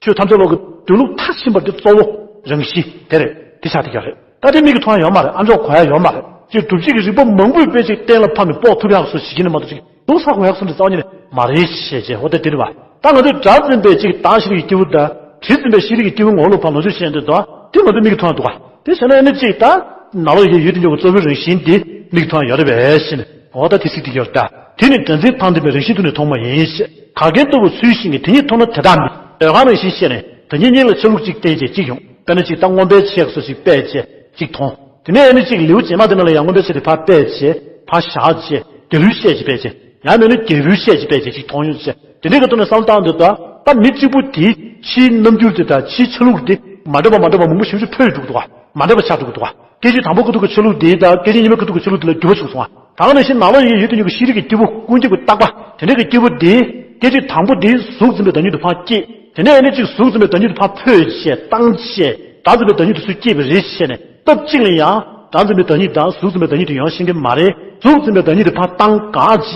ཆོས་ཐམས་ཅད་ལོག་གི་འདོད་ལུགས་མཐར་ཕྱིན་པ་དེ་གཙོ་བོ་རང་བཞིན་དེ་རེད། དེ་ཆགས་བསྡད་ཀྱི་རེད། ད་དེ་མིག་གིས་མཐོང་ཡ་ཡོད་མ་རེད། ཨ་མཆོག་གོ་ཡ་ཡོད་མ་རེད། ཅེས་སྒྲུབ་བྱེད་ཀྱི་རིགས་པ་མང་པོས་དཔེ་ཅིག་གཏན་ལ་ཕབ་ནས་དཔོག་ཐུབ་ཡག་བཟོ་བྱེད་ཀྱི་ནི་མ་གཏོགས་ཅིག་རྡོག་རྩ་གོ་ཡག་བཟོ་འདྲ་རྩ་བ་ཉིད་ནས་མ་རེད་ཞེས་བྱས། འོ་ད་དེ་རེད་བ། ད་ང་ཚོས་སྒྲ་འཛིན་པའི་ཅིག་དང་ཤེས་རིག་གི་སྐྱེས་བུ་དང་། དྲི་འཛིན་པའི་ཤེས་རིག་གི་སྐྱེས་བུ་ངོ་ལོག་ཕར་ལོངས་སྤྱོད་བྱས་འདུག་ད། དེ་ང་ཚོ་མིག་གིས་མཐོང་ཡ་འདུག་ག་དེ་བྱས་ན་ཨ་ནི་ཅིག་ད། ནང་ལོགས་ཡི་གེ་ཡོད་དུ་འཇོག་གི་གཙོ་བོའི་རང་བཞིན་དེ་མིག་གིས་མཐོང་ཡ་ཡོད་རེད་པས་ཞེས་ནས། འོ་ད་དེ་ཚིག་དེ་ཡོད་ད། དེ་ནི་སྒྲ་འཛིན་དང་ལྡན་པའི་རང་བཞིན་དུ་ནི་མཐོང་བ་ཡིན། ག་གིན་ལྟ་བུ་ཚུལ་བཞིན་གྱི་དེ་ཉིད་མཐོང་ན་དེ་དག་མིན། འདོད་ཁམས་རང་བཞིན་ཤེས་ནས་དེ་ཉིད་གཉིས་ལ་ཆ་ལུགས་གཅིག་བསྟན་བྱས་གཅིག་ཡོང་། དཔེར་ན་གཅིག་ད་རྔོན་པའི་ཆས་སོགས་ཤིག་སྤེལ་བྱས་གཅིག་མཐོང་། དེ་ནས་ཨ་ནི་གཅིག་ལེའུ་རྗེས་མ་དེ་ནང་ལ་ཡང་རྔོན་པའི་ཆས་དེ་ཕར་སྤེལ་བྱས་ཕར་བཞག་བྱས་དེ་ལུས་ཤེས་ཀྱི་སྤེལ་བྱས། ཡང་མིན་ན་རྒྱལ་པོའི་ཤེས་ཀྱི་སྤེལ་བྱས་གཅིག་མཐོང་ཡོང་བྱས། དེ་འདྲའི་གི་ཐོག་ནས་བསམ་བློ་བཏང་འདོད་ད། ད་མི་གཅིག་པུ་དེ་ཕྱིའི་རྣམ་འགྱུར་དེ་དང་ཕྱིའི་ཆ་ལུགས་དེ་མ་འདྲ་བ་མ་འདྲ་བ་མང་པོ་ཞིག་འཕྲོད་འགྲོ་གི་འདུག་ག་མ་འདྲ་བ་ཆགས་འགྲོ་གི་འདུག་ག་སྐད་ཅིག་དང་པོ་ཁ་ཐུག་གི་ཆ་ལུགས་དེ་དང་སྐད་ཅིག་གཉིས་པའི་ཁ་ཐུག་གི་ཆ་ལུགས་དེ་ལ་འགྱུར་བ་བྱུང་སོང་ང་། ད་ག་ནང་བཞིན་ནང་ལོགས་ཡི་གེ་ཡོད་དུ་ཉོ་གི་ཤེས་རིག་གི་སྐྱེས་བུ་ཀུན་ཁྱབ་ཀྱི་རྟག་པ་དེ་འདྲ་གི་སྐྱེས་བུ་དེ། སྐད་ཅིག་དང་པོ་དེ་གཟུགས་འཛིན་པའི་བདག་ཉིད་དུ་ཕར་སྐྱེས། དེ་ནས་ཨ་ནི་གཅིག་གཟུགས་འཛིན་པའི་བདག་ཉིད་དུ་ཕར་འཕོས་བྱས་བཏང་བྱས་སྒྲ་འཛིན་པའི་བདག་ཉིད་དུ་ཚུར་སྐྱེས་པ་རེད་ཟེར་ནས། སྟབས་གཅིག་ལ་ཡང་སྒྲ་འཛིན་པའི་བདག་ཉིད་དང་གཟུགས་འཛིན་པའི་བདག་ཉིད་དུ་ཡང་ཤེས་ཀྱི་མ་རེད། གཟུགས་འཛིན་པའི་བདག་ཉིད་དུ་ཕར་བཏང་གང་བྱས་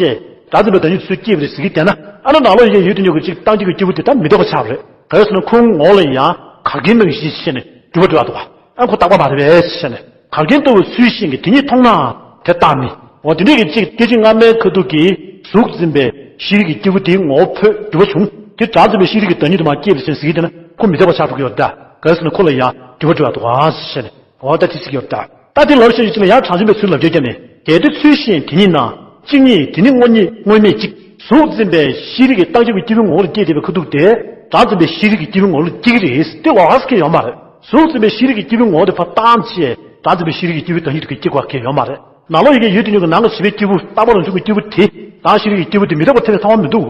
སྒྲ་འཛིན་པའི་བདག་ཉིད་དུ་ཚུར་སྐྱེས་པ་རེད་ཟེར་གྱི་བསྡད་ན། ཨ་ནི་ནང་ལོགས་ཡི་གེ་ཡོད་དུ་ཉོ་གི་གཅིག་བཏང་གཅིག་གི་སྐྱེས་བུ་དེ་ད་མི་རྟག་པ་ཆགས་པ་རེད། ག་རེ་ཟེར་ན་ཁོང་ངོ་ལ་ཡང་ག་གི་ནང་བཞིན་ཤེས་ནས་འགྱུར་བ་འགྲོ་བ་འདུག་ག་ཨ་ཁོ་རྟག་པ་མ་རེད་པས་ཟེར་ནས། ག་གིན་ལྟ་བུ་ཚུལ་བཞིན་གྱི་དེ་ཉིད་མཐོང་ན་དེ་རྟག་མིན། འོ་དེ་འདྲས་ཀྱི་གཅིག་སྐད་ཅིག་སྔ་མའི་ཁ་ཐུག་གི་གཟུགས་འཛིན་པའི་ཤེས་རིག་གི་སྐྱེས་བུ་དེའི་ངོ་བོ་འཕོས་འགྱུར་བ་བྱུང་། དེ་སྒྲ་འཛིན་པའི་ཤེས་རིག་གི་བདག་ཉིད་དུ་མར་སྐྱེས་པ་ཟེར་ཟེར་གྱི་དེ་ན་ཁོ་མི་རྟག་པ་ཆགས་འགྲོ་གི་ཡོད་ད། ག་རེ་ཟེར་ན་ཁོ་ལ་ཡང་འགྱུར་བ་འགྲོ་ཡ་འདུག་ག་ཟེར་ནས། འོ་ད་དེ་ཟེར་གྱི་ཡོད་ད། ད་དེ་ལབ་ཤེས་ཀྱི་ཅི་ལ་ཡང་གྲངས་ཅན་པའི་ཚུལ་ལབ་རྒྱུ་བརྒྱབ་ནས། གལ་ཏེ་ཚུལ་བཞིན་དེ་ཉིད་ན། གཅིག་ཉིད་དེ་ནི་དངོས་ཉིད་དངོས་མེད་གཅིག་གཟུགས་འཛིན་པའི་ཤེས་རིག་གི་རྟག་ཁྱབ་ཀྱི་སྐྱེས་བུའི་ངོ་བོར་སྐྱེས་བསྡད་པའི་ཁ་ཐུག་དེ། སྒྲ་འཛིན་པའི་ཤེས་རིག་གི་སྐྱེས་བུའི་ངོ་བོར་སྐྱེ་གི་རེད། དེ་ལོགས་ཀ་ཟེར་མཁན་ཡོད་མ་རེད། གཟུགས་འཛིན་པའི་ཤེས་རིག་གི་སྐྱེས་བུའི་ངོ་བོ་དེ་ཕར་བཏང་བྱས་སྒྲ་འཛིན་པའི་ཤེས་རིག་གི་སྐྱེས་བུའི་བདག་ཉིད་དུ་སྐྱེ་དགོས་མཁན་ཡོད་མ་རེད། ནང་ལོགས་ཡི་གེ་ཡོད་དུ་ཉོ་གི་ནང་གི་བྱིས་པའི་སྐྱེས་བུ་རྟག་པ་རང་བྱུང་གི་སྐྱེས་བུ་དེ་དང་ཤེས་རིག་གི་སྐྱེས་བུ་དེ་མི་རྟག་པ་ཐེ་བའི་ཐབས་མི་འདུག་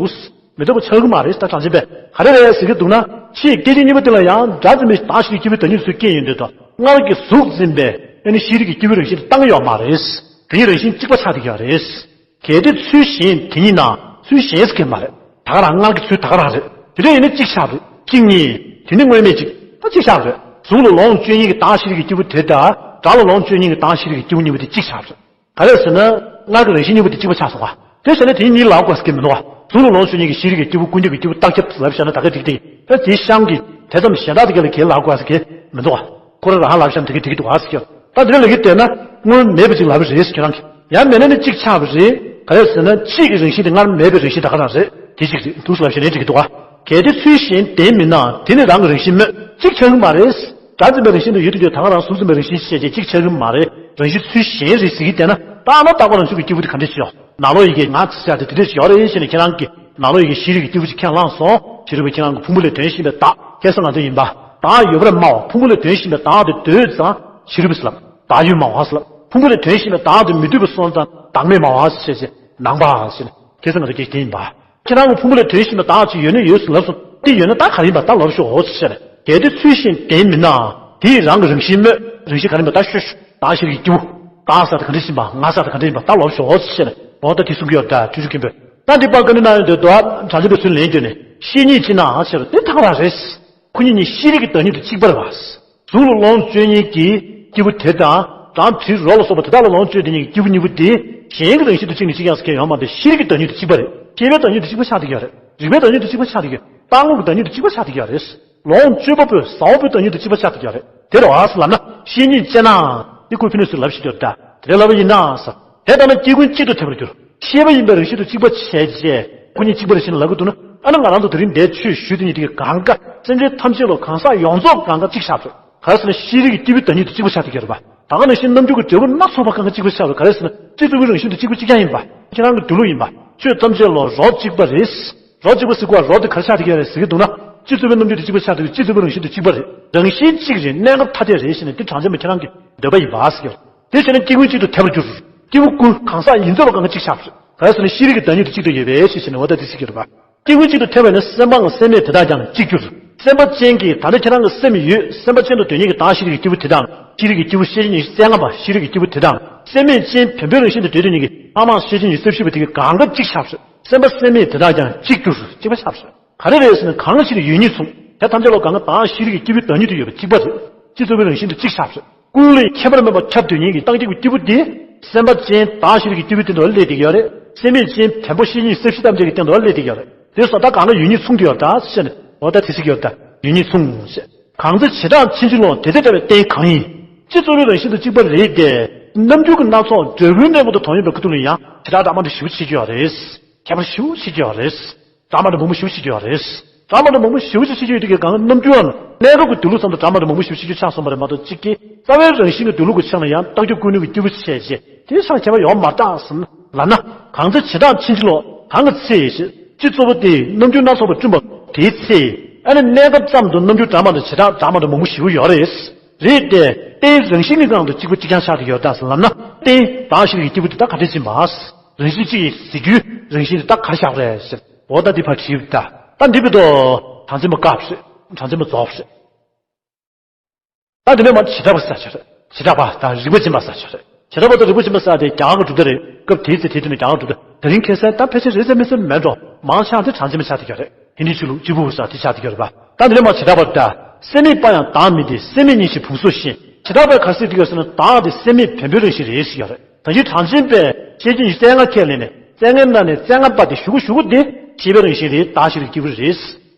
མི་རྟག་པ་ཆགས་ཀྱི་མ་རེད། ད་གྲངས་ཅན་པས་ག་རེ་རེད་ཟེར་གྱི་འདུག་ན། ཕྱིའི་སྐད་ཅིག་གཉིས་པ་དེ་ལ་ཡང་སྒྲ་འཛིན་པའི་དང་ཤེས་རིག་སྐྱེས་བུའི་བདག་ཉིད་སུ་སྐྱེས་ཡོད་འདོད་དོ། སྔར་གྱི་གཟུགས་འཛིན་པའི་ཨ་ནི་ཤེས་རིག་གི་སྐྱེས་བུའི་རང་བཞིན་དེ་བཏང་ཡོད་མ་རེད། དེ་ཉིད་རང་བཞིན་གཅིག་པ་ཆགས་བསྡད་ཀྱི་ཡོད་རེད། གལ་ཏེ་ཚུལ་གཞན་དེ་ཉིད་ན། ཚུལ་གཞན་ཟེར་མཁན་མ་རེད། ད་ག་རང་སྔར་གྱི་ཚུལ་ད་ག་རང་རེད། དེ་འདྲ་ཡིན་ན་གཅིག་ཆགས་རེད། གཅིག་ཉིད་དེ་ནི་དངོས་མེད་གཅིག་ད་གཅིག་ཆགས་རེད། གཟུགས་ལ་ལོངས་སྤྱོད་ཉིད་ཀྱི་དང་ཤེས་རིག་གི་སྐྱེས་བུ་དེ་དང་སྒྲ་ལ་ལོངས་སྤྱོད་ཉིད་ཀྱི་དང་ཤེས་རིག་གི་སྐྱེས་བུ་གཉིས་པོ་དེ་གཅིག་ཆགས་རེད། ག་རེ་ཟེར་ན། སྔར་གྱི་རང་བཞིན་གཉིས་པོ་དེ་གཅིག་པ་ཆགས་སོང་བ། དེ་བྱས་ན་དེ་གཉིས་ལ་གོ་ཟེར་གྱི་མི་འདུག་བ། གཟུགས་ལ་ལོངས་སྤྱོད་ཉིད་ཀྱི་ཤེས་རིག་གི་སྐྱེས་བུ་ཀུན་ཁྱབ་ཀྱི་སྐྱེས་བུ་རྟག་ཁྱབ་ལབ་བཞག་ན་ད་ག་དེ་དེ་ད་དེའི་གཤམ་གྱི་དེ་ཙམ་གཞན་དག་དེ་ག་ལ་གལ་ལ་གོ་ཟེར་གྱི་མི་འདུག་བ། ཁོ་རང་རང་ལབ་བཞག་ན་དེ་ག་དེ་ག་འདུག་བ་ཟེར་གྱི། ད་དེ་འདྲ་ལབ་ཀྱི་བསྡད་ན་སྔོན་མེད་པ་ཅིག་ལབ་པ་རེད་ཁྱོད་རང་གིས། ཡང་མེད་ན་ནི་གཅིག་ཆགས་པ་རེད། ག་རེ་ཟེར་ན་ཕྱིས་ཀྱི་རང་བཞིན་དེ་སྔར་མེད་པའི་རང་བཞིན་ད་ག་རང་རེད། དེ་གཅིག་རེད། འདུག་ལབ་བཞག་ན་འགྲིག་གི་འདུག་བ། གལ་ཏེ་ཚུལ་གཞན་དེ་མིན་ན། དེ་ནི་རང་གི་རང་བཞིན་སྨོས། གཅིག་ཆགས་ཀྱི་མ་རེད། སྒྲ་འཛིན་པའི་རང་བཞིན་དུ་ཡོད་དུ་ཡོད་ད་ག་རང་གཟུགས་འཛིན་པའི་རང་བཞིན་ཤེས་བྱེད་གཅིག་ཆགས་ཀྱི་མ་རེད། རང་བཞིན་ཚུལ་གཞན་རེད་ཟེར་གྱི་བསྡད་ན། ད་ཨ་ན་རྟག་པ་རང་བྱུང་གི་སྐྱེས་བུ་དེ་ག་འདྲས་ཤིག་ཡོད། ནང་ལོགས་ཡི་གེ་ང་ཚོ་ཟེར་ཡ་དེ་དེ་འདྲས་ཤིག་ཡོད་རེད་ཟེར་ནས་ཁྱེད་རང་གིས་ནང་ལོགས་ཡི་གེ་ཤེས་རིག་གི་སྐྱེས་བུ་ཅིག་ཁས་བླངས་སོང་། ཕྱི་རོལ་པས་ཁྱེད་རང་གི་ཕུང་པོ་ལས་དོན་གཞན་པའི་བདག་སྐལ་བཟང་ང་ཚོ་ཡིན་པ། བདག་ཡོད་པར་སྨྲ་བ། ཕུང་པོ་ལས་དོན་གཞན་པའི་བདག་དེ་འདོད་ཙང་ཕྱི་རོལ་པས་ལབ། བདག་ཡོད་སྨྲ་བ་ཟེར་ལབ། ཕུང་པོ་ལས་དོན་གཞན་པའི་བདག་དེ་མི་འདོད་པར་སོང་ཙང་བདག་མེད་སྨྲ་བ་ཟེར་བྱས་ནང་པ་ཟེར་ནས་ཁྱེད་ཚོ་ང་ཚོ་སྐད་ཆ་དེ་ཡིན་པ། ཁྱེད་རང་གི་ཕུང་པོ་ལས་དོན་གཞན་པའི་བདག་ཅིག་ཡོད་ན་ཡོད་ཟེར་ལབ་སོང་། དེ་ཡོད་ན་ད་ག་རེ་ཡིན་པ་ད་ལབ་ཤོག་འོ་ཟེར་བྱས་ནས། གལ་ཏེ་ཚུལ་གཞན་དེ་མིན་ན། དེ་ཡི་རང་གི་རང་བཞིན་སྨོས། རང་བཞིན་ག་རེ་ཡིན་པ་ད་ཤོད་ཤོད། བདག་ཤེས་རིག་གི་སྐྱེས་བུ། བདག་ཟེར་དེ་ག་འདྲ་ཡིན་པ་ང་ཟེར་དེ་ག་འདྲ་ཡིན་པ་ད་ལབ་ཤོག་འོ་ཟེར་བྱས་ནས། འོ་ད་དེ་གསུང་གི་ཡོད་ད། ཁྲིད་རྒྱུ་མཁན་པོས། ད་འདི་པར་བཀའ་འདྲི་གནང་ཡོང་དུས་དོ། བྱང་ཆུབ་པའི་ཚུལ་ལན་བརྒྱུད་ནས་ཤེས་ཉིད་ཅི་ན་ཟེར་དེ་ཐག་རང་རེད། ཁོ་གཉིས་གཉིས་ཤེས་རིག་གི་བདག་ཉིད་དུ་གཅིག་པ་རེད་བ། གཟུགས་ལ་ལོངས་སྤྱོད་ཉིད་ཀྱི་སྐྱེས་བུ་དེ་དང་། སྒྲ་དྲི་རོ་ལ་སོགས་པ་དེ་དག་ལ་ལོངས་སྤྱོད་དེ་ཉིད་ཀྱི་སྐྱེས་བུ་གཉིས་པོ་དེ་གཞན་གྱི་རང་བཞིན་དུ་གཅིག་ནས་གཅིག་ཡང་ཟེར་མཁན་ཡོད་མ་རེད། ཤེས་རིག་གི་བདག་ཉིད་དུ་གཅིག་པ་རེད། ཤེས་པའི་བདག་ཉིད་དུ་གཅིག་པ་ཆགས་བསྡད་ཀྱི་ཡོད་རེད། རིག་པའི་བདག་ཉིད་དུ་གཅིག་པ་ཆགས་བསྡད་ཀྱི་ཡོད་རེད། ལོངས་སྤྱོད་པ་པོས་ཟ་འོག་པའི་བདག་ཉིད་དུ་གཅིག་པ་ཆགས་བསྡད་ཀྱི་ཡོད་རེད། དེ་རེད་བ་ཟེར་ལབ་ན་ཤེས་ཉིད་ཅེ་ན། འདི་ཁོས་ཕི་ནས་སུ་ལབ་ཤེས་ཀྱི་ཡོད་རེད་ད། དེ་རེད་ལབ་པ་ཡིན་ན་ཟེར། དེ་ལྟ་ན་སྐྱེ་ཀུན་གཅིག་ཏུ་ཐལ་བར་འགྱུར། ཤེས་པ་ཡིན་པའི་རང་བཞིན་དུ་གཅིག་པ་བྱས་རྗེས་ཁོ་གཉིས་གཅིག་པ་རེད་ཟེར་ནས་ལབ་ཀྱི་འདུག་ན། ཨ་ནི་ང་རང་ཚོ་དེ་རིང་འདིར་ཆོས་ཞུ་དེ་ཉིད་དེ་གི་གང་ག་སེམས་ཅན་ཐམས་ཅད་ལ་གང་ཟག་ཡོངས་རྫོགས་གང་ག་གཅིག་ཆགས་ཡོད། ག་རེ་ཟེར་ན་ཤེས་རིག་གི་སྐྱེས་བུ་བདག་ཉིད་དེ་གཅིག་པ་ཆགས་བསྡད་ཀྱི་ཡོད་རེད་པ། ད་ག་ནང་བཞིན་རྣམ་འགྱུར་གྱི་འབྲས་བུ་སྣ་ཚོགས་པ་གང་ག་གཅིག་པ་ཆགས་ཡོད། ག་རེ་ཟེར་ན་སྤྱི་གཙུག་པའི་རང་བཞིན་དེ་གཅིག་པ་གཅིག་རྐྱང་ཡིན་པ། ཁྱེད་རང་གི་འདུལ་བ་ཡིན་པ། ཆོས་ཐམས་ཅད་ལ་རོ་གཅིག་པ་རེད། རོ་གཅིག་པ་ཟེར་དགོས་པ་རོ་དེ་ག་རེ་ཆགས་བསྡད་ཀྱི་ཡོད་རེད་ཟེར་གྱི་འདུག་ན། སྤྱི་གཙུག་པའི་རྣམ་འགྱུར་དེ་གཅིག་པ་ཆགས་བསྡད་ཀྱི། སྤྱི་གཙུག་པའི་རང་བཞིན་དེ་གཅིག་པ་རེད། རང་བཞིན་གཅིག་རེད། གནས་སྐབས་ཐ་དད་རེད་ཟེར་ནས་དེ་གྲངས་ཅན་པ་ཁྱེད་རང་གི་འདོད་པ་ཡིན་པ་ཟེར་གྱི་ཡོད། དེ་བྱས་ན་སྐྱེ་ཀུན་གཅིག་ཏུ་ཐལ་བར་འགྱུར། སྐྱེས་བུ་ཀུན་གང་ཟག་ཡིན་རྫོགས་པ་གང་ག་གཅིག་ཆགས། ག་རེ་ཟེར་ན་ཤེས་རིག་གི་བདག་ཉིད་དུ་གཅིག་ཏུ་ཡོད་པས་ཞེས་བྱས་ནས་འོ་ད་དེ་ཟེར་གྱི་རེད་པ། སྐྱེ་ཀུན་གཅིག་ཏུ་ཐལ་བས་ན་སེམས་དཔའ་ངམ་སེམས་མེད་དེ་དག་ཀྱང་གཅིག་འགྱུར། སེམས་དཔའ་ཅན་གྱི་ད་ལྟ་ཁྱེད་རང་གི་སེམས་ཡོད། སེམས་དཔའ་ཅན་དུ་འདོད་མཁན་གྱི་བདག་ཤེས་རིག་གི་སྐྱེས་བུ་དེ་དང་། ཤེས་རིག་གི་སྐྱེས་བུ་ཤེས་བྱ་ཉིད་སེམས་ལྔ་པ་ཤེས་རིག་གི་སྐྱེས་བུ་དེ་དང་། སེམས་མེད་ཅན་བེམ་པོའི་རང་བཞིན་དུ་འདོད་དོ་ཉིད་ཀྱི་ལྷག་མ་ཤེས་བྱ་ཉིད་སེམས་ཤེས་པ་དེ་གི་གང་ག་གཅིག་ཆགས་སོ། སེམས་དཔའ་སེམས་མེད་དེ་དག་ཀྱང་གཅིག་འགྱུར། གཅིག་པ་ཆགས་སོ། ག་རེ་རེད་ཟེར་ན་གང་ཕྱིར་ཡོད་ཉིད་མཚུངས། དེ་ཐམས་ཅད་ལ་གང་ག་བདག་ཤེས་རིག་གི་སྐྱེས་བུའི་བདག་ཉིད་དུ་ཡོད་པ་གཅིག་པ་རེད། སྤྱི་གཙུག་པའི་རང་བཞིན་དུ་གཅིག་ཆགས་རེད། ཀུན་ལས་ཁྱད་པར་མེད་པར་ཁྱབ་སྡོད་མཁན་གྱི་རྟག་གཅིག་པའི་སྐྱེས་བུ་དེ། སེམས་དཔའ་ཅན་བདག་ཤེས་རིག་གི་སྐྱེས་བུའི་སྟེང་དུ་སླེབས་བསྡད་ཀྱི་ཡོད་རེད། སེམས་མེད་ཅན་བེམ་པོ་ཤེས་བྱ་ཉིད་སེམས་ཤེས་ཐམས་ཅད་ཀྱི་སྟེང་དུ་སླེབས་བསྡད་ཀྱི་ཡོད་རེད། དེ་སོགས་ད་གང་ག་ཡོད་ཉིད་མཚུངས་ཏེ་ཡོད་ད་ཟེར་ནས་འོ་ད་དེ་ཟེར་གྱི་ཡོད་ད། ཡོད་ཉིད་མཚུངས་ཟེར། གང་ཚེ་བྱེ་བྲག་ཕྱིན་ཅི་ལོག་དེ་ཚེ་བྲལ་བའི་རྟེན་གང་ཡིན། སྤྱི་གཙུག་པའི་རང་བཞིན་དུ་གཅིག་པ་རེད་དེ། རྣམ་འགྱུར་གྱི་སྣ་ཚོགས་འབྲས་བུའི་གནས་སྐབས་དང་དོན་ཡིན་པའི་ཁ་ཐུག་ལ་ཡང་བྱེ་བྲག་འདྲ་མི་འདྲ་ཞེ་པོ་ཕྱེ་རྒྱུ་ཡོད་རེད། ཁྱད་པར་ཞེ་པོ་ཕྱེ་རྒྱུ་ཡོད་རེད། འདྲ་མི་འདྲ་མང་པོ་ཞེ་པོ་ཕྱེ་རྒྱུ་ཡོད་རེད། འདྲ་མི་འདྲ་མང་པོ་ཞེ་པོ་ཅིག་ཕྱེ་རྒྱུ་ཡོད་དུས་ཀྱི་གང་གནམ་རྒྱུན་ཨ་གནས་སྐབས་ཀྱི་འདུལ་ལུགས་ཙམ་དུ་འདྲ་མི་འདྲ་མང་པོ་ཞེ་པོ་ཕྱེ་རྒྱུ་ཆགས་སོང་བ་རེད་མ་གཏོགས་གཅིག་གི་རྩ་བའི་རང་བཞིན་གྱི་འདུལ་ལུགས་ཀྱི་ཆ་ནས་ཡང་རྟགས་སྦྱོར་ཀུན་ལྡན་གྱི་སྐྱེས་བུ་བྱས་རྗེས་དེའི་ཆ་ཁྱད་པར་ཡོད་མ་རེད་ད་ཟེར་ལབ་ན། གང་ཚེ་བྱེ་བྲག་ཕྱིན་ཅི་ལོག་གང་གི་ཚེ་ཡི་ཕྱིར་སྤྱི་གཙོ་བོ་དེས་རྣམ་འགྱུར་སྣ་ཚོགས་པ་བསྐྲུན་པ་དེའི་ཚེ་ཡི་ཨ་ནི་གནས་སྐབས་ཙམ་དུ་རྣམ་འགྱུར་འདྲ་མི་འདྲ་བྱེ་བྲག་འདྲ་མི་འདྲ་མང་པོ་ཞེ་པོ་ཡོད་རེད། རེད་དེ། རྟེན་རང་བཞིན་གྱི་ངང་དུ་གཅིག་པ་གཅིག་རྐྱང་ཆགས་ཀྱི་ཡོད་ད་ཟེར་ལབ་ན། རྟེན་བདག་ཤེས་རིག་གི་སྐྱེས་བུ་དེ་དག་ག་འདྲ་ཅིག་མ། རང་བཞིན་གཅིག་ཡིན་ཟེར་རྒྱུའི་རང་བཞིན་དེ་དག་ག་རེ་བཞག་རེད་ཟེར། འོ་ད་འདི་ཕར་བྲིས་ད། ད་འདི་བི་དོ། གྲངས་ཅན་པ་སྐབས་རེད། གྲངས་ཅན་པ་རྫོགས་རེད། ད་འདི་ནས་མ་བྱེ་བྲག་པ་ཟེར་ཆ་རེད། བྱེ་བྲག་པ་དང་རིགས་པ་ཅན་པ་ཟེར་ཆ་རེད། བྱེ་བྲག་པ་དང་རིགས་པ་ཅན་པ་ཟེར་དེ་རྒྱ་གར་གྱི་གྲུབ་མཐའ་རེད། སྐབས་དེའི་ཚེ་དེའི་དུས་ནས་རྒྱ་གར་གྱི་གྲུབ་མཐའ་དེ་རིང་ཁ་སང་ད་ཕལ་ཆེར་རེད་ཚད་མེད་ཚད་མེད་འགྲོ། མང་ཆེ་བ་དེ་གྲངས་ཅན་པ་ཆགས་བསྡད་ཀྱི་ཡོད་རེད། ཧིན་དི་ཆོས་ལུགས་གཅིག་པུ་ཟེར་དེ་ཆགས་བསྡད་ཀྱི་ཡོད་རེད་པ། ད་འདི་ནས་མ་བྱེ་བྲག་པ་ད། སེམས་མེད་པ་ཡང་བདག་མིན་ཏེ། སེམས་མེད་ཉིད་ཕྱིར་བུམ་སོགས་བཞིན། བྱེ་བྲག་པས་ག་རེ་ཟེར་དེ་ཡོད་ཟེར་ན་བདག་དེ་སེམས་མེད་བེམ་པོའི་རང་བཞིན་རེད་ཟེར་ཡོད་རེད། ད་ཅི་གྲངས་ཅན་པས་ཤེས་བྱ་ཉི་ཤུ་རྩ་ལྔ་ཁས་ལེན་ནས་རྩ་ལྔའི་ནང་ནས་རྩ་ལྔ་པ་དེ་ཞུ་གུ་ཞུ་གུ་དེ་ཤེས་པའི་རང་བཞིན་རེད། བདག་ཤེས་རིག་སྐྱེས་བུ་རེད།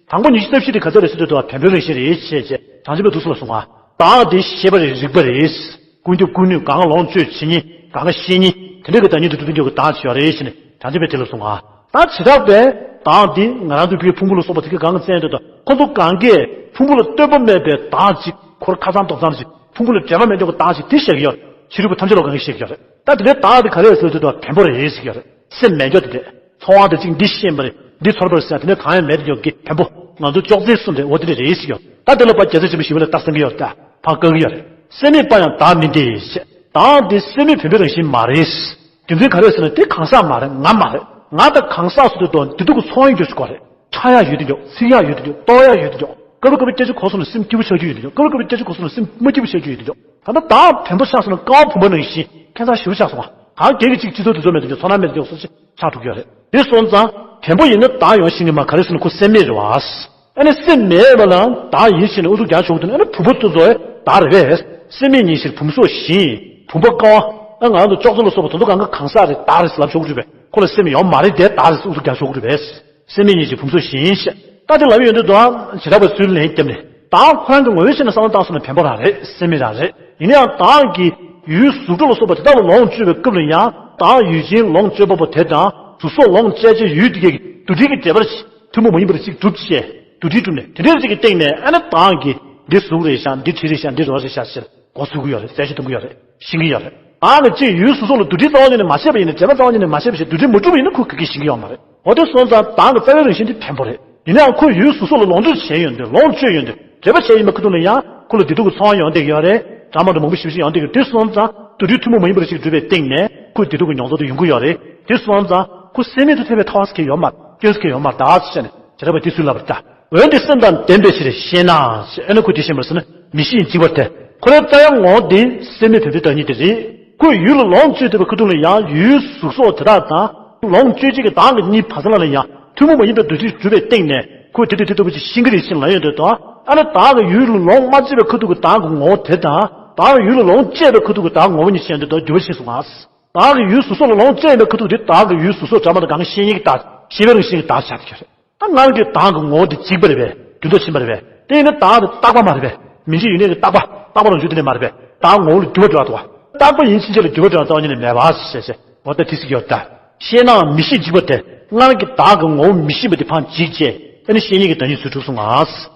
དང་པོ་ཉི་ཤུ་རྩ་བཞི་དེ་ག་ཚད་རེད་ཟེར་དུས་དང་བེམ་པོའི་རང་བཞིན་རེད་ཅེས་བྱས་གྲངས་ཅན་པས་འདུག་སེ་ལ་གསུང་ང་། བདག་དེ་ཤེས་པ་རེད། རིག་པ་རེད། ཀུན་ཁྱབ་ཀུན་ནུས་གང་ལོངས་སྤྱོད་བྱེད་ཉིད་གང་ཤེས་ཉིད་དེ་འདྲ་གི་བདག་ཉིད་དུ་གྲུབ་པའི་འཇོག་གི་བདག་ཅེས་ཡོད་རེད་ཅེས་ནས་གྲངས་ཅན་པས་དེ་ལ་གསུང་ང་། ད་བྱེ་བྲག་པས་བདག་འདི་ང་རང་ཚོའི་ཕུང་པོ་ལ་སོགས་པ་དེ་གའི་གང་གི་བཙན་ཏོ་དང་ཁོ་ཚོ་གང་གས་ཕུང་པོ་ལ་ལྟོས་པ་མེད་པའི་བདག་ཅིག་ཁོར་ཁ་ཚང་དོག་ཚང་ཅིག་ཕུང་པོ་ལ་འབྲེལ་བ་མེད་འཇོག་གི་བདག་ཅིག་དེ་བཤད་ཀྱི་ཡོད། ཕྱི་རོལ་པ་ཐམས་ཅད་ལ་གང་གིས་བཤད་ཀྱི་ཡོད་རེད། ད་དེ་འདྲའི་བདག་དེ་ག་རེ་ཟེར་དུས་དང་བེམ་པོ་རེད་ཟེར་གྱི་ཡོད་རེད། སེམས་མེད་འཇོག་དེ་འདྲས། ཚོར་བ་དེ་གཅིག་འདི་ཤེས་པ་རེད། འདི་ཚོར་བ་རེད་ཟེར་དེ་འདྲ་གང་ཡང་མེད་དེ་འཇོག་གི་བེམ་པོ། ང་ཚོ་ཅོག་ཙེའི་གསུང་དེ་འོ་དེ་འདྲ་རེད་ཟེར་གྱི་ཡོད། ད་དེ་ལ་ཕར་རྒྱལ་སྲས་ཆེན་པོ་ཞི་བ་ལྷས་རྟགས་གསུང་གི་ཡོད་རེད། ད་ཕར་བཀག་གི་ཡོད་རེད། སེམས་མེད་པ་ཡང་བདག་མིན་ཏེ་ཞེས། བདག་དེ་སེམས་མེད་བེམ་པོའི་རང་བཞིན་མ་རེད། རྒྱུ་མཚན་ག་རེ་ཟེར་ན་དེ་གང་ཟག་མ་རེད། ང་མ་རེད། ང་དང་གང་ཟག་སུ་དེ་དང་བདེ་སྡུག་གི་ཚོར་བ་ཡིན་རྒྱུ་ཞིག་གོ་རེད། འཕྱག་ཡག་ཡོད་དེ་འཇོག་ཚིག་ཡག་ཡོད་དེ་འཇོག་རྟོག་ཡག་ཡོད་དེ་འཇོག་སྐབས་རེ་སྐབས་རེ་སྐད་ཆ་གོ་སོང་ན་སེམས་སྐྱིད་པོ་ཆགས་རྒྱུ་ཡོད་དེ་འཇོག་སྐབས་རེ་སྐབས་རེ་སྐད་ཆ་གོ་སོང་ན་སེམས་མ་སྐྱིད་པོ་ཆགས་རྒྱུ་ཡོད་དེ་འཇོག་ད་ལྟ་བདག་བེམ་པོ་ཆགས་སོང་ན་ཀ་བ་བུམ་པ་ནང་བཞིན་ཁྱད་མཚར་ཞེ་པོ་ཆགས་སོང་ང་། གང་གེ་གཅིག་སྤྱི་ཚོགས་དུས་ཚོད་མེད་དུ་འཇོག་ཚོར་སྣང་མེད་དུ་འཇོག་སོགས་ཆགས་འགྲོ་གི་ཡོད་རེད། དེ་སོང་ཙང་བེམ་པོ་ཡིན་ན་བདག་ཡོང་ཤེས་ཀྱི་མ་ག་རེ་ཟེར་ན་ཁོ་སེམས་མེད་རེད་བ། ཨ་ནི་སེམས་མེད་པ་ལ་བདག་ཡིན་ཞེས་ནས་ཨུ་ཚུགས་རྒྱག་ཆོག་གི་འདུག་ཨ་ནི་བུམ་པ་དེ་ཚོ་བདག་རེད་པས། སེམས་མེད་ཉིད་ཕྱིར་བུམ་སོགས་བཞིན། བུམ་པ་ཀ་བ། ཨ་ང་རང་ཚོ་ཅོག་ཙེ་ལ་སོགས་པ་དེ་ཚོ་གང་ག་གང་ཟག་རེད་བདག་རེད་ཟེར་ལབ་ཆོག་གི་རེད་པས། ཁོ་ལ་སེམས་ཡོད་མ་རེད་དེ་བདག་རེད་ཟེར་ཨུ་ཚུགས་རྒྱག་ཆོག་གི་རེད་པས། སེམས་མེད་ཉིད་ཀྱི་བུམ་སོགས་བཞིན་ཞེས། ད་དེ་ལབ་ཡོང་དུས་དང་བྱེ་བྲག་པའི་ཚུལ་ལན་བརྒྱབ་ནས་བདག་ཁོ་རང་གི་ངོ་བོའི་ཆ་ནས་བསམ་བློ་བཏང་སོང་ན་བེམ་པོ་རང་རེད། སེམས་མེད་རང་རེད། ཡིན་ན་ཡང་བདག་གི་ཡུལ་གཟུགས་སྒྲ་ལ་སོགས་པ་དེ་དག་ལ་ལོངས་སྤྱོད་པའི་སྐབས་ལ་ཡང་བདག་ཡུལ་ཅན་ལོངས་སྤྱོད་པ་པོ་དེ་དང་གཟུགས་སོགས་ལོངས་སྤྱད་བྱའི་ཡུལ་དེ་གའི་འདུ་འབྲེལ་གྱི་འབྲེལ་བ་ཐུན་མོང་མ་ཡིན་པར་གཅིག་གྲུབ་ཅེས་འདུ་འབྲེལ་གྲུབ་ནས་དེ་འདྲའི་གཅིག་གི་སྟེང་ནས་ཨ་ནི་བདག་གི་འདི་གཟུགས་རེད་ཤག་འདི་དྲི་རེད་ཤག་འདི་རོ་རེད་ཤག་ཟེར། མགོ་ཚོས་ཀྱི་ཡོད་རེད། གསལ་བཤད་གཏོང་གི་ཡོད་རེད། ཤེས་ཀྱི་ཡོད་རེད། བདག་གི་ཅིག་ཡུལ་སོ་སོ་ལ་འདུ་འབྲེལ་རྩ་བ་ཉིད་ནས་མ་བྱས་པ་ཡིན་ན། འབྲེལ་བ་རྩ་བ་ཉིད་ནས་མ་བྱས་པ་ཞིག་འདུ་འབྲེལ་མ་གྲུབ་པ་ཡིན་ན་ཁོ་ག་གེ་ཤེས་ཀྱི་ཡོད་མ་རེད། འོ་དེ་སོང་ཙང་བདག་གི་རྩ་བའི་རང་བཞིན་དེ་བེམ་པོ་རེད། ཡིན་ནའང་ཁོ་ཡུལ་སོ་སོ་ལ་ལོངས་སྤྱོད་བྱས་ཡོང་དུས་ལོངས་སྤྱོད་ཡོང་དུས་འབྲེལ་བ་བྱས་ཡིན་པའི་ཁ་ཐུག་ལ་ཡང་ཁོ་ལ་བདེ་སྡུག་གི་ཚོར་བ་ཡོང་བསྡད་ཀྱི་ཡོད་རེད། འདྲ་མི་འདྲ་མང་པོ་ཞེ་པོ་ཅིག་ཡོང་བསྡད་ཀྱི་ཡོད་རེད། དེ་སོང་ཙང་འདུ་འབྲེལ་ཐུན་མོང་མ་ཡིན་པ་ཞིག་གྲུབ་པའི་སྟེང་ནས་ཁོ་བདེ་སྡུག་གི་མྱོང་ཚོར་དེ་ཡོང་གི་ཡོད་རེད། དེ་སོང་ཙང་ཁོ་སེམས་མེད་དུ་ཐལ་བའི་ཐལ་བ་ཟེར་མཁན་ཡོད་མ་རེད། སྐྱོན་ཟེར་མཁན་ཡོད་མ་རེད་ད་ཟེར་ནས། བྱེ་བྲག་པས་དེ་ཚུལ་ལབ་པར་ལྟ། འོན་ཏེ་སེམས་དང་ལྡན་པའི་ཕྱིར་ཤེ་ན་ཞེས། ཨ་ནི་ཁོས་དེ་ཤེས་པར་ཟེར་ན་མི་ཤེས་འཇིག་པར་ཐལ། ཁོ་རའི་རྩ་བའི་ངོ་བོ་དེ་སེམས་མེད་བེམ་པོའི་བདག་ཉིད་དེ་རེད། ཁོས་ཡུལ་ལ་ལོངས་སྤྱོད་བསྡད་པའི་ཁ་ཐུག་ལ་ཡང་ཡུལ་གཟུགས་སོགས་དེ་དག་དང་ལོངས་སྤྱོད་བྱེད་ཀྱི་བདག་གི་གཉིས་བར་མཚམས་ལ་ཡང་ཐུན་མོང་མ་ཡིན་པའི་འདུ་འབྲེལ་གྲུབ་པའི་སྟེང་ནས་ཁོས་དེ་དང་དེ་ལྟ་བུ་ཅིག་ཤེས་ཀྱི་རེད་ཅེས་ལབ་ཡོང་དུས་དང་། ཨ་ནི་བདག་གི་ཡུལ་ལ་ལོངས་མ་སྤྱད་པའི་ཁ་ཐུག་གི་བདག་གི་ངོ་བོ་དེ་དང་བདག་གི་ཡུལ་ལ་ལོངས་སྤྱད་པའི་ཁ་ཐུག་གི་བདག་ངོ་བོ་གཉིས་ཆ་ཡང་དེ་དང་འགྱུར་བ་ཕྱིན་སོང་ང་། བདག་གི་ཡུལ་གཟུགས་སོགས་ལ་ལོངས་སྤྱད་པའི་ཁ་ཐུག་དེ་བདག་གི་ཡུལ་གཟུགས་སོགས་འདྲ་མི་འདྲ་གང་ག་ཤེས་ཉིད་ཀྱི་བདག་ཤེས་པའི་རང་བཞིན་གྱི་བདག་ཆགས་ཀྱི་རེད། ད་ང་རང་གི་བདག་གི་ངོ་བོ་དེ་འཇིག་པ་རེད་པས། རྒྱུ་འབྲས་ཕྱིན་པ་རེད་པས། དེ་ཡིན་ན་བདག་དེ་རྟག་པ་མ་རེད་པས། མི་འཇིག་ཡེ་ནས་ཀྱི་རྟག་པ། རྟག་པ་རང་བྱུང་དེ་ནས་མ་རེད་པས། བདག་ངོ་བོ་ལ་འགྱུར་བ་འགྲོ་བ་འདུག་བ། རྟག་པ་ཡིན་ཕྱིན་ཆད་ལ་འགྱུར་བ་འགྲོ་བ་རྩ་བ་ཉིད་ནས་མེད་པ་ཞེས་ཞེས་འོ་ད་དེ་ཟེར་གྱི་ཡོད་ད། ཤེ་ན་མི་ཤེས་འཇིག་པར་ཐལ། སྔར་གྱི་བདག་གི་ངོ་བོ་མི་ཤེས་པ་དེ་ཕར་འཇིག་བྱས། ཨ་ནི་བཤེས་གཉེན་གྱི་བདག་ཉིད་ཚུར་གྲུབ་སོང་ང་།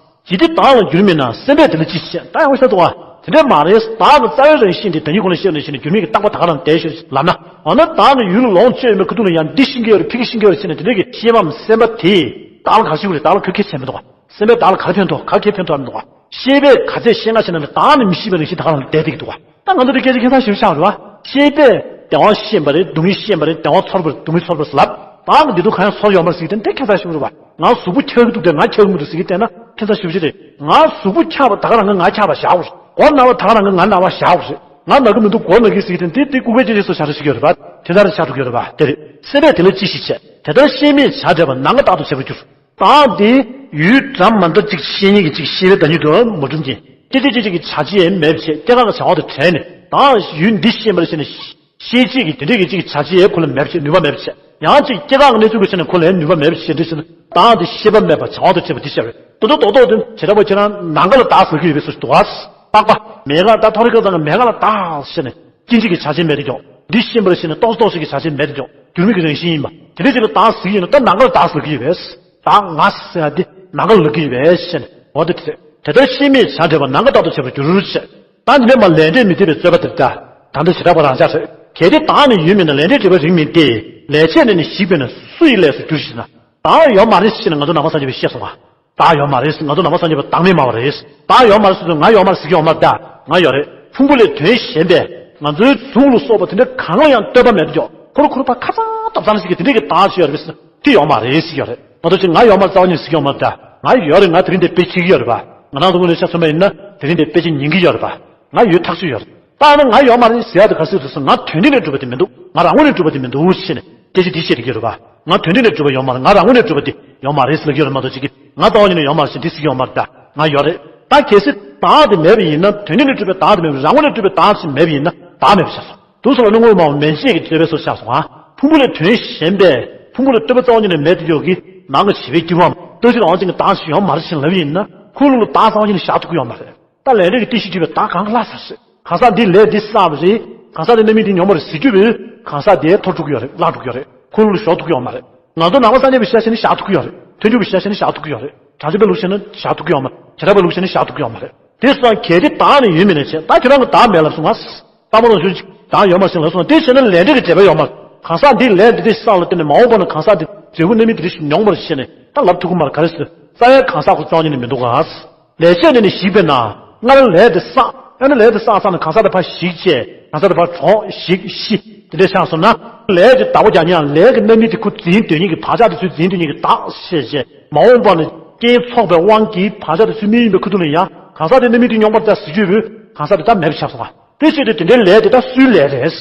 ཇི་སྟེ་བདག་ལ་འགྱུར་མེད་ན། སེམས་པས་དེ་ལ་ཅི་ཞིག་བྱ། ད་ཡང་ཤ་ཚ་བ། དེ་འདྲ་མ་རེད། བདག་གི་རྩ་བའི་རང་བཞིན་དེ་བདག་ཉིད་ཁོ་ན་ཤེས་ནས་ཤེས་ནས་འགྱུར་མེད་ཀྱི་རྟག་པ་ད་ག་རང་བསྡད་ཤོག་ལབ་ན། འོ་ན་བདག་གི་ཡུལ་ལ་ལོངས་སྤྱོད་མེད་ཁུ་ཐུག་ལ་ཡང་འདི་ཤེས་ཀྱི་ཡོད་རེད། ཕ་གི་ཤེས་ཀྱི་ཡོད་རེད་ཟེར་ནས་དེ་འདྲ་གི་ཤེས་པའམ་སེམས་པ་དེས་བདག་ལ་ག་རེ་ཞིག་རེད། བདག་ལ་ག་གེ་ཕན་ཐོགས། ག་གེ་ཕན་ཐོགས་མི་འདུག་བ། སེམས་པས་བདག་ལ་ག་རེ་ཕན་ཐོགས། ག་གེ་ཕན་ཐོགས་མི་འདུག་བ། ཤེས་པས་ག་ཚད་ཤེས་ང་ཤེས་ན་ནི་བདག་ནི་མི་ཤེས་པའི་རང་བཞིན་ད་ག་རང་བསྡད་བསྡད་ཀྱི་འདུག་བ། ད་ང་ཚོ་འདི་སྐད་ཆ་ཁྱད་མཚར་ཞིག་ཆགས་རེད་བ། ཤེས་པས་བདེ་བ་ཤེས་པ་རེད། སྡུག་བསྔལ་ཤེས་པ་རེད། བདེ་བ་ཚོར་བ་རེད། སྡུག་བསྔལ་ཚོར་བ་རེད་ལབ། བདག་གི་བདེ་སྡུག་གང་ཡང་ཚོར་ཡོད་མ་རེད་ཟེར་གྱི་དེ་འདྲ་ཁྱད་མཚར་ཞིག་རེད་བ། ང་གཟུགས་པོ་འཁྱག་གི་འདུག་དེ་ང་འཁྱག་གི་མི་འདུག་ཟེར་གྱི་དེ་ན་ཁྱད་མཚར་ཞིག་རེད། ང་གཟུགས་པོ་འཁྱག་པ་ད་ག་རང་གི་ང་འཁྱག་པ་བཞག་དགོས་རེད། མགོ་ན་བ་ད་ག་རང་གི་ང་ན་བ་བཞག་དགོས་རེད། ང་ན་གི་མི་འདུག་མགོ་ན་གི་ཟེར་གྱི་དེ་འདི་འདི་ལྐུགས་པའི་སྐད་ཆ་སོགས་བྱ་ར་ཞིག་ཡོད་རེད་བ། དེ་ལྟར་ཆགས་འགྲོ་གི་ཡོད་རེད་བ། དེ་རེད། སེམས་པས་དེ་ལ་ཅི་ཞིག་བྱེད། དེ་ལྟར་ཤེས་མེད་བྱ་བྲལ་བ། ནམ་མཁའ་ལྟར་དུ་བྱེད་པར་འགྱུར། བདག་དེ་ཡུལ་འདྲ་མི་འདྲ་ཅིག་བཤེས་གཉེན་གྱིས་ཅིག་ཤེས་པའི་བདག་ཉིད་དུ་མ་གྲུབ་ཅིང་། སྐྱེ་མཆེད་ཅིག་ཅིག་གི་བྱ་བྱེད་མེད་པ་བྱས། སྐྱེ་འགག་གི་བྱ་བ་དང་བྲལ་ནས་བདག་ཡུལ་འདི་ཤེས་པར་བྱས་ནས་ཤེས་བྱེད་ཀྱི་དེ་འདྲས་ཀྱི་ཅིག་བྱ་བྱེད་ཁོ་ལ་མེད་པ་བྱས། ནུས་པ་མེད་པ་བྱས། ཡང་ཅིག་སྐྱེ་འགག་གི་གནས་ཚུལ་ལ་བྱས་ནས་ཁོ་ལ་ནུས་པ་མེད་པ་བྱས། འདི་བྱས་ན་བདག་འདི་ཤེས་པ་མེད་པ་བྱ་བ་དང་བྲལ་བ་འདི་ཤེས་པས། ད་དུང་རྡོག་རྡོག་དེ་བྱེ་བྲག་པ་ཁྱེད་རང་ནམ་མཁའ་ལ་བདག་ཟེར་གྱི་ཡོད་པའི་བཟོ་ཞིག་འདུག་ག། པགས་པ་མེད་ག་ད་མཐོ་རིས་ཁ་ཚང་གི་མེད་ག་ལ་བདག་ཟེར་ནས་སྐྱེ་མཆེད་ཀྱི་བྱ་བྱེད་མེད་དེ་ཀྱང་། འདི་ཤེས་པར་བྱས་ནས་རྟོག་རྟོག་བྱེད་ཀྱི་བྱ་བྱེད་མེད་དེ་ཀྱང་། འགྱུར་མེད་ཀྱི་རང་བཞིན་ཡིན་པ། དེ་འདྲ་ཞིག་ལ་བདག་ཟེར་གྱི་ཡོད་ན་ད་ནམ་མཁའ་ལ་བདག་ཟེར་གྱི་ཡོད་པས། བདག་ང་ཟེར་ཡ་འདི་ནམ་མཁའ་ལ་ལབ་ཀྱི་ཡོད་པས་ཟེར་ནས། འོ་དེ་དེ་རེད། དེ་ལྟར་ཤེས་མེད་བྱ་བྲལ་བ། ནམ་མཁའ་ལྟར་དུ་བྱེད་པར་འགྱུར་ཞེས། ད་འདི་ནས་མ་ལས་འབྲས་མི་འཐད་པའི་རྩོད་པ་དེ་ལྟ། ད་འདི་བྱེ་བྲག་པ་རང་འཇགས་རེད། གལ་ཏེ་བདག་ནི་ཡོད་མིན་ན། ལས་འབྲས་འབྲེལ་བ་རིགས་མིན་ཏེ། ལས་བྱས་ནས་ནི་ཞིག་པས་ན། སུ་ཡི་ལས་སུ་འགྱུར་ཞེ་ན། བདག་ཡོད་མ་རེད་ཞེས་ནས་ང་ཚོ་ནང་པ་སངས་རྒྱས་པས་བཤད་སོང་བ། བདག་ཡོད་མ་རེད། ང་ཚོ་ནང་པ་སངས་རྒྱས་པ་བདག་མེད་སྨྲ་བ་རེད། བདག་ཡོད་མ་རེད་ཟེར་དུས་ང་ཡོད་མ་རེད་ཟེར་གྱི་ཡོད་མ་རེད་ད། ང་ཡོད་རེད། ཕུང་པོ་ལས་དོན་གཞན་པས་ང་ཚོའི་གཟུགས་ལ་སོགས་པ་དེ་འདྲ་གང་ལ་ཡང་ལྟོས་པ་མེད་དུ་འཇོག་ཁོ་ར་ཁོ་ར་ཕར་ཁ་ཚང་ཐབ་ཚང་ཞིག་གིས་དེ་འདྲ་གི་བདག་ཅིག་ཡོད་རེད་པས་ཟེར་ན་དེ་ཡོད་མ་རེད་ཟེར་གྱི་ཡོད་རེད། ང་ཚོ་ཅིག་ང་ཡོད་མ་རེད་རྩ་བ་ཉིད་ཟེར་གྱི་ཡོད་མ་རེད་ད། ང་ཡོད་རེད། ང་དེ་རིང་འདིར་དཔེ་བྱེད་ཀྱི་ཡོད་རེད་པ། ང་རང་ཚོ་དངོས་གནས་ཆ་མཚོན་པ་ཡིན་ན་དེ་རིང་འདིར་དཔེ་བྱེད་ཉན་གྱི་ཡོད་རེད་པ། ང་ཡོད་ཐག་ཆོད་ཡོད་རེད། ད་ནི་ང་ཡོད་མ་རེད་ཟེར་ཡ་དེ་ག་ཟེར་དུས་སུ་ང་དོན་སྟེང་ནས་གྲུབ་པ་དེ་མི་འདུག་ང་རང་ངོས་ནས་གྲུབ་པ་དེ་མི་འདུག་ཞེས་ནས་སྐད་ཆ་འདི་བཤད་བསྡད་ཀྱི་ཡོད་རེད་པ། ང་དོན་སྟེང་ནས་གྲུབ་པ་ཡོད་མ་རེད། ང་རང་ངོས་ནས་གྲུབ་པ་དེ་ཡོད་མ་རེད་ཟེར་ལབ་ཀྱི་ཡོད་རེད་མ་གཏོགས་ཅིག་གིས་ང་རྩ་བ་ཉིད་ནས་ཡོད་མ་རེད་ཟེར་འདི་ཟེར་གྱི་ཡོད་མ་རེད་ད། ང་ཡོད་རེད། ད་གལ་སྲིད་བདག་དེ་མེད་པ་ཡིན་ན། དོན་སྟེང་ནས་གྲུབ་པའི་བདག་དེ་མེད་པ། རང་ངོས་ནས་གྲུབ་པའི་བདག་དེ་མེད་པ་ཡིན་ན་བདག་མེད་པ་ཆགས་སོང་། དུག་གསུམ་ལ་ནི་དངོས་སྨྲ་བ་མན་ཆད་ཀྱི་རྩོད་པའི་སོ་ཆགས་སོང་ང་། ཕུང་པོ་ལས་དོན་གཞན་པས་ཕུང་པོ་ལ་ལྟོས་པ་རྩ་བ་ཉིད་ནས་མེད་དུ་འཇོག་གི་ནང་གི་བྱིས་པའི་སྐྱེ་བོའམ་ལྟ་ཕྱིར་འོང་ཅན་གྱི་བདག་ཞིག་ཡོད་མ་རེད་ཅེས་ལབ་ཡིན་ན། ཁོ་ལུགས་ལ་བདག་རྩ་བ་ཉིད་ནས་བཞག་ཐུབ་ཀྱི་ཡོད་མ་རེད། ད་ལས་འབྲས་ཀྱི་རྟེན་གཞི་གྱུར་པའི་བདག་གང་ག་བརླག་ཚར་ཟེར། གང་ཟག་འདིས་ལས་འདི་བསགས་པ་རེད། གང་ཟག་འདིས་རྣམ་སྨིན་འདི་མྱོང་བ་རེད་ཟེར་རྒྱུ་བས་གང་ཟག་དེ་འཐོར་འགྲོ་གི་ཡོད་རེད། བརླག་འགྲོ་གི་ཡོད་རེད། ཁོ་ལུགས་ལ་ཞོག་ཐུབ་ཀྱི་ཡོད་མ་རེད། ང་ཚོ་ནང་པ་སངས་རྒྱས་པའི་ཤ་ཤེས་ནི་བཞག་ཐུབ་ཀྱི་ཡོད་རེད། ཐལ་འགྱུར་བའི་ཤ་ཤེས་ནི་བཞག་ཐུབ་ཀྱི་ཡོད་རེད། བྱང་ཆུབ་པའི་ལུགས་ཤེས་ནི་བཞག་ཐུབ་ཀྱི་ཡོད་མ་རེད། བྱེ་བྲག་པའི་ལུགས་ཤེས་ནི་བཞག་ཐུབ་ཀྱི་ཡོད་མ་རེད། དེ་སོང་ཙང་གལ་ཏེ་བདག་ནི་ཡོད་མིན་ན་བྱས། ད་ཁྱོད་རང་གི་བདག་མེད་ལབ་སོང་ང་། ལྟ་མོ་རང་བཞིན་གྱི་བདག་ཡོད་མ་རེད་ཟེར་ལབ་སོང་ང་། དེ་བྱས་ན་ལས་འབྲས་ཀྱི་འབྲེལ་བ་ཡོད་མ་རེད། གང་ཟག་འདིས་ལས་འདི་འདྲ་བསགས་ལ་བརྟེན་ནས་མ་འོངས་པ་ན་གང་ཟག་འདི་འབྲས་བུ་རྣམ་སྨིན་འདི་འདྲ་ཞིག་མྱོང་བར་བྱས་ནས་ད་ལབ་ཐུབ་ཀྱི་མ་རེད། ག་རེ་ཟེར། རྩ་བའི་གང་ཟག་ཁོ་རྩ་བ་ཉིད་ནས་མི་འདུག་ག། ལས་བྱས་ནས་ནི་ཞིག་པས་ན། སྔར་ལས་དེ་བསགས། ཨ་ནི་ལས་དེ་བསགས་བསགས་ནས་གང་ཟག་དེ་ཕར་ཞིག་བྱས། གང་ཟག་དེ་ཕར་གྲོངས་ཞིག་ཤི། དེ་འདྲ་ཆགས་སོང་ན། ལས་ཀྱི་བདག་པོ་རྒྱག་མཁན་ཡང་ལས་ཀྱི་རྣམ་སྨིན་དེ་ཁོ་འཛིན་འདོད་མཁན་གྱི་བག་ཆགས་དེ་ཚོའི་འཛིན་འདོད་མཁན་གྱི་བདག་ཤེས་བྱས། མ་འོངས་པ་ནས་རྐྱེན་ཚོགས་པའི་དབང་གིས་བག་ཆགས་དེ་ཚོའི་དམིགས་ཡུལ་ཡིན་པའི་ཁུ་ཐུག་ལ་ཡང་གང་ཟག་དེ་རྣམ་སྨིན་དེ་མྱོང་བར་བྱ་ཟེར་རྒྱུ་བས་གང་ཟག་དེ་ད་མེད་པ་ཆགས་སོང་བ། དེ་བྱས་ཏེ་དེ་འདྲའི་ལས་དེ་ད་སུའི་ལས་རེད།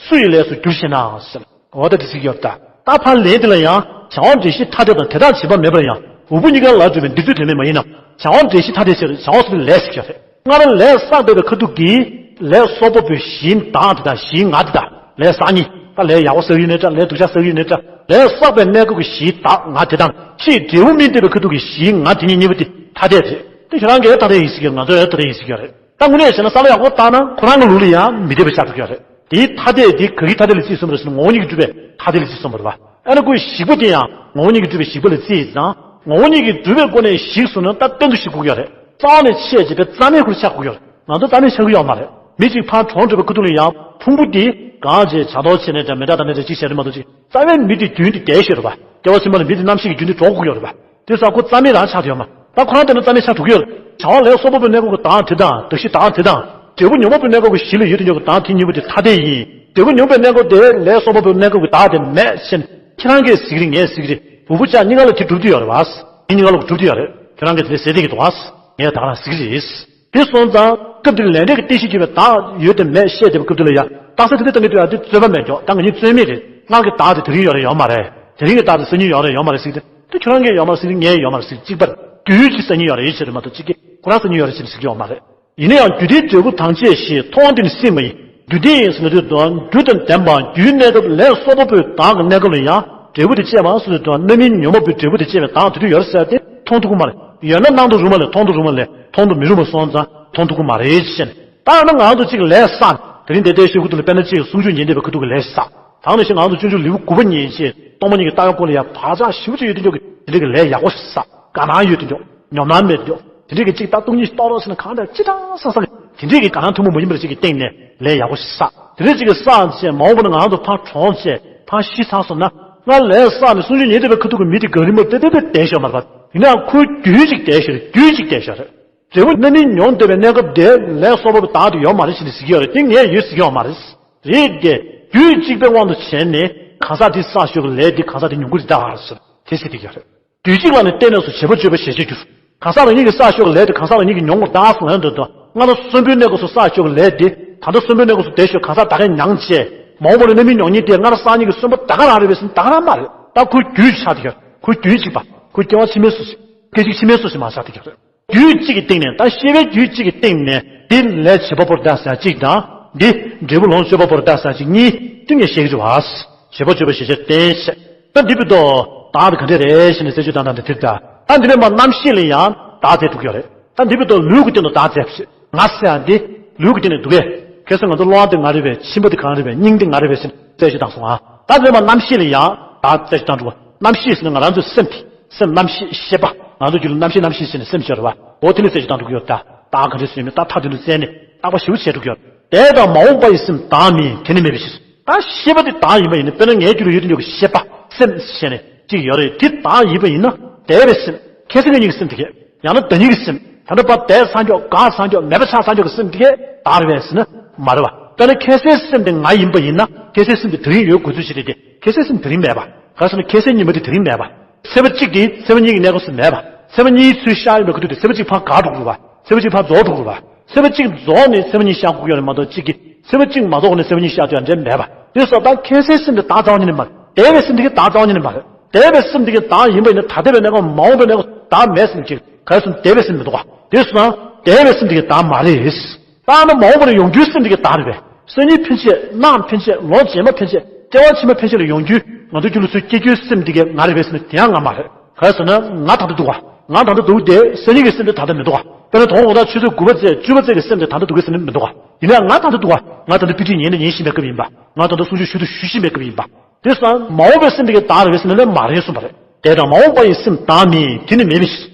སུ་ཡི་ལས་སུ་འགྱུར་ཞེ་ན་ཟེར། འོ་ད་དེ་ཟེར་གྱི་ཡོད་ད། ད་ཕར་ལན་དེ་ལ་ཡང་བྱ་བ་འབྲས་གཞི་ཐ་དད་དང་དེ་དག་བྱེད་པ་མེད་པར་ཡང་འུ་བུ་གཉིས་ཀ་ལ་གྲུབ་པའི་འདི་ཚོའི་དོན་མེད་མ་ཡིན་ནམ། བྱ་བ་འབྲས་གཞི་ཐ་དད་ཟེར་བ་བྱ་བ་ཟེར་བའི་ལས་ཟེར་གྱི་ཡོད་རེད། སྔར་ལས་བསགས་པའི་ཁ་ཐུག་གིས་ལས་གསོག་པ་པོའི་གཞིའི་བདག་དེ་དང་གཞིའི་ང་དེ་དང་ལས་བསགས་མཁན་ད་ལས་ཡག་པོ་བསགས་ཡོད་ནའི་འདྲ། ལས་སྡུག་ཅག་བསགས་ཡོད་ནའི་འདྲ། ལས་བསགས་པའི་གནས་སྐབས་ཀྱི་གཞིའི་བདག་ང་དེ་དང་ཕྱིས་འབྲས་བུ་རྣམ་སྨིན་འདོད་པའི་ཁ་ཐུག་གི་གཞིའི་ང་དེ་གཉིས་གཉིས་པོ་དེ་ཐ་དད་རེད། དེ་ཁྱོད་རང་གིས་ཐ་དད་ཡིན་ཟེར་གྱི་ཡོད། ང་ཚོས་ཐ་དད་ཡིན་ཟེར་གྱི་ཡོད་རེད། ད་དངོས་གནས་བྱས་ན་བསམ་བློ་ཡག་པོ་བཏང་ན་ཁོ་རང་གི་ལུགས་ལ་ཡང་མི་འཐད་པ་ཆགས་འགྲོ་གི་ཡོད་རེད། དེའི་ཐ་དད་དེ་ག་གི་ཐ་དད་ལ་རྩིས་ཟིན་པ་རེད་ཟེར་ན་ངོ་བོ་ཉིད་ཀྱིས་གྲུབ་པའི་ཐ་དད་ལ་རྩིས་ཟིན་པ་རེད་བ། ཨ་ནི་ཁོའི་ཞིག་པ་དེ་ཡང་ངོ་བོ་ཉིད་ཀྱིས་གྲུབ་པའི་ཞིག་པ་ལ་རྩིས་ཡིན་ཙང་ངོ་བོ་ཉིད་ཀྱིས་གྲུབ་པའི་སྒོ་ནས་ཞིག་སོང་ན་ད་གཏན་དུ་ཞིག་དགོས་ཀྱི་ཡོད་རེད། རྩ་བ་ནས་བཤད་བྱས་པའི་རྩ་མེད་ཁོ་རང་ཆགས་དགོས་ཀྱི་ཡོད་རེད། ང་ཚོ་རྩ་མེད་ཆགས་ཀྱི་ཡོད་མ་རེད། མི་གཅིག་ཕར་གྲོངས་འགྲོ་བའི་ཁ་ཐུག་ལ་ཡང་ཕུང་པོ་དེ་གང་བྱས་བྱ་དོར་བྱས་ནས་འདྲ་མི་འདྲ་དང་འདྲ་འདྲ་ཅིག་བྱས་རེད་མ་གཏོགས་ཅིག་རྩ་བའི་མི་དེ་རྒྱུན་དེ་བསྡད་ཤེས་རེད་བ། སྐྱེ་བ་ཕྱི་མ་ལ་མི་དེ་རྣམ་ཤེས་ཀྱི་རྒྱུན་དེ་འགྲོ་དགོས་ཀྱི་ཡོད་རེད་བ། དེ་ཙང་ཁོ་རྩ་མེད་རང་ཆགས་ཐུབ་ཡོད་མ། ད་ཁོ་རང་དེ་ནི་རྩ་མེད་ཆགས་ཐུབ་ཀྱི་ཡོད་རེད། བྱ་བ་ལས་གསོག་པ་པོའི་གནས་སྐབས་ཀྱི་བདག་དེ་དང་གདགས་གཞི་བདག་དེ་དང་། འབྲས་བུ་མྱོང་བ་པོའི་གནས་སྐབས་ཀྱི་གཞི་ལ་ཡོད་དུ་འཇོག་གི་བདག་དེ་གཉིས་པོ་དེ་ཐ་དད་ཡིན། འབྲས་བུ་མྱོང་བའི་གནས་སྐབས་དེ་ལས་གསོག་པ་པོའི་གནས་སྐབས་ཀྱི་བདག་དེ་མེད་ཟེར་ནས་ཁྱེད་རང་གིས་ཟེར་གི་རེད། ངས་ཟེར་གི་རེད། འུ་བུ་ཅག་གཉིས་ཀ་ལ་དེ་གྲུབ་ཀྱི་ཡོད་རེད་བ། ངེད་གཉིས་ཀ་ལ་གྲུབ་ཀྱི་ཡོད་རེད། ཁྱེད་རང་གིས་དེ་ཟེར་བསྡད་ཀྱི་འདུག་བ། ངས་ད་ག་རང་ཟེར་གི་རེད། དེ་སོང་ཙང་སྐབས་དེར་ལས་འབྲས་ཀྱི་རྟེན་གཞི་གྱུར་པའི་བདག་ཡོད་དེ་མེད་བཤད་བསྡད་པའི་སྐབས་དེ་ལ་ཡང་རྟགས་གསལ་དེ་འདྲ་བཏང་གི་འདུག་ཡ། དེ་རྩོད་པ་མེད་ཀྱོག་ད་ང་གཉིས་རྩོད་མེད་རེད། སྔར་གྱི་བདག་དེ་དེ་རིང་ཡོད་རེད་ཡོད་མ་རེད། དེ་རིང་གི་བདག་དེ་སང་ཉིན་ཡོད་རེད་ཡོད་མ་རེད་ཟེར་གྱི་དེ། དེ་ཁྱོད་རང་གིས་ཡོད་མ་རེད་ཟེར་གྱི་ངས་ཡོད་མ་རེད་ཟེར་གྱི་གཅིག་པར་དུས་ཀྱི་སང་ཉིན་ཡོད་རེད་ཡོད་ཆེ་རེད་མ་གཏོགས་གཅིག་གིས་ཁོ་རང་སང་ཉིན་ཡོད་རེད་ཟེར་ནས་ཟེར་གྱི་ཡོད་མ་རེད། ཡིན་ན་ཡང་རྒྱུ་དེའི་འབྲས་བུ་དང་བཅས་ཞེས་མཐོང་བ་འདི་ནི་སྲིད་མ་ཡིན། རྒྱུ་དེ་ཡིན་ཟེར་ན་དུས་དང་རྒྱུ་དང་ལྡན་པ་རྒྱུའི་གནས་སྐབས་ལས་གསོག་པ་པོའི་བདག་གི་གནས་སྐབས་ལ་ཡང་འབྲས་བུ་དེ་སྐྱེས་པ་སོ་སོའི་དོན་རྣམ་སྨིན་ཉོན་མོངས་པའི་འབྲས་བུ་དེ་སྐྱེས་པའི་བདག་དེ་དུས་ཡོད་རེད་ཟེར་ཏེ་མཐོང་ཐུབ་ཀྱི་མ་རེད། ཡོད་ན་སྣང་དུ་རུང་བ་ལས་མཐོང་དུ་རུང་བ་ལས་མཐོང་དུ་མི་རུང་བ་སོང་ཙང་མཐོང་ཐུབ་ཀྱི་མ་རེད་ཅེས། ད་ཡང་ན་ང་ཚོ་གཅིག་ལས་བསགས་དེ་རིང་དེ་ལྟའི་ཤོད་ཁུ་ཐུག་ལ་དཔེར་ན་གཅིག་གསུང་ཆོས་ཉན་བསྡད་པའི་ཁུ་ཐུག་གི་ལས་ཤིག་བསགས། ད་ནང་བཞིན་ང་ཚོ་སྤྱོད་འཇུག་ལེའུ་དགུ་པ་ཉན་ཅེས་ སྟོང་པ་ཉིད་ཀྱི་ལྟ་བའི་སྐོར་ལ་ཡང་བག་ཆགས་ཞེ་པོ་ཅིག་ཡོད་དུས་ཀྱི་དེ་འདྲའི་གི་ལས་ཡག་པོ་ཞིག་བསགས། དགའ་སྣང་ཡོད་དུས་ཀྱི་ཉོབ་སྣང་མེད་དུས་དེ་འདྲའི་གི་ཅིག་ད་སྟོང་ཉིད་ཅིག་རྟོགས་རོགས་ཟེར་ན་གང་འདྲ་ཅི་ཐང་སང་སང་གི་དེ་འདྲའི་གི་དགའ་སྣང་ཐུན་མོང་མ་ཡིན་པ་ཅིག་གི་སྟེང་ནས་ལས་ཡག་པོ་ཞིག་བསགས། དེ་འདྲའི་ཅིག་གི་བསགས་བྱས་མ་འོངས་པ་ན་ང་རང་ཚོ་ཕར་གྲོངས་བྱས་ཕར་ཤི་ཚར་སོང་ན། ང་ལས་བསགས་ནས་གསུང་ཆོས་ཉན་བསྡད་པའི་ཁ་ཐུག་གི་མི་དེ་གངས་རི་མོར་ཏེ་ཏེ་ཏེ་བསྡད་ཤོག་མ་རེད་པ། ཡིན་ནའང་ཁོའི་རྒྱུན་ཅིག་བསྡད་ཤོག་རེད། རྒྱུན་ཅིག་བསྡད་ཤོག་རེད། འབྲས་བུ་རྣམ་སྨིན་མྱོང་བསྡད་པའི་གནས་སྐབས་དེ་ལས་གསོག་པ་བདག་ཏུ་ཡོད་མ་རེད་ཟེར་ནས་ཟེར་གྱི་ཡོད་རེད། དེ་ངས་ཡོད་ཟེར་གྱི་ཡོད་མ་རེད། རེད་དེ། རྒྱུད་གཅིག་པའི་དབང་དུ་བྱས་ནས་གང་ཟག་དེས་བསགས་ཡོད་པའི་ལས་དེ་གང་ཟག་དེ་མྱོང་གི་རེད་ད་ཟེར་དེ་ཟེར་གྱི་ཡོད་རེད། རྒྱུད་གཅིག་ལ་ནི་བརྟེན་ནས་སུ་བྱེད་པ་སྤྱོད་པ་ཞེས་བྱ་རྒྱུ། གང་ཟག་རང་ཉིད་ཀྱིས་བསགས་ཡོད་པའི་ལས་དེ་གང་ཟག་རང་ཉིད་ཀྱིས་མྱོང་བར་གདའ་ཟེར་ལན་འདོན་དུས། སྔ་ན་གསོན་པོའི་གནས་སྐབས་སུ་བསགས་ཡོད་པའི་ལས་དེ་ད་ལྟ་གསོན་པོའི་གནས་སྐབས་སུ་བསྡད་ཤོག་གང་ཟག་ད་གས་མྱངས་བྱས། མ་འོངས་པ་ལ་རྣམ་སྨིན་མྱོང་ཉིན་དེ་སྔར་བསགས་ཉིན་གྱི་གསོན་པོ་ད་ག་རང་རེད་པས་ཟེར་ན་ད་ག་རང་མ་རེད། ད་ཁོའི་རྒྱུད་ཆགས་ཏེ་ཡོད། ཁོའི་རྒྱུད་གཅིག་པ། ཁོའི་སྐྱེ་བ་ཕྱི་མའི་སུ་ཞིག་སྐད་ཅིག་ཕྱི་མའི་སུ་ཞིག་མ་ཆགས་ཏེ་ཡོད། རྒྱུད་གཅིག་གི་སྟེང་ནས། ད་ཤེས་པའི་རྒྱུད་གཅིག་གི་སྟེང་ནས་འདི་ལས་བྱེད་པ་པོར་བདག་ཟེར་གཅིག་དང་། འདི་འབྲས་བུ་ལོངས་སྤྱོད་པ་པོར་བདག་ཟེར་གཅིག་གཉིས་བསྟུན་ནས་བཤད་ཀྱི་རེད་བ། བྱེད་པ་སྤྱོད་པ་ཞེས་བྱ་བརྟེན་བཤད། ད་འདི་བར་དུ་བདག་དེ་ག་འདྲ་རེད་ཞེས་ནས་རྩད་གཅོད་བཏང་སྟངས་དེ་དེ་ལྟ། ད་འདི་ནས་མར་རྣམ་ཤེས་ལ་ཡང་བདག་ཟེར་འགྲོ་གི་ཡོད་རེད། ད་འདི་བར་དུ་ལུས་ཀྱི་སྟེང་དུ་བདག་ཟེར་བ་ཞིག་ང་ཟེར་ཡང་འདི་ལུས་ཀྱི་སྟེང་ནས་འདུག་གས། ཁ་སང་ང་ཚོ་གློ་བ་དེ་ང་རེད་པས། མཆིན་པ་དེ་གང་རེད་པས། སྙིང་དེ་ང་རེད་པས་ཟེར་ནས་རྩད་གཅོད་བཏང་སོང་ང་། ད་འདི་ནས་མར་རྣམ་ཤེས་ལ་ཡང་བདག་རྩད་གཅོད་བཏང་འགྲོ་བ། རྣམ་ཤེས་ཟེར་ན་ང་རང་ཚོའི་སེམས་དེ། སེམས་རྣམ་ཤེས་ཤེས་པ། ང་ཚོ་རྒྱུད་ལ་རྣམ་ཤེས་རྣམ་ཤེས་ཟེར་ནས་སེམས་ཤེས་རེད་བ། འོ་དེ་ནས་རྩད་གཅོད་བཏང་འགྲོ་གི་ཡོད་ད། བདག་ག་འདྲ་ཞིག་ཡོད་མེད་ད་ཐག་དེ་ནས་བཙལ་ནས་བརྟག་པ་ཞིབ་པོ་བྱས་འགྲོ་གི་ཡོད། འདས་དང་མ་འོངས་པ་ཡི་སེམས་བདག་མིན་དེ་ནི་མེད་པའི་ཕྱིར། ད་ཤེས་པ་དེ་བདག་ཡིན་པ་ཡིན་ན། དཔེར་ན་ངའི་རྒྱུད་ལ་ཡོད་དུ་ཡོད་ཀྱི་ཤེས་པ་སེམས་ཞེས་ནས་གཅིག་ཡོད་རེད། དེ་བདག་ཡིན་པ་ཡིན་ན་འདས་པའི་སེམས། ཁ་སང་ཉིན་གྱི་སེམས་དེ་གས། ཡང་ན་ཟླ་ཉིན་གྱི་སེམས། ད་ལྟ་བར་འདས་ཚར་འགྱོག་འགག་ཚར་འགྱོག་མེད་པ་ཆགས་ཚར་འགྱོག་གི་སེམས་དེ་གས་བདག་རེད་པས་ཟེར་ན་མ་རེད་བ། དཔེར་ན་ཁ་སང་སེམས་དེ་ང་ཡིན་པ་ཡིན་ན། ཁ་སང་སེམས་དེ་དེ་རིང་ཡོད་དགོས་ཚུལ་ཞིག་རེད་དེ། ཁ་སང་སེམས་དེ་རིང་མེད་པ། ག་རེ་ཟེར་ན་ཁ་སང་ཉིན་མོ་དེ་དེ་རིང་མེད་པ། ཚེས་པ་གཅིག་དེ་ཚེས་པ་གཉིས་ཀྱི་གནས་སྐབས་སུ་མེད་པ། ཚེས་པ་གཉིས་ཚུར་ཤར་ཡོང་བའི་ཁ་ཐུག་དེ་ཚེས་པ་གཅིག་ཕར་འགག་འགྲོ་གི་རེད་བ། ཚེས་པ་གཅིག་ཕར་རྫོགས་འགྲོ་གི་རེད་བ། ཚེས་པ་གཅིག་རྫོགས་ནས་ཚེས་པ་གཉིས་ཤར་དགོས་ཀྱི་ཡོད་རེད་མ་གཏོགས། གཅིག་གིས་ཚེས་པ་གཅིག་མ་རྫོགས་ནས་ཚེས་པ་གཉིས་ཤར་དུས་འདྲ་མེད་པ། དེ་སོགས་ད་ཁ་སང་སེམས་དེ་བདག་རྩ་བ་ཉིད་ནས་མ་རེད། འདས་པའི་སེམས་དེ་གས་བདག་རྩ་བ་ཉིད་ནས་མ་རེད། འདས་པའི་སེམས་དེ་གས་བདག་ཡིན་པ་ཡིན་ན། ད་ལྟ་བའི་གནས་སྐབས་མ་འོངས་པའི་གནས་སྐབས་བདག་མེད་ཟེར་ནས་ཅིག་ག་རེ་ཟེར་ན་འདས་པའི་སེམས་མི་འདུག་ག། དེ་སོང་ཙང་འདས་པའི་སེམས་དེ་གས་བདག་མ་རེད། ད་ནི་མ་འོངས་པ་ལ་ཡོང་རྒྱུའི་སེམས་དེ་གས་བདག་རེད་པས། སང་ཉིན་ཕན་ཆད། གནངས་ཕན་ཆད། ལོ་རྗེས་མ་ཕན་ཆད། སྐྱེ་བ་ཕྱི་མ་ཕན་ཆད་ལ་ཡོང་རྒྱུའི་ང་ཚོའི་རྒྱུད་ལ་ཚུར་སྐྱེ་རྒྱུའི་སེམས་དེ་གས་ང་རེད་པས་ཟེར་ན་དེ་ཡང་ང་མ་རེད། ག་རེ་ཟེར་ན་ང་ད་ལྟ་འདུག་ག། ང་ད་ལྟ་འདུག་སྟེ། སང་ཉིན་གྱི་སེམས་དེ་ད་ལྟ་མི་འདུག་ག། དཔེར་ན་དོ་དགོང་དག་ཆུ་ཚོད་དགུ་པ་ཚེས་བཅུ་པ་ཚེས་ཀྱི་སེམས་དེ་ད་ལྟ་འདུག་གས་ཟེར་ན་མི་འདུག་ག། ཡིན་ནའང་ང་ད་ལྟ་འདུག་ག། ང་ད་ལྟ་དཔེ་ཁྲིད་ཉན་ནས་ཉན་བཞིན་པའི་སྐབས་ཡིན་པ། ང་ད་ལྟ་གསུང་ཆོས་ཞུ་དང་ཞུ་བཞིན་པའི་སྐབས་ཡིན་པ། དེ་སོང་ཙང་མ་འོངས་པའི་སེམས་དེ་གས་བདག་རེད་པས་ཟེར་ན་ལན་མ་རེད་གསུངས་པ་རེད། འདས་དང་མ་འོངས་པ་ཡི་སེམས་བདག་མིན་དེ་ནི་མེད་པའི་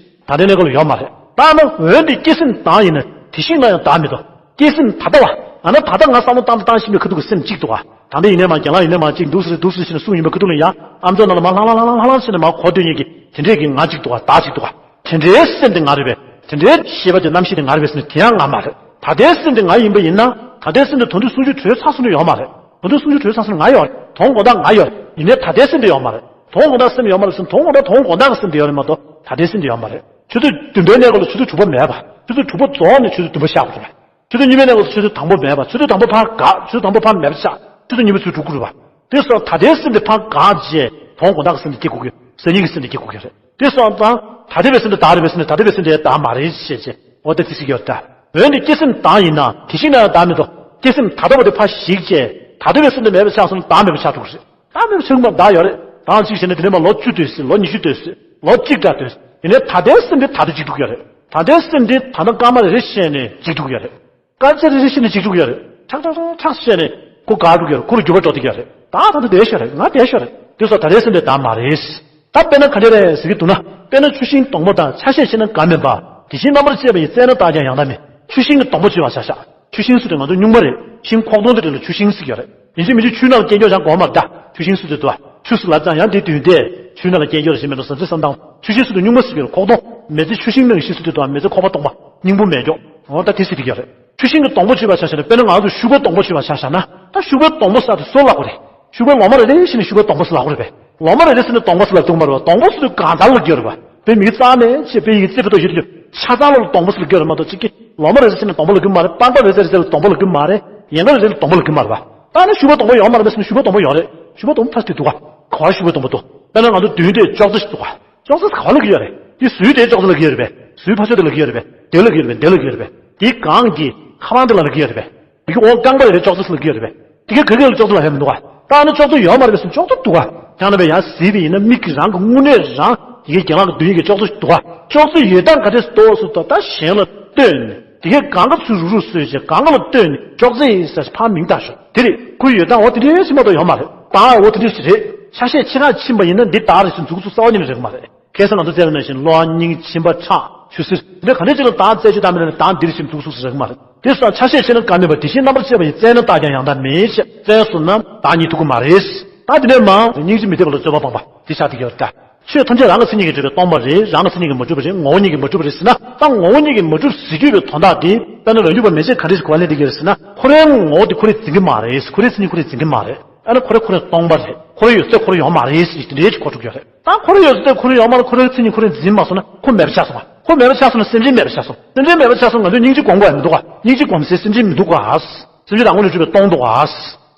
ཕྱིར། ད་ལྟའི་གནས་སྐབས་ལ་ཡོད་མ་རེད། ད་ནི་འོན་ཏེ་སྐྱེ་སེམས་བདག་ཡིན་ན་དེ་ཤིང་ན་ཡང་བདག་མི་འདུག། སྐྱེ་སེམས་ད་ལྟ་བ། ཨ་ན་ད་ལྟ་ང་བསམ་བློ་བཏང་བཏང་བཞིན་པའི་ཁ་ཐུག་གི་སེམས་གཅིག་འདུག་ག། ད་ལྟ་ཡིན་ནའི་མ་རྒན་ལགས་ཡིན་ནའི་མ་གཅིག་འདུག་ཟེར་འདུག་ཟེར་བྱས་ནས་གསུང་ཡིན་པའི་ཁ་ཐུག་ལ་ཡང་ཨ་མཆོག་ནང་ལ་མ་ལྷང་ལྷང་ལྷང་ལྷང་ལྷང་བྱས་ནས་མ་གོ་སྡོད་མཁན་གྱི་དེ་འདྲས་ཀྱི་ང་གཅིག་འདུག་ག། བདག་གཅིག་འདུག་ག། དེ་འདྲའི་སེམས་དེ་ང་རེད་པས། དེ་འདྲའི་ཤེས་པ་དེ་རྣམ་ཤེས་དེ་ང་རེད་པས་ཟེར་ན་དེ་ཡང་ང་མ་རེད། ད་ལྟའི་སེམས་དེ་ང་ཡིན་པ་ཡིན་ན། ད་ལྟའི་སེམས་དེ་དོན་དུ་གསུང་ཆོས་གྲོལ་ཚར་སོང་ན་ཡོད་མ་རེད། དོན་དུ་གསུང་ཆོས་གྲོལ་ཚར་སོང་ན་ང་ཡོད་རེད། དོན་དག་ད་ང་ཡོད་རེད། ཡིན་ནའི་ད་ལྟའི་སེམས་དེ་ཡོད་མ་རེད། དོན་དག་ད་སེམས་ཡོད་མ་རེད་ཟེར་ན་དོན་དག་ད་དོན་དག་ད་གི་སེམས་དེ་ཡོད་རེད་མ་གཏོགས་ད་ལྟའི་སེམས་དེ་ཡོད་མ་རེད། ཆུ་ཚོད་བདུན་པའི་གནས་སྐབས་ལ་ཆུ་ཚོད་དྲུག་པ་མེད་པ། ཆུ་ཚོད་དྲུག་པ་རྫོགས་ནས་ཆུ་ཚོད་བདུན་པ་ཤར་དགོས་རེད། ཆུ་ཚོད་གཉིས་པའི་གནས་སྐབས་ལ་ཆུ་ཚོད་དང་པོ་མེད་པ། ཆུ་ཚོད་དང་པོ་ཕར་འགག། ཆུ་ཚོད་དང་པོ་ཕར་མེད་པ་ཆགས། ཆུ་ཚོད་གཉིས་པ་ཚུར་འགྲོ་དགོས་རེད་པ། དེ་སོང་ད་ལྟའི་སེམས་དེ་ཕར་འགག་བྱས་དོན་དག་ད་གི་སེམས་དེ་སྐྱེ་དགོས་ཀྱི། སང་ཉིན་གྱི་སེམས་དེ་སྐྱེ་དགོས་ཀྱི་རེད། དེ་སོང་ཙང་ད་ལྟ་བའི་སེམས་དེ་བདག་རེད་པས་ཟེར་ན་ད་ལྟ་བའི་སེམས་དེ་བདག་མ་རེད་ཅེས་བྱས། འོ་ད་དེ་ཟེར་གྱི་ཡོད་ད། འོན་ཏེ་སྐྱེ་སེམས་བདག་ཡིན་ན་དེ་ཤིང་ན་ཡང་བདག་མི་འདུག། སྐྱེ་སེམས་ད་ལྟ་བ་དེ་ཕར་ཞིག་བྱས་ད་ལྟ་བའི་སེམས་དེ་མེད་པ་ཆགས་སོང་ན་བདག་མེད་པ་ཆགས་འགྲོ་གི་རེད། བདག་མེད་པ་ཆགས་ཀྱི་མ་རེད། བདག་ཡོད་རེད། བདག་གཅིག་བྱས་ན་དེ་ནས་མར་ལོ་བཅུ་སྡོད་སྲིད། ལོ་ཉི་ཤུ་སྡོད་སྲིད། ལོ་གཅིག་འདྲ་སྡོད་སྲིད། ཡིན་ནའི་ད་ལྟའི་སེམས་དེ་ད་ལྟ་འཇིག་འགྲོ་གི་ཡོད་རེད། ད་ལྟའི་སེམས་དེ་ད་ལྟ་སྐར་མ་རེ་རེ་བཞིན་ནས་འཇིག་འགྲོ་གི་ཡོད་རེད། སྐར་ཆ་རེ་རེ་བཞིན་ནས་འཇིག་འགྲོ་གི་ཡོད་རེད། ཁྲག་ཁྲག་ཁྲག་ཁྲག་བྱས་ནས་ཁོ་འགག་འགྲོ་གི་ཡོད་རེད། ཁོ་རུ་འགྱུར་བ་འགྲོ་བསྡད་ཀྱི་ཡོད་རེད། ད་ད་ལྟ་བསྡད་ཤོག་རེད། ང་བསྡད་ཤོག་རེད། དེ་སོང་ད་ལྟའི་སེམས་དེ་བདག་མ་རེད། ད་དཔེར་ན་ག་འདྲ་རེད་ཟེར་གྱི་འདུག་ན། དཔེར་ན་ཆུ་ཤིང་སྡོང་པོ་དང་ཆ་ཤས་ཤིག་ན་འགའ་མིན་པ། དེ་བཞིན་རྣམ་པར་དཔྱད་པ་ཡིས་བཙལ་ན་བདག་ཀྱང་ཡང་དག་མིན། ཆུ་ཤིང་གི་སྡོང་པོ་བྱས་པ་ཆ་བཞག། ཆུ་ཤིང་ཟེར་དུས་ང་ཚོ་སྨྱུག་མ་རེད། ཤིང་ཁོག་སྟོང་དེ་འདྲ་ལ་ཆུ་ཤིང་ཟེར་གྱི་ཡོད་རེད། ཡིན་གཅིག་མིན་གཅིག་ཆུའི་ནང་ལ་སྐྱེ་མགྱོགས་ཡང་གོ་མ་རེད་ད། ཆུ་ཤིང་ཟེར་དུས་དུ་བ། ཆུ་ཟེར་ལབ་ཙང་ཡང་དེ་དུས་དེ་ཆུའི་ནང་ལ་སྐྱེ་མགྱོགས་རེད་ཞེས་མེད་པ་བཟང་ཚེ་བསམ་སྟངས། ཆུ་ཤིང་ཟེར་དུས་སྨྱུག་མ་ཟེར་གྱི་ཡོད་རེད། ཁོག་སྟོང་། མི་ཚེ་ཆུ་ཤིང་ནང་གི་ཤིང་ཟེར་དུས་དུ་བ། མི་ཚེ་ཁོག་པ་སྟོང་པ། སྙིང་པོ་མེད་མགྱོགས། འོ་ད་དེ་ཟེར་གྱི་ཡོད་རེད། ཆུ་ཤིང་གི་སྡོང་པོ་བྱས་པ་ཆ་བཞག་ན་དཔེར་ན་ང་ཚོ་ཤུག་པའི་སྡོང་པོ་བྱས་པ་ཆ་བཞག་ན། ད་ཤུག་པའི་སྡོང་པོ་ཟེར་དེ་སུ་ལབ་དགོས་རེད། ཤུག་པའི་ལོ་མ་རེ་རེ་བཞིན་ནས་ཤུག་པའི་སྡོང་པོ་ཟེར་ལབ་དགོས་རེད་པས། ལོ་མ་རེ་རེ་བཞིན་ནས་སྡོང་པོ་ཟེར་ལབ་ཐུབ་མ་རེད་པ། སྡོང་པོ་ཟེར་དུས་གང་ལྟར་ལབ་ཀྱི་ཡོད་རེད་པ། དཔེ་མིག་རྩ་ནས་བྱས་དཔེ་ཡི་གེ་རྩིས་པ་ཏོ་ཡོད་དུས་ཆ་ཚང་ལ་སྡོང་པོ་ཟེར་ལབ་ཀྱི་ཡོད་རེད་མ་གཏོགས་གཅིག་གིས་ལོ་མ་རེ་རེ་བཞིན་ནས་སྡོང་པོ་ལབ་ཀྱི་མ་རེད། པང་པ་རེ་རེ་རེ་ལ་སྡོང་པོ་ལབ་ཀྱི་མ་རེད། ཡན་ག་རེ་རེ་ལ་སྡོང་པོ་ལབ་ཀྱི་མ་རེད་པ། ད་ནི་ཤུག་པའི་སྡོང་པོ་ཡོད་མ་རེད་པས་ཟེར་ན་ཤུག་པའི་སྡོང་པོ་ཡོད་རེད། ཤུག་པའི་སྡོང་པོ་ཐ་ཚིག་དེ་འདུག་ག། ག་བ་ཤུག་པའི་སྡོང་པོ་འདུག། དཔེར་ན་ང་ཚོ་མདུན་དེ་ཅོག་ཙེ་ཞིག་འདུག་ག། ཅོག་ཙེ་ག་བ་ལབ་ཀྱི་ཡོད་རེད། དེ་ཟུར་དེ་ཅོག་ཙེ་ལབ་ཀྱི་ཡོད་རེད་པས། ཟུར་ཕར་ཕྱོགས་དེ་ལབ་ཀྱི་ཡོད་རེད་པས། དེ་ལབ་ཀྱི་ཡོད་རེད་པས། འདི་ལབ་ཀྱི་ཡོད་རེད་པས། འདི་ལབ་ཀྱི་ཡོད་རེད་པས། དེ་སྒང་གི་ཁ་པར་དེ་ལ་ལབ་ཀྱི་ཡོད་རེད་པས། དེ་གི་འོག་རྐང་པ་དེ་ལ་ཅོག་ཙེ་ལབ་ཀྱི་ཡོད་རེད་པས། དེ་གའི་ག་གི་ལ་ཅོག་ཙེ་ལབ་ཡ་མི་འདུག་ག། ད་ནི་ཅོག་ཙེ་ཡོད་མ་རེད་པས་ཟེར་ན་ཅོག་ཙེ་འདུག་ག། ཡང་ན་བས་ཡང་གཟིགས་པ་ཡིན་ན་མིག་གིས་རང་གི་དངོས་གནས་རང་ཡི་གེ་རྒན་ལགས་ཀྱི་མདུན་ཡི་གེ་ཅོག་ཙེ་འདུག་ག། ཅོག་ཙེ་ཡོད་སྟངས་ག་འདྲས་སྟོན་སོང་ད་ལྟ་གཞན་ལ་སྟོན་ནས། དེ་གའི་སྒང་ག་ཚུར་རུག་རུག་བཟོས་བྱས་སྒང་ག་ལ་སྟོན་ནས་ཅོག་ཙེ་ཡིན་ཟེར་ཕར་མིང་བཏགས་ཤོག། དེ་རེད། ཁོ་ཡོད་སྟངས་འོ་དེ་འདྲས་ཞིག་མ་གཏོགས་ཡོད་མ་རེད། ད་འོ་དེ་འདྲས་ཞིག་རེད། ཆ་ཤས་ཆེ་ཁག་ཕྱིན་པ་ཡིན་ན་འདི་བདག་རེད་ཟེར་འཛུགས་ཚུགས་རྩ་བ་ཉིད་ནས་རག་གི་མ་རེད། ཁ་སང་ང་ཚོ་བཙལ་བ་ནང་བཞིན་གློ་བ་སྙིང་མཆིན་པ་ཁྲག་ཆུ་སེར་འདི་ག་འདྲ་ཅིག་ལ་བདག་རྩད་གཅོད་བཏང་མིན་ན་བདག་འདིར་ཞིག་འཛུགས་ཚུགས་རག་གི་མ་རེད། དེ་སོགས་ཆ་ཤས་ཆེ་ན་བཀའ་མེད་པ་དེ་བཞིན་རྣམ་པར་ཕྱེ་བ་ཡིས་བཙལ་ན་བདག་ཀྱང་ཡང་དག་མེད་ཅེས་བཙལ་སོང་ན་བདག་རྙེད་ཐུབ་ཀྱི་མ་རེད། ད་དེ་ནས་མ་སྙིང་རྗེ་མི་འདོད་པ་ལ་རྩོད་པ་སྤངས་པ་དེ་ཆགས་བསྡད་ཀྱི་ཡོད་རེད་ད། ཆོས་ཐམས་ཅད་རང་གི་མཚན་ཉིད་ཀྱིས་གྲུབ་པས་སྟོང་པ་རེད། རང་གི་མཚན་ཉིད་ཀྱིས་མ་གྲུབ་པ་རེད། ངོ་བོ་ཉིད་ཀྱིས་མ་གྲུབ་པ་རེད་ཟེར་ན། ད་ངོ་བོ་ཉིད་ཀྱིས་མ་གྲུབ་ཟེར་རྒྱུ་བའི་དོན་དག་དེ་དཔེར་ན་རང་རྒྱུད་པ་མན་ཆད་ག་འདྲས་ཤིག་གོ་བ་ལེན་བསྡད་ཀྱི་ཡོད་ཟེར་ན། ཁོ་རའི་ངོ་བོ་དེ་ཁོ་རས་འཛིན་གྱི་མ་རེད། ཁོ་རའི་མཚན་ཉིད་ཁོ་རས་འཛིན་གྱི་མ་རེད། ཨ་ནི་ཁོ་རེ་ཁོ་རེ་སྟོང་པ་རེད། ཁོ་རེ་ཡོད་ཚད་ཁོ་རེ་ཡོད་མ་རེད་ཟེར་དེ་འདྲའི་ཅིག་གོ་འགྲོ་གི་ཡོད་རེད། ད་ཁོ་རེ་ཡོད་ཚད་ཁོ་རེ་ཡོད་མ་རེད། ཁོ་རེ་མཚན་ཉིད་ཁོ་རེ་འཛིན་མ་སོང་ན་ཁོ་མེད་པ་ཆགས་སོང་བ། ཁོ་མེད་པ་ཆགས་སོང་ན་སེམས་ཅན་མེད་པ་ཆགས་སོང་། སེམས་ཅན་མེད་པ་ཆགས་སོང་ན་ང་ཚོས་སྙིང་རྗེ་སྒོམ་དགོས་ཡ་མི་འདུག་ག་སྙིང་རྗེ་སྒོམ་སའི་སེམས་ཅན་མི་འདུག་ག་སེམས་ཅན་རང་ངོས་ནས་གྲུབ་པའི་སྟོང་འདུག་ག་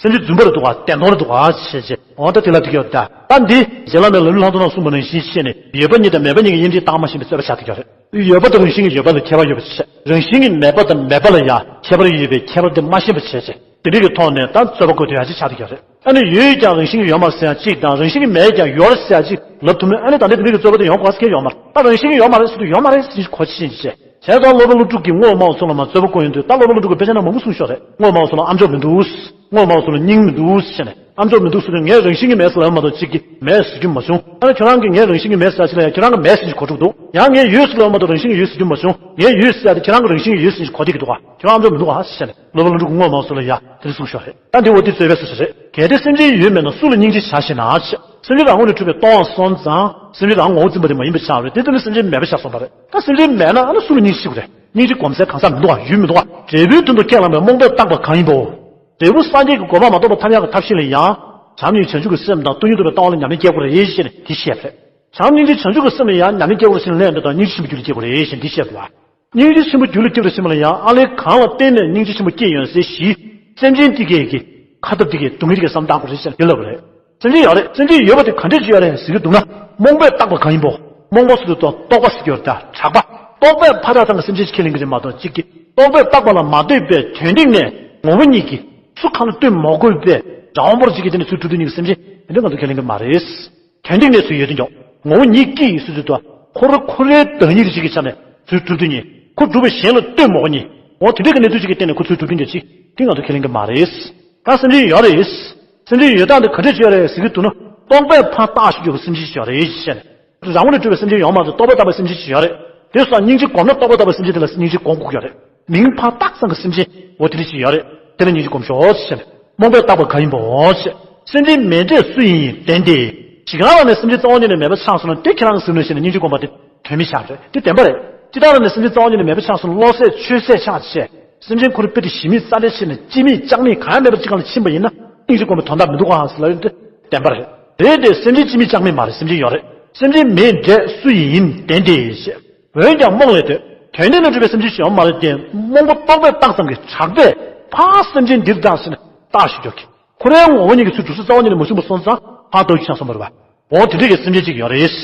སེམས་ཅན་རྫུན་པ་རེད་འདུག་ག་བདེན་སྟོང་རེད་འདུག་ག་ཞེས་བྱས། འོ་ད་དེ་ལ་དེ་ག་ཡོད་ད། ད་འདི་རྗེ་བླ་མའི་ལམ་རིམ་ལྷག་མཐོང་ནང་གསུངས་པ་ནང་བཞིན་བྱས་ནས་ཡོད་པ་ཉིད་དང་མེད་པ་ཉིད་ཀྱི་དབྱེ་འབྱེད་བརྟག་མ་ཤེས་པའི་རྩོད་པ་ཆགས་བསྡད་ཀྱི་ཡོད་རེད། ཡོད་པ་དང་རང་བཞིན་གྱིས་ཡོད་པ་ལ་ཁྱད་པར་ཡོད་པ་བྱས། རང་བཞིན་གྱིས་མེད་པ་དང་མེད་པ་ལ་ཡང་ཁྱད་པར་ཡོད་པའི་ཁྱད་པར་དེ་མ་ཤེས་པ་བྱས་བྱས། དེ་འདྲ་གི་ཐོག་ནས་ད་རྩོད་པ་བཀོད་དེ་ཡང་ཅིག་ཆགས་བསྡད་ཀྱི་ཡོད་རེད། ཨ་ནི་ཡོད་ཀྱང་རང་བཞིན་གྱིས་ཡོད་མ་རེད་ཟེར་ཡ་གཅིག་དང་། རང་བཞིན་གྱིས་མེད་ཀྱང་ཡོད་རེད་ཟེར་ཡ་གཅིག་ལབ་ཐུབ་ན། ཨ་ནི་ད་ལྟ་དེ་འདྲ་གི་རྩོད་པ་དེ་ཡོང་དགོས་ས་གང་ཡང་ཡོད་མ་རེད། ད་རང་བཞིན་གྱིས་ཡོད་མ་རེད་ཟེར་དུས་ཡོད་མ་རེད། ད་གོ་ཤེས་ཤིག་བྱས། བྱས་ཙང་སློབ་དཔོན་ཀླུ་སྒྲུབ་ཀྱིས་དངོས་མ་ཡིན་ཚུལ་ལ་མ་རྩོད་པ་བཀོད་ཡོང་དུས། ད་སློབ་དཔོན་ཀླུ་སྒྲུབ་ཀྱིས་དཔེ་ཆ་ནང་མང་པོ་གསུངས་ཤག་རེད། དངོས་མ་ཡིན་ཚུལ་ལ་ཨ་མཆོག་མི་འདུག་དངོས་མ་ཡིན་ཚུལ་ལ་སྙིང་མི་འདུག་ཟེར་ནས། ཨ་མཆོག་མི་འདུག་ཟེར་དུས་ངས་རང་བཞིན་གྱིས་མེད་ཟེར་ལབ་མ་གཏོགས་གཅིག་གིས་མེད་ཟེར་རྒྱུ་མ་བྱུང་། ཨ་ནི་ཁྱོད་རང་གིས་ངས་རང་བཞིན་གྱིས་མེད་ཟེར་ཡ་ཅིག་ལ་ཡང་ཁྱོད་རང་གིས་མེད་ཟེར་གྱི་གོ་འགྲོ་འདུག་ཡང་ངས་ཡོད་ཟེར་ལབ་མ་གཏོགས་རང་བཞིན་གྱིས་ཡོད་ཟེར་རྒྱུ་མ་བྱུང་། ངས་ཡོད་ཟེར་ཡ་དེ་ཁྱོད་རང་གིས་རང་བཞིན་གྱིས་ཡོད་ཟེར་གྱི་གོ་བསྡད་ཀྱི་འདུག་ག་ཁྱོད་རང་ཨ་མཆོག་མི་འདུག་ག་ཟེར་ནས་སློབ་དཔོན་ཀླུ་སྒྲུབ་ཀྱིས་དངོས་མ་ཡིན་ཚུལ་ལ་ཡ་དེ་འདྲ་གསུངས་ཤག་རེད། ད་འདི་འོ་དེ་རྩོད་པའི་རྩོད་པ་རེད། གལ་ཏེ་སེམས་ཅན་ཡོད་མེད་ན་སུ་ལ་སྙིང་རྗེ་བྱ་ཞེ་ན་ཅེས། སེམས་ཅན་རང་ངོས་ནས་གྲུབ་པས་སྟོང་བ་སོང་ཙང་སེམས་ཅན་རང་ངོ་བོ་འཛིན་པ་དེ་མ་ཡིན་པ་ཆགས་པ་རེད། དེ་ལྟ་ན་སེམས་ཅན་མེད་པ་ཆགས་སོང་བ་རེད། ད་སེམས་ཅན་མེད་ན་ཨ་ནི་སུ་ལ་སྙིང་རྗེ་ཞུ་དགོས་རེད། སྙིང་རྗེ་སྒོམ་སའི་གང་ཟག་མི་འདུག་ག་ཡུལ་མི་འདུག་ག་འབྲས་བུའི་དོན་དུ་ཁས་བླངས་པའི་རྨོངས་པས་བཏགས་པ་གང་ཡིན་པའོ། འབྲས་བུ་སངས་རྒྱས་ཀྱི་གོ་འཕང་མ་ཐོབ་པར་ཐར་ཡག་གི་ཐབས་ཤེས་ལ་ཡང་། བྱམས་སྙིང་རྗེ་བྱང་ཆུབ་ཀྱི་སེམས་དང་སྟོང་ཉིད་རྟོགས་པའི་ལྟ་བ་ལ་ཉམས་ལེན་སྐྱེ་དགོས་རེད་ཞེས་ནས་འདི་བཤད་པ་རེད། བྱམས་སྙིང་རྗེ་བྱང་ཆུབ་ཀྱི་སེམས་ལ་ཡང་ཉམས་ལེན་སྐྱེ་དགོས་ཞེས་ནས་ལན་འདི་དང་སྙིང་རྗེ་ཆེན་པོ་རྒྱུད་ལ་སྐྱེ་དགོས་རེད་ཞེས་འདི་བཤད་པ་རེད། སྙིང་རྗེ་ཆེན་པོ་རྒྱུད་ལ་སྐྱེ་དགོས་ཞེས་ནས་ཡང་ཨ་ལས་གང་ལ་བརྟེན་ནས་སྙིང་རྗེ་ཆེན་པོ་སྐྱེས་ཡོད་ཟེར་བཞི། སེམས་ཅན་འདི་གས་ཀྱི་ཁ་ཐབས་འདི་གས་སྡུག་བསྔལ་འདི་གས་བསམ་བཏང་དགོས་རེད་ཞེས་ནས་འདི་ལབ་པ་རེད། སེམས་ཅན་ཡོད་རེད། སེམས་ཅན་ཡོད་པ་དེ་ག་འདྲས་ཅིག་ཡོད་རེད་ཟེར་གྱི་འདུག་ན། རྨོངས་པས་བཏགས་པ་གང་ཡིན་པའོ། རྨོངས་པ་ཟེར་དུས་ད་རྟོག་པ་ཟེར་གྱི་ཡོད་རེད་ད། གྲགས་པ། རྟོག་པས་ཕར་བཏགས་ཙམ་གྱི་སེམས་ཅན་ཅིག་ཁས་ལེན་གྱི་རེད་མ་གཏོགས་གཅིག་གིས་རྟོག་པས་བཏགས་པ་ལ་མ་ལྟོས་པའི་དོན་སྟེང་ནས་ངོ་བོ་ཉིད་ཀྱིས་ཚུར་གང་ལ་ལྟོས་མ་དགོས་པའི་རང་དབང་པོར་གཅིག་གིས་དེ་ནས་ཚུར་གྲུབ་དུས་ཉིད་ཀྱི་སེམས་ཅན་དེ་འདྲ་ང་ཚོ་ཁས་ལེན་གྱི་མ་རེད། དོན་སྟེང་ནས་ཚུར་ཡོད་དུས་ཀྱང་ངོ་བོ་ཉིད་ཀྱིས་ཟེར་དུས་ད་ཁོ་རང་ཁོ་རའི་བདག་ཉིད་ཀྱི་གཅིག་གི་ཆ་ནས་ཚུར་གྲུབ་དུས་ཉིད་ཁོ་གྲུབ་པ་གཞན་ལ་ལྟོས་མ་དགོས་ཉིད། འོ་དེ་འདྲ་གི་གནས་ཚུལ་ཅིག་གི་སྟེང་ནས་ཁོ་ཚུར་གྲུབ་དུས་ཀྱང་གཅིག་དེ་ང་ཚོ་ཁས་ལེན་གྱི་མ་རེད། ད་སེམས་ཅན་ཡོད་རེད། སེམས་ཅན་ཡོད་སྟངས་དེ་ག་འདྲས་ཅིག་ཡོད་རེད་ཟེར་གྱི་འདུག་ན། རྟོག་པས་ཕར་བཏགས་ཤིག་ཡོད་པའི་སེམས་ཅན་ཞིག་ཡོད་རེད་ཞེས་ནས། རང་ངོས་ནས་གྲུབ་པའི་སེམས་ཅན་ཡོད་མ་རེད། རྟོག་པས་བཏགས་པའི་སེམས་ཅན་ཞིག་ཡོད་རེད། དེ་སོགས་སྙིང་རྗེ་སྒོམ་ན་རྟོག་པས་བཏགས་པའི་སེམས་ཅན་དེ་ལ་སྙིང་རྗེ་སྒོམ་དགོས་ཀྱི་ཡོད་རེད། མིང་ཕར་བཏགས་ཙམ་གྱི་སེམས་ཅན་འོ་དེ་འདྲ་ཞིག་ཡོད་རེད། དེ་ལ་སྙིང་རྗེ་སྒོམ་ཤོག་ཞེས་ནས། རྨོངས་པས་བཏགས་པ་གང་ཡིན་པའོ་ཞེས། སེམས་ཅན་མེད་འབྲས་སུ་ཡིན་བདེན་ཏེ། ཇི་ག་ལ་ནས་སེམས་ཅན་རྩ་བ་ཉིད་ནས་མེད་པ་ཆགས་སོང་ན་དེ་ཁྱེད་རང་གིས་ཟེར་ནས་ཞེས་ནས་སྙིང་རྗེ་སྒོམ་པ་དེ་དོན་མི་ཆགས་རེད། དེ་བདེན་པ་རེད། ཅི་ལྟར་ལ་ནས་སེམས་ཅན་རྩ་བ་ཉིད་ནས་མེད་པ་ཆགས་སོང་ན་བློ་ཟད་ཆོས་ཟད་ཆགས་བྱས། སེམས་ཅན་ཁོ་རང་དཔེ་དེ་ཞི་མེད་རྩ་བྲལ་ཕྱིར་ནས་སྐྱེ་མེད་བཅག་མེད་གང་ཡང་མེད་པ་ཅིག་སྒང་ལ་ཕྱིན་པ་ཡིན་ན་སྙིང་རྗེ་སྒོམ་པའི་དོན་དག་མི་འདུག་ག་ཟེར་ལབ་ཡོད་དེ་བདེན་པ་རེད། རེད་དེ་སེམས་ཅན་སྐྱེ་མེད་བཅག་མེད་མ་རེད། སེམས་ཅན་ཡོད་རེད། སེམས་ཅན་མེད་འབྲས་སུ་ཡིན་བདེན་ཏེ་ཞེས། འོན་ཀྱང་རྨོངས་ལས་ལྟོས། དོན་སྟེང་ན་གྲུབ་པའི་སེམས་ཅན་ཞིག་ཡོད་མ་རེད་དེ་རྨོངས་པ་རྟོག་པས་བཏགས་ཙམ་གྱི་གྲགས་པས་ཕར་སེམས་ཅན་འདིར་བཏགས་ཟེར་ནས་བཏགས་ཤིག་ཡོད་ཀྱི། ཁོ་རའི་ངོ་བོ་ཉིད་ཀྱི་ཚུལ་གྲུབ་ས་རྩ་བ་ཉིད་ནས་མ་བྱུང་བ་སོང་ཙང་ཕར་ལྟོགས་ཤིག་ཆགས་སོང་བ་རེད་བ། འོ་དེ་འདྲ་གི་སེམས་ཅན་ཅིག་ཡོད་རེད།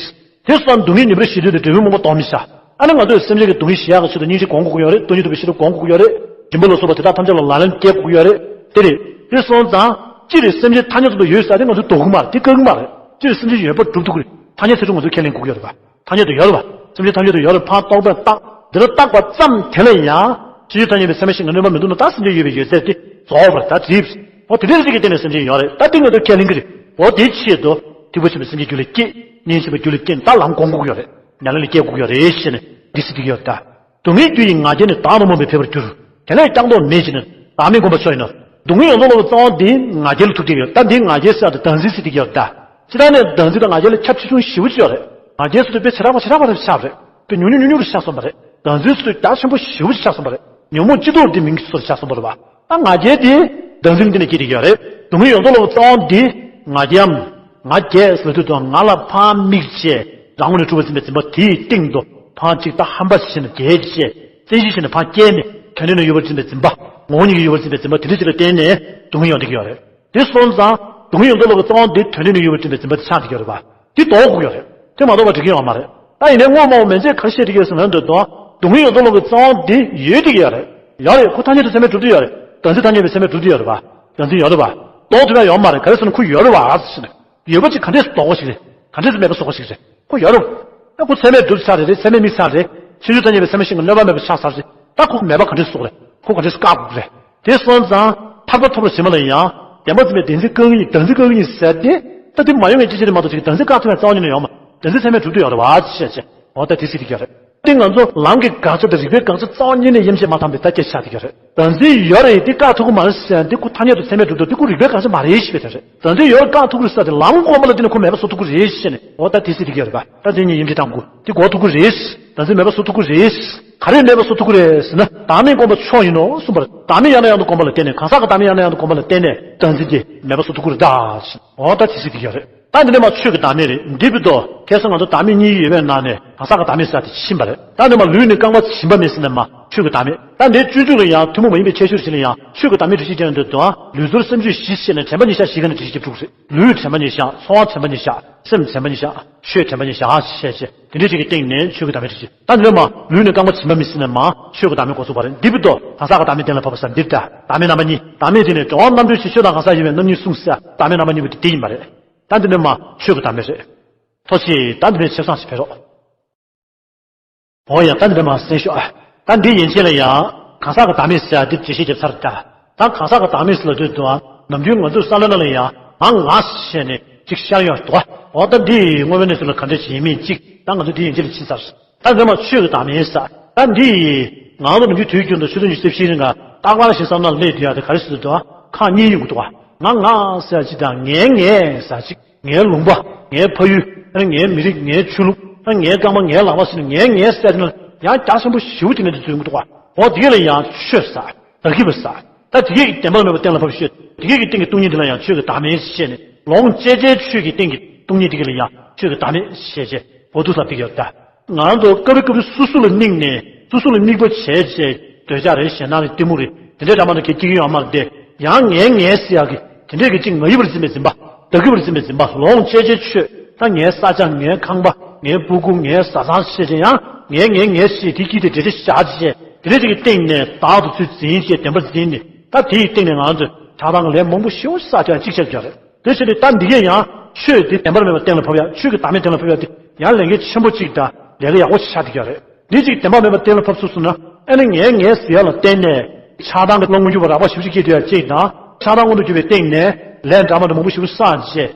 དེ་སོང་སྡུག་བསྔལ་ཉེ་བར་ཞི་དུས་དེ་འབྲས་བུའི་རྨོངས་པ་གཏོང་མི་བྱ། ཨ་ནི་ང་ཚོས་སེམས་ཅན་གྱི་སྡུག་བསྔལ་ཞི་ཡག་གི་ཆེད་དུ་སྙིང་རྗེ་སྒོམ་དགོས་ཀྱི་ཡོད་རེད། སྟོང་ཉིད་རྟོགས་པའི་ཤེས་རབ་སྒོམ་དགོས་ཀྱི་ཡོད་རེད། སྦྱིན་པ་ལ་སོགས་པ་དེ་དག་ཐམས་ཅད་ལ་ལག་ལེན་བཀལ་དགོས་ཀྱི་ཡོད་རེད། དེ་རེད། དེ་སོང་ཙང་སྤྱིར་སེམས་ཅན་ཐ་སྙད་ཚོ་དུ་ཡོད་ས་དེ་ང་ཚོས་ལྡོག་གི་མ་རེད། དེ་བཀག་གི་མ་རེད། སྤྱིར་སེམས་ཅན་ཡོད་པར་སྒྲུབ་ཐུབ་ཀྱི་རེད། ཐ་སྙད་ཚིག་གྲུབ་ང་ཚོས་ཁས་ལེན་དགོས་ཀྱི་ཡོད་རེད་པ། ཐ་སྙད་དུ་ཡོད་རེད་པ། སེམས་ཅན་ཐམས་ཅད་དུ་ཡོད་རེད། ཕར་རྟོག་པས་བཏགས། འདི་ལ་བཏགས་པ་ཙམ་དེ་ལ་ཡང་། ཕྱིར་ཆོས་ཐ་སྙད་པའི་ཚད་མས་གཞི་ལ་གནོད་པ་མི་འདུག་ན་ད་སེམས་ཅན་ཡོད་པའི་ཡོད་ཚད་དེ་རྫོགས་པར་ད་གྲིབ། འོ་དེ་འདྲའི་རིགས་ཀྱི་སྟེང་ནས་སེམས་ཅན་ཡོད་རེད། ད་དེ་ངོས་དུ་ཁས་ལེན་གྱི་རེད། འོ་དེའི་ཆེད་དུ་ཐེག་པ་ཆེན་པོའི་སེམས་ཅན་རྒྱུད་ལ་སྐྱེས། སྙིང་རྗེ་ཆེན་པོའི་རྒྱུད་ལ་སྐྱེས། ད་ལམ་སྒོམ་དགོས་ཀྱི་ཡོད་རེད། ཉམས་ལེན་ལ་སྐྱེལ་དགོས་ཀྱི་ཡོད་རེད་ཞེས་ནས་འདི་ཟེར་གྱི་ཡོད་ད། སྡུག་བསྔལ་རྒྱུ་ཡི་ང་རྒྱལ་ནི་བདག་ལ་རྨོངས་པས་འཕེལ་བར་འགྱུར། དེ་ལས་སྐྱབས་འདོད་མེད་ཅེ་ན། བདག་མེད་སྒོམ་པ་མཆོག་ཡིན་ནོ། སྡུག་བསྔལ་ཡོངས་རྫོགས་ལ་རྩ་བ་འདི་ང་རྒྱལ་ལ་ཐུག་བསྡད་ཡོད། ད་འདི་ང་རྒྱལ་ཟེར་ཡག་དེ་བདག་འཛིན་ཟེར་བསྡད་ཀྱི་ཡོད་ད། སྤྱིར་བཏང་ནས་བདག་འཛིན་དང་ང་རྒྱལ་ལ་ཁྱབ་ཆེ་ཆུང་ཞེ་པོ་ཅིག་ཡོད་རེད། ང་རྒྱལ་ཟེར་དུས་དཔེ་ཆེ་དྲགས་པ་ཆེ་དྲགས་པ་རེ་ཆགས་རེད། དཔེ་ཉུང་ཉུང་ཉུང་ཉུང་རེ་ཆགས་སོང་བ་རེད། བདག་འཛིན་ཟེར་དུས་རྒྱ་ཆེན་པོ་ཞེ་པོ་ཅིག་ཆགས་སོང་བ་རེད། ཉོན་མོངས་སྤྱི་ལྡོག་འདི་མིང་གི་ཚུལ་ཆགས་སོང་བ་རེད་བ། ད་ང་རྒྱལ་དེ་བདག་འཛིན་འདི་ནས་སྐྱེས་བསྡད་ཀྱི་ཡོད་རེད། སྡུག་བསྔལ་ཡོངས་རྫོགས་ལ་རྩ་བ་འདི་ང་རྒྱལ་ང་རྒྱལ་ཟེར་དུས་དང་ང་ལ་ཕར་དམིགས་བྱས་རང་ངོས་ནས་གྲུབ་པར་འཛིན་པའི་འཛིན་པ་དེའི་སྟེང་དུ་ཕར་གཅིག་ད་ཧམ་པ་བྱས་ནས་རྒྱལ་བྱས་བཙན་ཤེད་བྱས་ནས་ཕར་བསྐྱལ་ནས་དོན་སྟེང་ན་ཡོད་པར་འཛིན་པའི་འཛིན་པ། ངོ་བོ་ཉིད་ཀྱིས་ཡོད་པར་འཛིན་པའི་འཛིན་པ་དེ་འདྲ་ཅིག་ལ་བརྟེན་ནས་སྡུག་བསྔལ་ཡོང་བསྡད་ཀྱི་ཡོད་རེད། དེ་སོང་ཙང་སྡུག་བསྔལ་ཡོངས་རྫོགས་ལ་རྩ་བ་འདི་དོན་སྟེང་ན་ཡོད་པར་འཛིན་པའི་འཛིན་པ་དེ་ཆགས་བསྡད་ཀྱི་ཡོད་རེད་པ། དེ་ལྡོག་དགོས་ཀྱི་ཡོད་རེད། དེ་མ་ལྡོག་པ་འགྲིག་གི་ཡོད་མ་རེད། ད་ཡིན་ནའི་དངོས་མ་འོངས་མན་ཆད་ག་རེ་བཤད་བསྡད་ཀྱི་ཡོད་ཟེར་ན་འདོད་དོ། སྡུག་བསྔལ་ཡོངས་རྫོགས་ལ་གི་རྩ་བ་འདི་ཡོད་བསྡད་ཀྱི་ཡོད་རེད། ཡོད་རེད། ཁོ་ཐ་སྙད་དུ་ཚད་མས་གྲུབ་བསྡད་ཡོད་རེད། བདག་འཛིན་ཐ་སྙད་པའི་ཚད་མས་གྲུབ་བསྡད་ཡོད་རེད་པ། བདག་འཛིན་ཡོད་རེད་པ། ལྡོག་ཐུབ་ཡ་ཡོད་མ་རེད། ག་རེ་ཟེར་ན་ཁོ་ཡོད་རེད་པ་ཟེར་ནས། ཡོད་པ་ཅིག་ག་འདྲས་སུ་ལྡོག་པ་ཞིག་རེད། ག་འདྲས་སུ་མེད་པ་བཟོ་དགོས་ཞིག་རེད། ཁོ་ཡོད་རེད། ད་ཁོ་ཚད་མས་གྲུབ་ཚར་རེད། རེད། ཚད་མས་དམིགས་ཚར་རེད། ཕྱིར་ཆོས་ཐ་སྙད་པའི་ཚད་མས་གཞི་ལ་གནོད་པ་མེད་པ་ཆགས་ཚར་རེད། ད་ཁོ་མེད་པ་ག་འདྲས་སུ་བཟོ་དགོས་རེད། ཁོ་ག་འདྲས་སུ་བཀག་དགོས་རེད། དེ་སོང་ཙང་ཐར་པ་ཐོབ་པར་བྱེད་པ་ལ་ཡང་བདེན་པ་འཛིན་པའི་བདེན་འཛིན་བཀག་ཉིད་བདག་འཛིན་བཀག་ཉིད་ཟེར་ཏེ། ད་དེ་མ་ཡོང་ངེས་ཅི་བྱེད་མ་གཏོགས་ཅིག་བདག་འཛིན་བཀག་ཐུབ་ཡ་རྩ་བ་ཉིད་ནས་ཡོད་མ། བདག་འཛིན་ཚད་མས་གྲུབ་ཏུ་ཡོད་རེད་བ་ཅེས་བཤད་བྱས། འོ་ད་དེ་སྲིད་དེ་ག་རེད། དེ་ང་ཚོ་ལམ་གྱི་དགག་བྱ་དང་རིགས་པའི་དགག་བྱ་རྩ་བ་ཉིད་ནས་དབྱེ་འབྱེད་མ་ཐམ་པའི་ད་སྐད་ཆ་དེ་ག་རེད། བདག་འཛིན་ཡོད་རེད་དེ་བཀག་ཐུབ་ཀྱི་མ་རེད་ཟེར་ཡང་དེ་ཁོ་ཐ་སྙད་དུ་ཚད་མས་གྲུབ་ཏུ་དེ་ཁོ་རིགས་པའི་དགག་བྱ་མ་རེད་ཞེས་པའི་དོན་རེད། བདག་འཛིན་ཡོད་བཀག་ཐུབ་ཀྱི་རེད་ཟེར་དེ་ལམ་གོམས་པ་ལ་བརྟེན་ནས་ཁོ་མེད་པ་བཟོ་ཐུབ་ཀྱི་རེད་ཞེས་ནས། འོ་ད་དེ་སྲིད་དེ་ག་རེད་པ། ད་དེ་གཉིས་དབྱེ་འབྱེད་གཏང་དགོས། དེ་འགོག་ཐུབ་ཀྱི་རེད། བདག་འཛིན་མེད་པ་བཟོ་ཐུབ་ཀྱི་རེད། ག་རེ་མེད་པ་བཟོ་ཐུབ་ཀྱི་རེད་ཟེར་ན། བདག་མེད་སྒོམ་པ་མཆོག་ཡིན་ནོ་གསུངས་པ་རེད། བདག་མེད་ཡང་དང་ཡང་དུ་སྒོམ་པ་ལ་བརྟེན་ནས། གང་ཟག་གི་བདག་མེད་ཡང་དང་ཡང་དུ་སྒོམ་པ་ལ་བརྟེན་ནས་བདག་འཛིན་དེ་མེད་པ་བཟོ་ཐུབ་ཀྱི་རེད་ད། འོ་ད་དེ་སྲིད་དེ་ག་རེད། ད་འདི་ནས་མ་ཆོས་ཀྱི་བདག་མེད་རེད། འདི་བར་དུ་ཁ་སང་ང་ཚོ་བདག་མེད་གཉིས་ཡོད་པའི་ནང་ནས་གང་ཟག་གི་བདག་མེད་ཟེར་དེ་ཕྱིན་པ་རེད། ད་འདི་མ་ལུས་ནི་རྐང་པ་བྱིན་པ་མིན་ཟེར་ནས་མ་ཆོས་ཀྱི་བདག་མེད། ད་འདིའི་སྤྱོད་འཇུག་ལ་ཡང་ཐུན་མོང་མ་ཡིན་པའི་ཁྱད་ཆོས་ཅིག་ལ་ཡང་ཆོས་ཀྱི་བདག་མེད་འགྲེལ་བཤད་རྒྱག་ཡོང་དུས་དང་། ལུས་ཚོར་སེམས་ཆོས་བཞི་བཤད་ནས་དྲན་པ་ཉིད་བཞག་བཞི་ག་ནས་འགྲེལ་བཤད་རྒྱབ་ཚུགས་རེད། ལུས་དྲན་པ་ཉིད་བཞག་ཚོར་བ་དྲན་པ་ཉིད་བཞག་སེམས་དྲན་པ་ཉིད་བཞག་ཆོས་དྲན་པ་ཉིད་བཞག་བཤད་བྱས། དེ་འདྲའི་ཅིག་གི་སྟེང་ནས་ཆོས་ཀྱི་བདག་མེད་འགྲེལ་བཤད། ད་འདི་ནས་མ་ལུས་ནི་རྐང་པ་བྱིན་པ་མིན་ཟེར་ནས་མ་ཆོས་ཀྱི་བདག་མེད་འགོ་ཚུགས་པ་རེད། འདི་བར་དུ་གང་ཟག་གི་བདག་མེད་གཏན་ལ་ཕབ་པ་ཟེར་འདི་ལྟ། བདག་མེད་རྣམ་པ་གཉིས། བདག་མེད་དེ་ནས་གྲོལ་བ་རྣམ་གྲོལ་གྱི་ཆོས་དང་གང་ཟག་ཡིན་པའི་རྣམ་གཉིས་གསུངས་ཟེར། བདག་མེད་རྣམ་པ་གཉིས་པོ་དེ་དེ་ཡིན་པ་རེད། ད་འདི་ནས་མ་ཆོས་ཀྱི་བདག་མེད་རེད། ཐུགས་རྗེ་ཆེ། ད་འདི་ནས་ཆེ་བསང་ཞིག་ཕེབས་རོགས། འོ་ཡ། ད་འདི་ནས་མ་གསན་ཤོག་ཨ། ད་འདི་ཡན་ཆད་ལ་ཡང་གང་ཟག་གི་བདག་མེད་ཟེར་ཡ་འདི་འགྲེལ་བཤད་རྒྱབ་ཚར་ད། ད་གང་ཟག་གི་བདག་མེད་ཟེར་ལབ་དུས་དུ་ཨ། ནམ་རྒྱུན་ང་ཚོའི་བསམ་བློ་ནང་ལ་ཡང་ང་ང་ཟེར་ནས་ཅིག་ཤར་ཡོང་འདུག་ཨ། འོ་ད་འདི་དངོས་པོའི་གནས་ཚུལ་ལ་ག་འདྲ་ཞིག་ཡིན་མིན་ཅིག་ད་ང་ཚོ་འདི་ཡན་ཆད་ལ་ཕྱིན་ཚར། ད་འདི་མ་ཆོས་ཀྱི་བདག་མེད་ཟེར། ད་འདི་ང་ཚོ་ནམ་རྒྱུན་དུས་རྒྱུན་དུ་ཆུ་ཚོད་ཉི་ཤུ་རྩ་བཞིའི་རིང་ལ་རྟག་པར་ཞིག་བསམ་བློ་སླེབས་དུས་ཨ། དེ་ག་རེ་ཟེར་དུས་དུ་ཨ། ཁག་གཉིས་ཡོང་གི་འདུག་ཨ། ང་ང་ཟེར་ཡ་ཅིག་དང་ངའི་ངས་ཟེར་ཅིག་ངའི་ལུང་པ། ངའི་ཕ་ཡུལ། ཨ་ནི་ངའི་མི་རིགས། ངའི་ཆོས་ལུགས། ཨ་ནི་ངའི་རྐང་པ། ངའི་ལག་པ་ཟེར་ནས་ངའི་ངའི་ཟེར་དེ་ན་ཡང་རྒྱ་ཆེན་པོ་ཞེ་པོ་དེ་འདྲ་འདི་ཚོ་ཡོང་གི་འདུག་ག་འོ་དེ་ག་ལ་ཡང་ཆོས་ཟེར། བདག་གི་བ་ཟེར། ད་དེ་གས་ཀྱི་བདེན་པར་མེད་པ་གཏན་ལ་ཕབ་ཤོད། དེ་གས་ཀྱི་སྟེང་གི་སྟོང་ཉིད་དེ་ལ་ཡང་ཆོས་ཀྱི་བདག་མེད་ཞེས་ནས། ལོངས་སྤྱད་བྱའི་ཆོས་ཀྱི་སྟེང་གི་སྟོང་ཉིད་དེ་ག་ལ་ཡང་ཆོས་ཀྱི་བདག་མེད་ཞེས་བྱས། འོ་འདུག་ས་དེ་ག་ཡོད་ད། ང་ཚོ་སྐབས་རེ་སྐབས་རེ་སོ་སོ་ལ་དམིགས་ནས་སོ་སོ་ལ་དམིགས་པ་བྱས་བྱས། འདོད་ཆགས་རེད། ཞེད་སྣང་རེད། གཏི་མུག་རེད། དེ་འདྲའི་འདྲ་མ་འདྲ་གི་སྐྱེ་གི་ཡོད་མ་རེད་དེ། ཡང་ངའི་ངའི་ཟེར་ཡག་གི་དེ་འདྲའི་གི་ཅིག་ང་ཡི་བར་འཛིན་པའི་འཛིན་པ། བདག་གི་བར་འཛིན་པའི་འཛིན་པ། ལོངས་སྤྱད་བྱའི་ཆོས། ད་ངའི་ས་ཆ། ངའི་ཁང་པ། ངའི་སྤུ་གུ། ངའི་བཟའ་ཚང་བྱས་བྱས། ཡང་ངའི་ངའི་ངའི་ཞེས་དེ་སྐྱིད་དེ་འདྲེ་འདྲེ་བཞག་བྱས། དེ་འདྲའི་ཅིག་གི་སྟེང་ནས་བདག་ཏུ་ཚུར་འཛིན་བྱས་བདེན་པར་འཛིན་ནས། ད་དེའི་སྟེང་ནས་ང་ཚོས་ཆགས་སྡང་གི་ལས་མང་པོ་ཞེ་པོ་བསགས་ཀྱང་གཅིག་ཆགས་ཀྱང་རེད། དེ་བྱས་ཏེ་ད་འདི་གས་ཡང་ཆོས་དེ་བདེན་པར་མེད་པ་གཏན་ལ་ཕབ་ཡ། ཆོས་ཀྱི་བདག་མེད་གཏན་ལ་ཕབ་ཡ་དེ་ཡང་ལས་འགན་ཆེན་པོ་གཅིག་དང་ལས་ཀ་ཡག་པོ་ཆགས་བསྡད་ཀྱི་ཡོད་རེད། འདི་གཅིག་བདེན་པར་མེད་པ་གཏན་ལ་ཕབ་ཚུགས་སོང་ན། ཨ་ནི་ངས་ངས་ཟེར་ཡ་ལ་བརྟེན་ནས་ཆགས་སྡང་གི་བློ་མངོན་གྱུར་པ་རགས་པ་ཞེ་པོ་ཅིག་སྐྱེས་བསྡད་ཡ་གཅིག་དང་། ཆགས་སྡང་མངོན་དུ་གྱུར་པའི་སྟེང་ནས་ལས་འདྲ་མ་འདྲ་མང་པོ་ཞེ་པོ་བསགས་བྱས།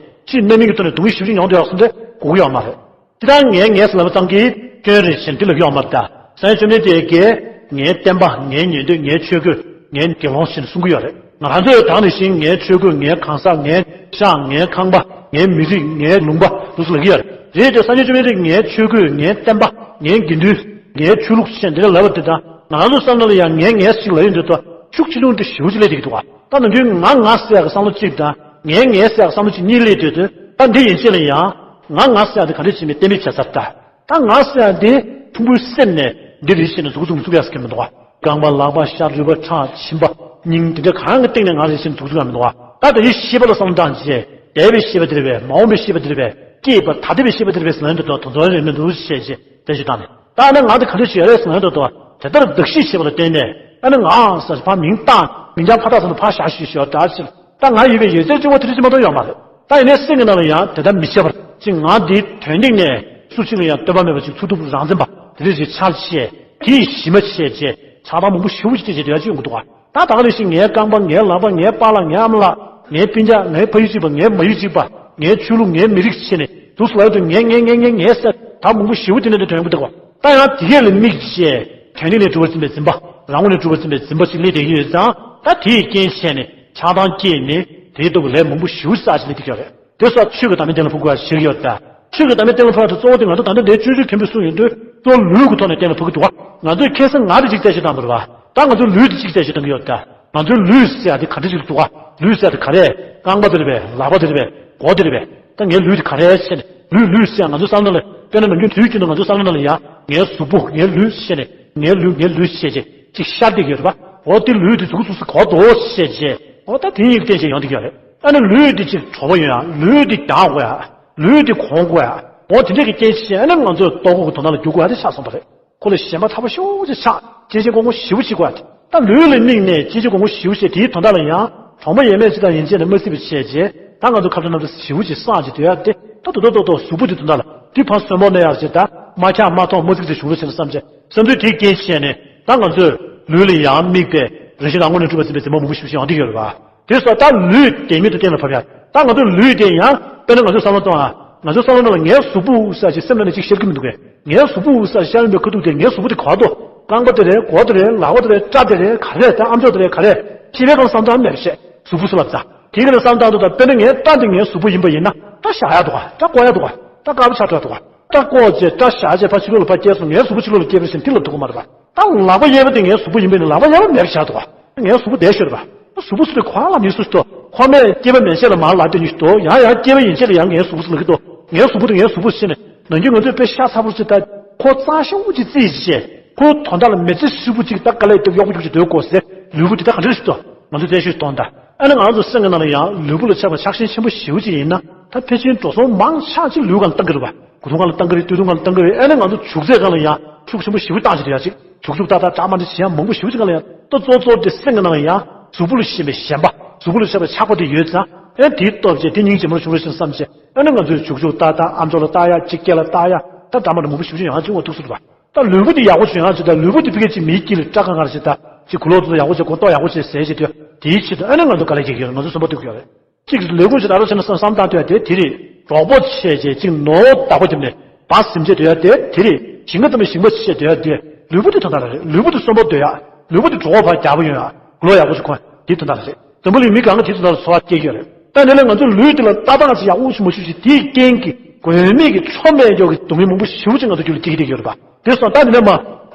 ཕྱིར་རྣམ་སྨིན་གྱི་ཐོག་ནས་སྡུག་བསྔལ་ཞེ་པོ་ཅིག་མྱོང་བསྡད་ཡོད་ཟེར་འདྲ་གོ་གི་ཡོད་མ་རེད། དེ་ལྟར་ངས་ངས་ཟེར་ལབ་པ་ཙམ་གྱིས་སྐྱོན་རེད་ཟེར་འདི་ལབ་ཀྱི་ཡོད་མ་རེད་ད། སངས་རྒྱས་བཅོམ་ལྡན་འདས་ཀྱིས་ངའི་བསྟན་པ། ངའི་ཉན་ཐོས། ངའི་ཆོས་གོས། ངའི་དགེ་སློང་ཟེར་ནས་གསུང་གི་ཡོད་རེད། ང་རང་ཚོས་དེང་དེ་བཞིན་ངའི་ཆོས་གོས། ངའི་གང་ཟག། ངའི་ཤ། ངའི་ཁང་པ། ངའི་མི་རིགས། ངའི་ལུང་པ་འདུག་སེ་ལབ་ཀྱི་ཡོད་རེད། རེད་དེ་སངས་རྒྱས་བཅོམ་ལྡན་འདས་ཀྱིས་ངའི་ཆོས་གོས། ངའི་བསྟན་པ། ངའི་དགེ་འདུན། ངའི་ཆོས་ལུགས་ཟེར་འདི་འདྲ་ལབ་པ་དེ་དང་། ང་རང་ཚོའི་བསམ་བློ་ལ་ཡང་ངའི་ངའི་ཞིག་ལབ་ཡོང་དུས་ད་ཤུགས་ཆེ་ཆུང་དེ་ཞེ་པོ་ཅིག་སླེབས་བསྡད་ཀྱི་འདུག་ག་ད་ནམ་རྒྱུན་ང་ང་ཟེར་ཡག་གི་བསམ་བློ་གཅིག་དང་། ངའི་ངའི་ཟེར་ཡག་བསམ་བློ་གཅིག་གཉིས་སླེབས་དུས་དུས་ད་འདི་ཡན་ཆད་ལ་ཡང་ང་ང་ཟེར་ཡག་དེ་ག་འདྲ་བྱས་ནས་གཏན་འབེབས་བྱས་ཚར་ད། ད་ང་ཟེར་ཡག་འདི་ཕུང་པོའི་སེམས་ནས་འདི་རེད་ཟེར་ནས་མཛུབ་གུ་བཙུགས་ནས་བཙུགས་ཡག་ཟེར་མཁན་མི་འདུག་ག་རྐང་པ། ལག་པ། ཤ། རུས་པ། ཁྲག། མཆིན་པ། སྙིང་། འདི་འདྲ་གང་གི་སྟེང་ནས་ང་རེད་ཟེར་ནས་མཛུབ་གུ་བཙུགས་ཡག་མི་འདུག་ག་ད་ད་ཡི་ཤེས་པ་ལ་བསམ་བློ་བཏང་བྱས། འདས་པའི་ཤེས་པ་འདི་རེད་པས། མ་འོངས་པའི་ཤེས་པ་འདི་རེད་པས། སྐྱེས་པ་ད་ལྟ་བའི་ཤེས་པ་འདི་རེད་པས་ཟེར་ན་འདི་དང་དོན་ཚོ་རེད་མི་འདུག་བཤད་བྱས་བསྟན་བཅོས་བཏང་ནས། ད་ནི་ང་འདི་ག་འདྲ་ཞིག་ཡོད་རེད་ཟེར་ན་འདི་དང་དེ་ལྟར་གདགས་གཤིས་ཆེ་བ་ལ་བརྟེན་ནས། ཨ་ནི་ང་ཟེར་ཕར་མིང་བཏགས། མིང་རྐྱང་ཕར་བཏགས་ཟེར་ན་ཕར་བཞག་ཞིག་ཞོག་ད་ཕྱིར། ད་ང་ཡོད་པའི་ཡོད་ཚད་གཅིག་པོ་དེ་འདྲ་ཅིག་མ་གཏོགས་ཡོད་མ་རེད། ད་ཡིན་ནའི་སེམས་ཀྱི་ནང་ལ་ཡང་དེ་ལྟར་མི་བྱེད་པར་ཅིག་ང་འདིའི་དོན་སྟེང་ནས་སུ་གཅིག་ལ་ཡང་ལྟོས་པ་མེད་པར་ཅིག་འཚོ་ཐུབ་རང་བཙན་པ་དེ་འདྲ་ཞིག་ཆགས་བྱས། དེ་ཡི་གཞི་མ་བྱས་བྱས་ཆགས་སྡང་མང་པོ་ཞེ་པོ་ཅིག་སྐྱེས་བྱས་བསྡད་ཡ་ཅིག་ཡོང་གི་འདུག་ག་ད་ད་ག་ནང་བཞིན་ངའི་རྐང་པ། ངའི་ལག་པ། ངའི་པཱ་ལགས། ངའི་ཨ་མ་ལགས། ངའི་སྤུན་ཀྱག། ངའི་ཕ་ཡུལ་གཅིག་པ། ངའི་མ་ཡུལ་གཅིག་པ། ངའི་ཆོས་ལུགས། ངའི་མི་རིགས་བྱས་ནས་འདུག་སེ་ལབ་དུས་ངའི་ངའི་ངའི་ངའི་ངའི་ཟེར་ད་མང་པོ་ཞེ་པོ་དེ་འདྲ་འདྲ་དོན་གྱི་འདུག་ག་ད་ཡང་དེ་གས་ལ་དམིགས་བྱས་དོན་སྟེང་ནས་གྲུབ་པར་འཛིན་པའི་འཛིན་པ། རང་ངོས་ནས་གྲུབ་པར་འཛིན་པའི་འཛིན་པ་ཞིག་སླེབས་བསྡད་ཀྱི་ཡོད་ཙང་། ད་དེའི་རྐྱེན་བྱས་ནས་ཆགས་སྡང་སྐྱེས་ནས་དེའི་སྟོབས་ཀྱིས་ལས་མང་པོ་ཞེ་པོ་བསགས་ཤིག་སླེབས་བསྡད་ཀྱི་ཡོད་རེད། དེ་སོགས་ཆོས་ཀྱི་བདག་མེད་གཏན་ལ་ཕབ་དགོས་པ་ཞིག་ཡོད་ད། ཆོས་ཀྱི་བདག་མེད་གཏན་ལ་ཕབ་ཡག་དེ་གཙོ་བོ་དེ་ང་ཚོ་ད་ལྟ་འདིར་སྤྱོད་འཇུག་མཁན་པོས་གསུངས་ཡོང་དུས་གཙོ་བོ་ལུས་ཀྱི་ཐོག་ནས་གཏན་ལ་ཕབ་ཀྱི་འདུག་ག་ང་ཚོས་ཁ་སང་ང་དེ་གཅིག་བལྟས་ཤིག་བཏང་བ་རེད་བ། ད་ང་ཚོས་ལུས་དེ་གཅིག་བལྟས་ཤིག་བཏང་གི་ཡོད་ད། ང་ཚོའི་ལུས་ཟེར་ཡག་དེ་ག་འདྲ་ཞིག་འདུག་ག་ལུས་ཟེར་ཡག་དེ་ག་རེ། རྐང་པ་དེ་རེད་པས། ལག་པ་དེ་རེད་པས། མགོ་དེ་རེད་པས། ད་ངའི་ལུས་དེ་ག་རེ་ཟེར་ནས། ལུས་ལུས་ཟེར་ཡག་ང་ཚོའི་བསམ་བློ་ལ། དཔེར་ན་ནམ་རྒྱུན་དུས་རྒྱུན་དུ་ང་ཚོའི་བསམ་བློ་ནང་ལ་ཡང་ངའི་གཟུགས་པོ། ངའི་ལུས་ཟེར་ནས། ངའི་ལུས། ངའི་ལུས་ཟེར་བྱས་ཅིག་ཤར་བསྡད་ཀྱི་ཡོད་རེད་པ། འོ་དེ་ལུས་དེ་གཟུགས་གཟུགས་སུ་གོ་འདུག་ཟེར་བྱས། འོ་ད་དེ་གཉིས་ཀྱི་རྟེན་བྱས་ཡོང་བསྡད་ཀྱི་ཡོད་རེད། ཨ་ནི་ལུས་དེ་ཅིག་གྲོགས་པོ་ཡོང་ཡ། ལུས་དེ་རྒྱག་དགོས་ཡ། ལུས་དེ་གོན་དགོས་ཡ། འོ་དེ་འདྲས་ཀྱི་རྐྱེན་བྱས་ཨ་ནི་ང་ཚོས་ལྟོ་གོས་ཀྱི་དོན་དག་ལ་རྒྱུག་དགོས་ཡ་དེ་ཆགས་སོང་བ་རེད། ཁོ་ལ་ཞེན་པ་ཚ་པོ་ཞེ་པོ་ཅིག་ཆགས། གཅེས་གཅེས་སྐྱོང་སྐྱོང་ཞེ་པོ་བྱེད་དགོས་ཡ་དེ། ད་ལུས་ལ་དམིགས་ནས་གཅེས་གཅེས་སྐྱོང་སྐྱོང་ཞེ་པོ་བྱེད། དེའི་དོན་དག་ལ་ཡང་གྲོགས་པོ་ཡས་མས་ཅིག་དང་ཡན་ཆད་ནས་མ་སྲིད་པ་བྱས་རྗེས། ད་ང་ཚོ་ཁ་བྲལ་རྣམ་དག་ཞེ་པོ་ཅིག་བསགས་ཀྱི་འདུག་ཡ་དེ། ད་དུ་ཏོ་ཏོ་ཏོ་གཟུགས་པོ་དེ་དོན་དག་ལ་དེ་ཕར་གསོན་པོ་གནས་ཡག་ཅིག་ད་མ་འཁྱག་མ་ཐོག་མ་ཚིག་ཅིག་བྱུང་རོགས་བྱས་ན་བསམ་བྱས། བསམ་ཚུལ་དེའི་རྐྱེན་བྱས་ནས་ད་ང་ཚོས་ལུས་ལ་ཡང་དམིགས་པའི་རང་བཞིན་རང་ངོས་ནས་གྲུབ་པར་འཛིན་པའི་འཛིན་པ་མང་པོ་ཞེ་པོ་ཅིག་ཡོང་བསྡད་ཡོད་རེད་པ། དེ་སོགས་ད་ལུས་བདེན་མེད་དུ་གཏན་ལ་ཕབ་ཡ། ད་ང་ཚོའི་ལུས་དེ་ཡང་ དཔེར་ན་ང་ཚོས་བསམ་བློ་གཏོང་ཨ། ང་ཚོའི་བསམ་བློ་ནང་ལ་ངའི་གཟུགས་པོ་ཟེར་ཅིག་སེམས་ནང་ནས་ཅིག་ཤར་གྱི་མི་འདུག་གས། ངའི་གཟུགས་པོ་ཟེར་ཤར་ཡོང་པའི་ཁ་ཐུག་དེ་ངའི་གཟུགས་པོ་དེ་ག་བ་འདུག། རྐང་པ་དེ་རེད། མགོ་དེ་རེད། ལག་པ་དེ་རེད། སྐྲ་དེ་རེད། ག་རེ་རེད། ད་ཨམ་ཅོག་དེ་རེད། ག་རེ་རེད། ཤེས་པའི་སྒང་བསམ་བཏང་མེད་པ་བྱས། གཟུགས་པོ་སུ་ལབ་ཙང་། དེའི་སྒང་ནས་བསམ་བཏང་དུས་ད་དཔེར་ན་ངའི་སྐྲ་འདི་ངའི་གཟུགས་པོ་ཡིན་པ་ཡིན་ན། སྐྲ་བཞར་ཡག་འདུག་ག། སྐྲ་བཀོག་ཡག་འདུག་ག། སྐྲ་དཀར་པོ་ཆགས་འགྲོ་ཡག་འདུག་ག། སྐྲ་བཀོག་བྱས་སྐྲ་བཞར་བྱས་ཕར་ཕྱི་ལོགས་ལ་ཕར་བསྐྱལ་སོང་། ངའི་གཟུགས་པོ་ཕྱི་ལོགས་ལ་བསྐྱལ་པ་བཞིན་དེ་ལ་འདུག་གི་མ་རེད་པ། ད་ལག་པ་གཡས་པ་དེ་ངའི་གཟུགས་པོ་ཡིན་པས་ན་ལག་པ་གཡས་པ་མེད་པ་བཞག་འདུག་ག། ངའི་གཟུགས་པོ་བསྡད་ཤོར་བ། གཟུགས་པོ་སུ་རེད་གོ་ལབ་ནས་སུ་ཞིག་འདུག། ཁོ་མས་སྐྱེས་པ་མན་ཆད་ལ་མར་ལབ་བསྡད་མཁན་ཞིག་འདུག། ཡང་ཡང་སྐྱེས་པ་ཡན་ཆད་ལ་ཡང་ངའི་གཟུགས་པོ་སུ་ལབ་ཀྱི་འདུག། ངའི་གཟུགས་པོ་དེ་ངའི་གཟུགས་པོ་ཟེར་ནས་ནམ་རྒྱུན་ང་ཚོས་དཔེ་ཤ་ཚ་པོ་ཅིག་ལྟ། ཁོ་གཙང་ཤོས་ཅིག་རྩིས་བྱས། ཁོའི་དོན་དག་ལ་མི་ཚེ་ཧྲིལ་པོ་ཅིག་ད་དཀའ་ལས་སྟབས་གཡོག་པོ་ཅིག་སྡོད་དགོས་ཟེར། ལུས་པོ་དེ་ད་ག་འདྲ་ཞིག་འདུག། ང་ཚོས་བཙན་ཤེད་གཏོང་ད། ཨ་ནི་ང་ཚོ་སེམས་ཀྱི་ནང་ལ་ཡང་ལུས་པོ་ལ་ཆགས་པའི་ཆགས་ཞེན་ཆེན་པོ་ཞེ་པོ་ཅིག་ཡིན་ན། ད་ཕལ་ཆེར་འགྲོ་སོང་མང་ཆེ་ཅིག་ལུས་སྒང་ལ་བཏང་གི་རེད་པ། མགོ་ཐོག་སྒང་ལ་བཏང་གི་རེད། སྟོད་ཐུང་སྒང་ལ་བཏང་གི་རེད། ཨ་ནི་ང་ཚོ་བྱུག་རྫས་སྒང་ལ་ཡང་ཤུགས་ཆེན་པོ་ཞེ་པོ་བཏང་བྱས་ཡོད་ཅིག། བྱུག་བྱུག་ཏག་ཏག་འདྲ་མ་འདྲ་བྱེད་ཡ་མང་པོ་ཞེ་པོ་ཅིག་སྒང་ལ་ཡང་ད་གཙོ་གཙོ་དེ་སེམས་ཀྱི་ནང་ལ་ཡང་གཟུགས་པོ་ལ་ཞེན་པའི་ཞེན་པ། གཟུགས་པོ་ལ་ཆགས་པའི་ཆགས་པ་དེ་ཡོད་ཙང་། ཨེ་དེའི་སྟོབས་ཀྱིས་དེ་སྙིང་རྗེ་མོ་བྱུང་རེད་ཟེར་བསམ་བྱས། ཨ་ནི་ང་ཚོས་བྱུག་བྱུག་ཏག་ཏག་ཨམ་ཅོག་ལ་བཏགས་ཡ། ཅིག་སྐེ་ལ་བཏགས་ཡ། ད་འདྲ་མ་འདྲ་མང་པོ་ཞེ་པོ་ཅིག་ཡོང་ཡ་ཅིག་འོ་ཐུག་སོང་རེད་པ། ད་ལུས་པོ་དེ་ཡག་པོ་བྱུང་ཡ་ཅིག། ད་ལུས་པོ་དེ་ཕ་གི་ཅིག་མིའི་དཀྱིལ་ལ་སྐྲ་གང་ག་རེ་ཅིག། ད་ཅིག་གུ་ལོག་ཚོ་ཡག་པོ་བྱས། གོ་ལྟོ་ཡག་པོ་བྱས་ཟས་བྱས་དུས། དེའི་ཆེད་དུ་ཨ་ནི་ང་ཚོ་དཀའ་ལས་རྒྱག་གི་ཡོད་རེད། ང་ཚོ་སུན་པོ་སྟེར་གི་ཡོད་རེད། གཅིག་ལས་ཁུངས་ཤིག་ད་རུང་བྱས་ན་བསམ་བསམ་བཏང་དུས་དེ་དེ་རེད། གྲོགས་པོ་བྱས་བྱས་གཅིག་ནོར་བདག་པོ་བརྒྱབ་ནས་བ་ཟིམ་བྱས་སྡོད་ཡ་དེ་དེ་རེད། ཞིང་ཁ་ཙམ་ཞིང་པ་བྱས་སྡོད་ཡ་དེ་ལུས་པོ་དེ་དོན་དག་རེད། ལུས་པོ་དེ་གསོན་པོ་སྡོད་ཡ། ལུས་པོ་དེ་གྲོགས་པོ་ཕར་རྒྱག་པ་ཡོང་ཡ། གུ་ལོག་ཡག་པོ་ཞིག་གོན་དེ་དོན་དག་རེད། འཛམ་བུ་གླིང་མི་གང་ག་དེ་དོན་དག་ལ་ཚོར་བ་སྐྱེ་གི་ཡོད་རེད། ད་དེ་ལས་ང་ཚོ་ལུས་དེ་ལ་ལྟ་སྟངས་ཅིག་ཡག་པོ་ཞིག་མ་ཞུ་ཞིག། དེའི་རྐྱེན་གྱིས་མགོན་མེད་ཀྱི་མཆོག་མེད་མགྱོགས་ཀྱི་སྡུག་བསྔལ་མང་པོ་ཞེ་པོ་ཅིག་ང་ཚོ་རྒྱུད་ལ་སྐྱེ་གི་བསྡད་ཀྱི་ཡོད་རེད་པ། དེ་སོང་ད་དེ་ནས་མ་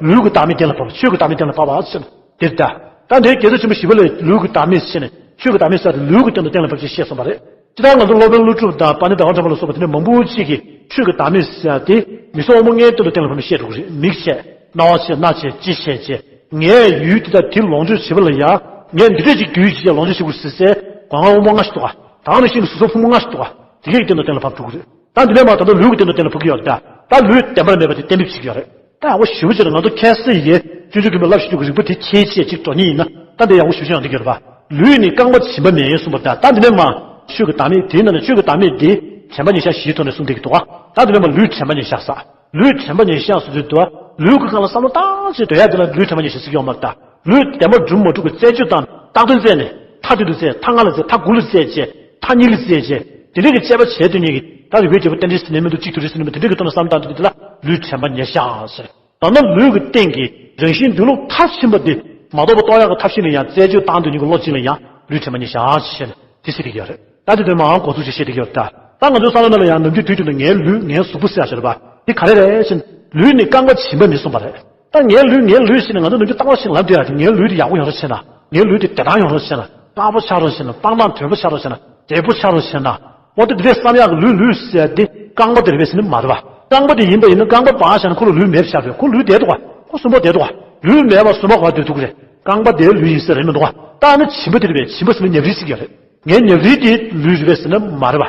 ལུས་ཀྱི་བདག་མེད་གཏན་ལ་ཕབ། ཆོས་ཀྱི་བདག་མེད་གཏན་ལ་ཕབ་པ་ཟེར་ན་དེ་རེད་ད། ད་དེའི་དགེ་རྩ་ཆེན་པོ་བཞི་པ་ལས་ལུས་ཀྱི་བདག་མེད་ཟེར་ནས་ཆོས་ཀྱི་བདག་མེད་ཟེར་ཏེ་ལུས་ཀྱི་སྟེང་དུ་གཏན་ལ་ཕབ་ཅེས་བཤད་སོང་བ་རེད། ཇི་ལྟར་ང་ཚོ་སློབ་དཔོན་ཀླུ་སྒྲུབ་དང་པཎྜི་ཏ་རབ་འབྱམས་པ་ལ་སོགས་པ་དེ་འདྲ་མང་པོ་ཅིག་གིས་ཆོས་ཀྱི་བདག་མེད་ཟེར་ཏེ་མི་གསོད་དབང་པོ་ལྔའི་སྟེང་དུ་གཏན་ལ་ཕབ་ནས་བཤད་འགྲོ་གི་རེད། མིག་བྱས། རྣ་བ་བྱས། སྣ་བྱས། ལྕེ་བྱས་བྱས། ངས་ཡུལ་དེ་དང་དེ་ལོངས་སྤྱོད་བྱེད་པ་ལ་ཡང་ངས་འདི་འདྲས་ཅིག་རྒྱུས་ཅིག་ལོངས་སྤྱོད་བྱེད་དགོས་ཟེར་སའི་སྒོ་ང་དབང་པོ་ལྔ་ཞིག་འདུག་ག། ད་ག་ནང་བཞིན་གྱི་གཟུགས་ས་ཕུང་པོ་ལྔ་ཞིག་འདུག་ག། དེ་གའི་སྟེང་དུ་གཏན་ལ་ཕབ་འགྲོ་གི་རེད། ད་འདི་ནས་མ་ད་ལྟ་ལུས་ཀྱི་སྟེང་དུ་གཏན་ལ་ཕབ་ཀྱི་ཡོད་རེད་ད། ད་ལུས་བདེན་པར་མེད་པ་དེ་གཏན་འབེབས་བྱེད་ཀྱི་ཡོད་རེད། ད་ཡག་པོ་ཞེ་པོ་ཅིག་ལ་ང་ཚོ་ཁ་སང་ཡི་སྤྱོད་འཇུག་མགོན་པོས་བསླབ་བྱ་དེ་གི་རིགས་པ་དེ་ཁྱད་ཆེ་ཅིག་འགྲོ་ཉེན་ཡིན་ན། ད་འདི་ཡག་པོ་ཞེ་པོ་ཅིག་ཡོང་བསྡད་ཀྱི་ཡོད་རེད་པ། ལུས་ནི་རྐང་པ་འབྱིན་པ་མེད་གསུངས་པ་རེད་ད། ད་འདི་ནས་མ་ཆོས་ཀྱི་བདག་མེད་དེའི་ནང་ནས་ཆོས་ཀྱི་བདག་མེད་དེ་དྲན་པ་ཉེར་བཞག་བཞིའི་ཐོག་ནས་གསུངས་བསྡད་ཀྱི་འདུག་ག། ད་འདི་ནས་མ་ལུས་དྲན་པ་ཉེར་བཞག་ཟེར། ལུས་དྲན་པ་ཉེར་བཞག་ཟེར་དུས་དུ། ལུས་ཀྱི་སྒང་ལ་བསམ་བློ་བཏང་བྱས་སྡོད་ཡ་དེ་ལ་ལུས་དྲན་པ་ཉེར་བཞག་ཟེར་གྱི་ཡོད་མ་རེད་ད། ལུས་བདེན་པར་སྒྲུབ་མ་སྒྲུབ་ཀྱི་རྩད་གཅོད་དང་བཏགས་དོན་རྩད་ནས། མཐའ་གཅིག་ཏུ་རྩད། མཐའ་ལྔ་ལ་རྩད། མཐའ་དགུ་ལ་རྩད་བྱས། མཐའ་གཉིས་ལ་རྩད་བྱས། དེ་འདྲའི་གི་དཔྱད་པ་བྱས་སྡོད་མཁན་གྱི་ད་རིག་པའི་རྒྱལ་པོ་རྟེན་འབྲེལ་ཟེར་ནས་མི་འདུག། གཅིག་ཏུ་རེད་ཟེར་ནས་མི་འདུག། དེ་འདྲའི་གི་ཐོག་ནས་བསམ་བཏང་དུས་དེ་ལ་ལུས་དྲན་པ་ཉེར་བཞག་ཟེར། ད་ནི་ལུས་ཀྱི་སྟེང་གི་རང་བཞིན་འདུས་ལུགས་མཐར་ཕྱིན་པ་འདི་མ་རྟོགས་པ་རྟོགས་ཡག་གི་ཐབས་ཤེས་ལ་ཡང་རྩད་གཅོད་བཏང་སྡོད་མཁན་གྱི་བློ་གཅིག་ལ་ཡང་ལུས་དྲན་པ་ཉེར་བཞག་ཅེས་བཤད་ནས་དེ་ཟེར་གྱི་ཡོད་རེད། ད་དེ་དོན་མའང་འགོ་ཚུགས་ཅིག་བཤད་བསྡད་ཀྱི་ཡོད་རེད་ད། ད་ང་ཚོའི་བསམ་བློ་ནང་ལ་ཡང་ནམ་རྒྱུན་དུས་རྒྱུན་དུ་ངའི་ལུས་ངའི་གཟུགས་པོ་ཟེར་ཡག་ཅིག་རེད་པ། འདི་ག་རེ་རེད་ཟེར་ན། ལུས་ནི་རྐང་པ་འབྱིན་པ་མིན་གསུངས་པ་རེད། ད་ངའི་ལུས་ངའི་ལུས་ཟེར་ནས་ང་ཚོ་ནམ་རྒྱུན་ལྟ་བ་ཞིག་ལབ་བསྡད་ཡག་དེ། ངའི་ལུས་དེ་ཡག་པོ་ཡོང་རོགས་བྱས་ན། ངའི་ལུས་དེ་བདེ་ཐང་ཡོང་རོགས་བྱས་ན། དཀར་པོ་ཆགས་རོགས་བྱས་ན། སྤང་ཐང་དོད་པོ་ཆགས་རོགས་བྱས་ན། བདེ་པོ་ཆགས་རོགས་བྱས་ན། འོ་དེ་འདི་འདྲའི་བསམ་ཡག་གི་ལུས་ལུས་ཟེར་ཡག་དེ་རྐང་པ་དེ་རེད་པས་ཟེར་ནི་མ་རེད་པ། རྐང་པ་དེ་ཡིན་པ་ཡིན་ན་རྐང་པ་སྦངས་བཞག་ན་ཁོ་ལ་ལུས་མེད་པ་ཆགས་རེད། ཁོ་ལུས་བསྡད་འདུག་ག། ཁོ་གསོན་པོ་བསྡད་འདུག་ག། ལུས་མེད་པ་གསོན་པོ་ག་པར་སྡོད་ཐུབ་ཀྱི་རེད། རྐང་པ་དེའི་ལུས་ཡིན་ཟེར་རེད་མི་འདུག་ག། ད་ཨ་ནི་འབྱིན་པ་དེ་རེད་པས། འབྱིན་པ་ཟེར་ན་ཉྭ་རིལ་ཟེར་གྱི་ཡོད་རེད། ངའི་ཉྭ་རིལ་དེ་ལུས་རེད་པས་ཟེར་ན་མ་རེད་པ།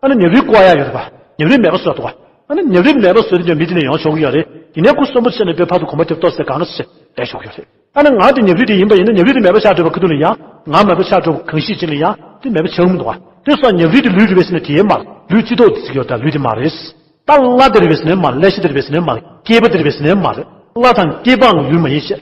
ཨ་ནི་ཉྭ་རིལ་བཀོག་ཡག་ཡོད་རེད་པ། ཉྭ་རིལ་མེད་པ་བཟོས་འདུག་ག། ཨ་ནི་ཉྭ་རིལ་མེད་པ་བཟོས་དུས་ཀྱང་མི་དེ་ནས་ཡོང་ཆོག་གི་ཡོད་རེད། ཡིན་ནའི་ཁོ་གསོན་པོ་བྱས་ནས་དཔེ་ཕར་དུ་གོམ་པ་རྒྱབ་ཏོག་ཙམ་གང་ག་བྱས་བསྡད་ཆོག་གི་ཡོད་རེད། ཨ་ནི་ང་དེ་ཉྭ་རིལ་དེ་ཡིན་པ་ཡིན་ན་ཉྭ་རིལ་དེ་མེད་པ་ཆགས་འགྲོ་བའི་ཁ་ཐུག་ལ་ཡང་ང་མེད་པ་ཆགས་འགྲོ་བའི་གང་ཞིག་ཅིག་ལ་ཡང་དེ་མེད་པ་ཆགས་མི་འདུག་ག། དེ་སོགས་ཉྭ་རིལ་དེ་ལུས་རེད་པས་ཟེར་ན་དེ་ཡང་མ་རེད། ལུས་སྤྱི་ལྡོག་དེ་ཟེར་གྱི་ཡོད་ད། ལུས་དེ་མ་རེད། ད་བརླ་དེ་རེད་པས་ཟེར་ན་མ་རེད། བརླ་གཤེ་དེ་རེད་པས་ཟེར་ན་མ་རེད། སྐྱེས་པ་དེ་རེད་པས་ཟེར་ན་མ་རེད། བརླ་དང་སྐྱེས་པའང་ལུས་མ་ཡིན་ཞེས།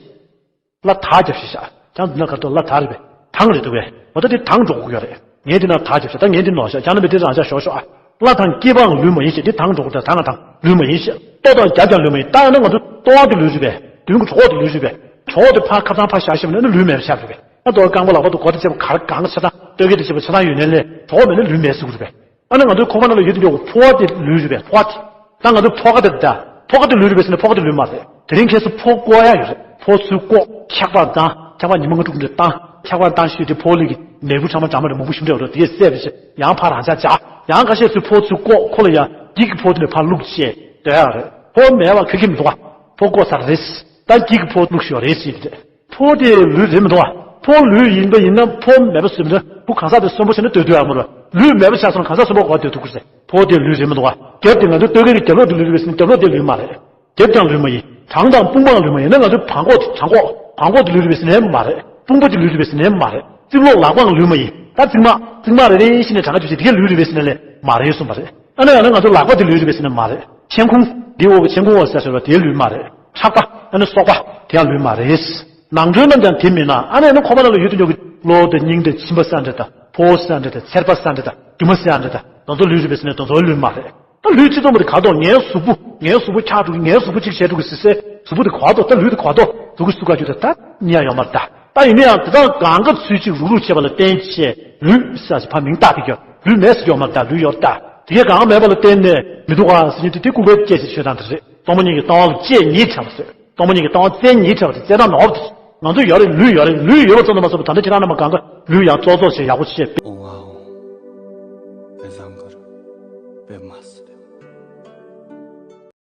བརླ་དར་རྒྱབ་ཞེས་བྱ། ཅང་འདི་ན་གར་དུ་བརླ་དར་རེད་པས། དྭངས་རེད་འདུག་གས། འོ་ད་དེ་དྭངས་འགྲོ་དགོས་ཀྱི་ཡོད་རེད། ངས་འདི་ན་དར་རྒྱབ་ཞེས། ད་ངས་འདི་ནོར་བཞག། ཅང་ན་མི་དེ་རང་ཅག་ཞོག་ཞོག་ཨ། བརླ་དང་སྐྱེས་པའང་ལུས་མ་ཡིན་ཞེས། འདི་དྭངས་འགྲོ་དགོས་རེད། དྭངས་དང་ལུས་མ་ཡིན་ཞེས། ལྟོ་དང་རྒྱབ་ཀྱང་ལུས་མ་ཡིན། ད་ཡང་ན་ང་ཚོ་ལྟོ་བ་དེ་ལུས་རེད་པས། མདུན་གྱི་གྲོགས་དེ་ལུས་རེད་པས། གྲོགས་དེ་ཕར་ཁ་ཚང་ཕར་བཞག་ཤེས་མ་ནི་ལུས་མེད་པ་ཆགས་རེད་པས། ད་ལྟོ་རྐང་པ་ལག་པ་དང་མགོ་དང་ལྕེ་པོ་ག་རེ་གང་ཆ་ཚང་སྟོད་གོས་དང་ལྕེ་པོ་ཆ་ཚང་ཡོད་ནའི་ལས་གྲོགས་མེད་ན་ལུས་མེད་ཟེར་གྱི་རེད་པས། ཨ་ནི་ང་ཚོའི་ཁོག་པ་ནང་ལ་ཡོད་དུས་ཀྱང་ཕོ་བ་དེ་ལུས་རེད་པས། ཕོ་བ་དེ། ད་ང་ཚོའི་ཕོ་ཁ་དེ་ད། ཕོ་ཁ་དེ་ལུས་རེད་པས་ཟེར་ན་ཕོ་ཁ་དེ་ལུས་མ་རེད། དེ་རིང་ཁ་སང་ཕོ་བཀོག་ཡག་ཡོད་རེད། ཕོ་ཚུར་བཀོག། འཁྱག་པ་བཏང་། འཁྱག་པ་ཉི་མ་ལྔ་དྲུག་འདྲ་བཏང་། འཁྱག་པ་བཏང་ཤུལ་དེ་ཕོ་ལུས་ཀྱི་ནད་འབུ་ཕྲ་མ་འདྲ་མ་འདྲ་མང་པོ་ཞིག་འདྲ་བ་རེད། དེ་བསད་པ་བྱས་ཡང་ཕར་རང་ཅག་བཅག། ཡང་ཁ་ཤས་ཚུར་ཕོ་ཚུར་བཀོག། ཁོ་ལ་ཡང་འགྱིག་གི་ཕོ་དེ་ནས་ཕར་བླུགས་བྱས་སྡོད་ཡག་རེད། ཕོ་མེད་པ་ཁེ་ཁེ་མི་འདུག་ག། ཕོ་བཀོག་ཚར་རེད། ད་འགྱིག་གི་ཕོ་བླུགས་ཤོག་རེད་ཟེར་གྱི་རེད། ཕོ་དེ་ལུས་རེད་མི་འདུག་ག། ཕོ་ལུས་ཡིན་པ་ཡིན་ན་ཕོ་མེད་པ་བཟོས་མི་འདུག། ཁོ་གང་ཟག་དེ་གསོན་པོ་བྱས་ནས་སྡོད་སྡོད་ཡག་མ་རེད། ལུས་མེད་པ་ཆགས་སོང་ན་གང་ཟག་གསོན་པོ་ག་པར་སྡོད་ཐུབ་ཀྱི་རེད། ཕོ་དེ་ལུས་རེད་མི་འདུག་ག། རྒྱབ་དེ་ང་ཚོའི་སྟོད་གོས་ཀྱི་རྒྱབ་ལོགས་དེ་ལུས་རེད་པས་ཟེར་ན་རྒྱབ་ལོགས་དེ་ལུས་མ་རེད། རྒྱབ་ཀྱང་ལུས་མ་ཡིན། བྲང་དང་དཔུང་པའང་ལུས་མ་ཡིན། ན་ང་ཚོའི་བྲང་ཁོག་དེ་བྲང་ཁོག་བྲང་ཁོག་དེ་ལུས་རེད་པས་ཟེར་ན་མ་རེད། དཔུང་པ་དེ་ལུས་རེད་པས་ཟེར་ན་མ་རེད། རྩིབ་ལོགས་ལག་པའང་ལུས་མ་ཡིན། ད་རྩིབ་མ་རྩིབ་མ་རེ་རེ་བཞིན་ནས་གྲངས་ཀ་བརྗོད་བྱས་དེ་གས་ལུས་རེད་པས་ཟེར་ན་ལས་མ་རེད་གསུངས་པ་རེད། ཨ་ནི་ཡང་ན་ང་ཚོའི་ལག་པ་དེ་ལུས་རེད་པས་ཟེར་ན་མ་རེད། མཆན་ཁུང་། འདི་འོག་གི་མཆན་ཁུང་འོག་ཟེར་བ་དེ་ལུས་མ་རེད། ཁྲག་པ། ཨ་ནི་སོག་པ། དེ་ཡང་ལུས་མ་རེད། ནང་ཁྲོལ་རྣམས་ཀྱང་དེ་མིན་ན། ཨ་ནི་ཡང་ན་ཁོག་པ་ནང་ལ་ཡོད་དུ་འཇོག་གི་གློ་དང་སྙིང་དང་མཆིན་པ་ཟེར་འདྲ་དང་། ཕོ་བ་ཟེར་འདྲ་དང་། ཚེར་པ་ཟེར་འདྲ་དང་། རྒྱུ་མ་ཟེར་འདྲ་དང་ ང་ཚོ་ལུས་རེད་པས་ཟེར་ནས་དེ་ཚོ་ལུས་མ་རེད། ད་ལུས་ཅི་ཙམ་པོ་དེ་ག་དོ། ངའི་གཟུགས་པོ། ངའི་གཟུགས་པོ་འཁྱག་འགྲོ་གི། ངའི་གཟུགས་པོ་གཅིག་བྱས་འགྲོ་གི་ཟེར་སའི་གཟུགས་པོ་དེ་ག་དོ། ད་ལུས་དེ་ག་དོ། འགྲོ་གི་སུ་ག་རྒྱུ་དེ་ད་གཉིས་ཡང་ཡོད་མ་རེད་ད། ད་ཡིན་ན་ཡང་དེ་དག་གང་ག་ཚུལ་གཅིག་རུག་རུག་བྱས་པ་ལ་བརྟེན་བྱས་ལུས་ཟེར་ཞིག་ཕར་མིང་བཏགས་ཏེ་ཡོད། ལུས་མེད་ཟེར་ཡོད་མ་རེད་ད། ལུས་ཡོད་ད། དེ་གས་གང་ག་མེད་པ་ལ་བརྟེན་ནས་མི་འདུག་ག་ཟེར་མཁན་དེ་དེ་ཀུན་དགའི་སྐད་ཆ་ཤོད་སྟངས་དེ་རེད། སྟོང་པ་ཉིད་ཀྱི་ལྟ་བ་ལ་དཔྱད་ཉིད་བྱས་པ་ཟེར། སྟོང་པ་ཉིད་ཀྱི་ལྟ་བ་རྩལ་ཉིད་བྱས་པ་དེ་རྩལ་སྟངས་ནོར་བ་དེ། ང་ཚོ་ཡོད་རེད། ལུས་ཡོད་རེད། ལུས་ཡོད་པ་ཙམ་དུ་མ་ཟད་པར་ད་ལྟ་ཁྱེད་རང་རྣམ་པ་གང་ག་ལུས་ཡང་བཙོག་བཙོག་བྱས་ཡག་པོ་བྱས། ཨོ་ཝའོ། དཔེ་བཟང་གི་རེད། དཔེ་མ་སྲིད་རེད།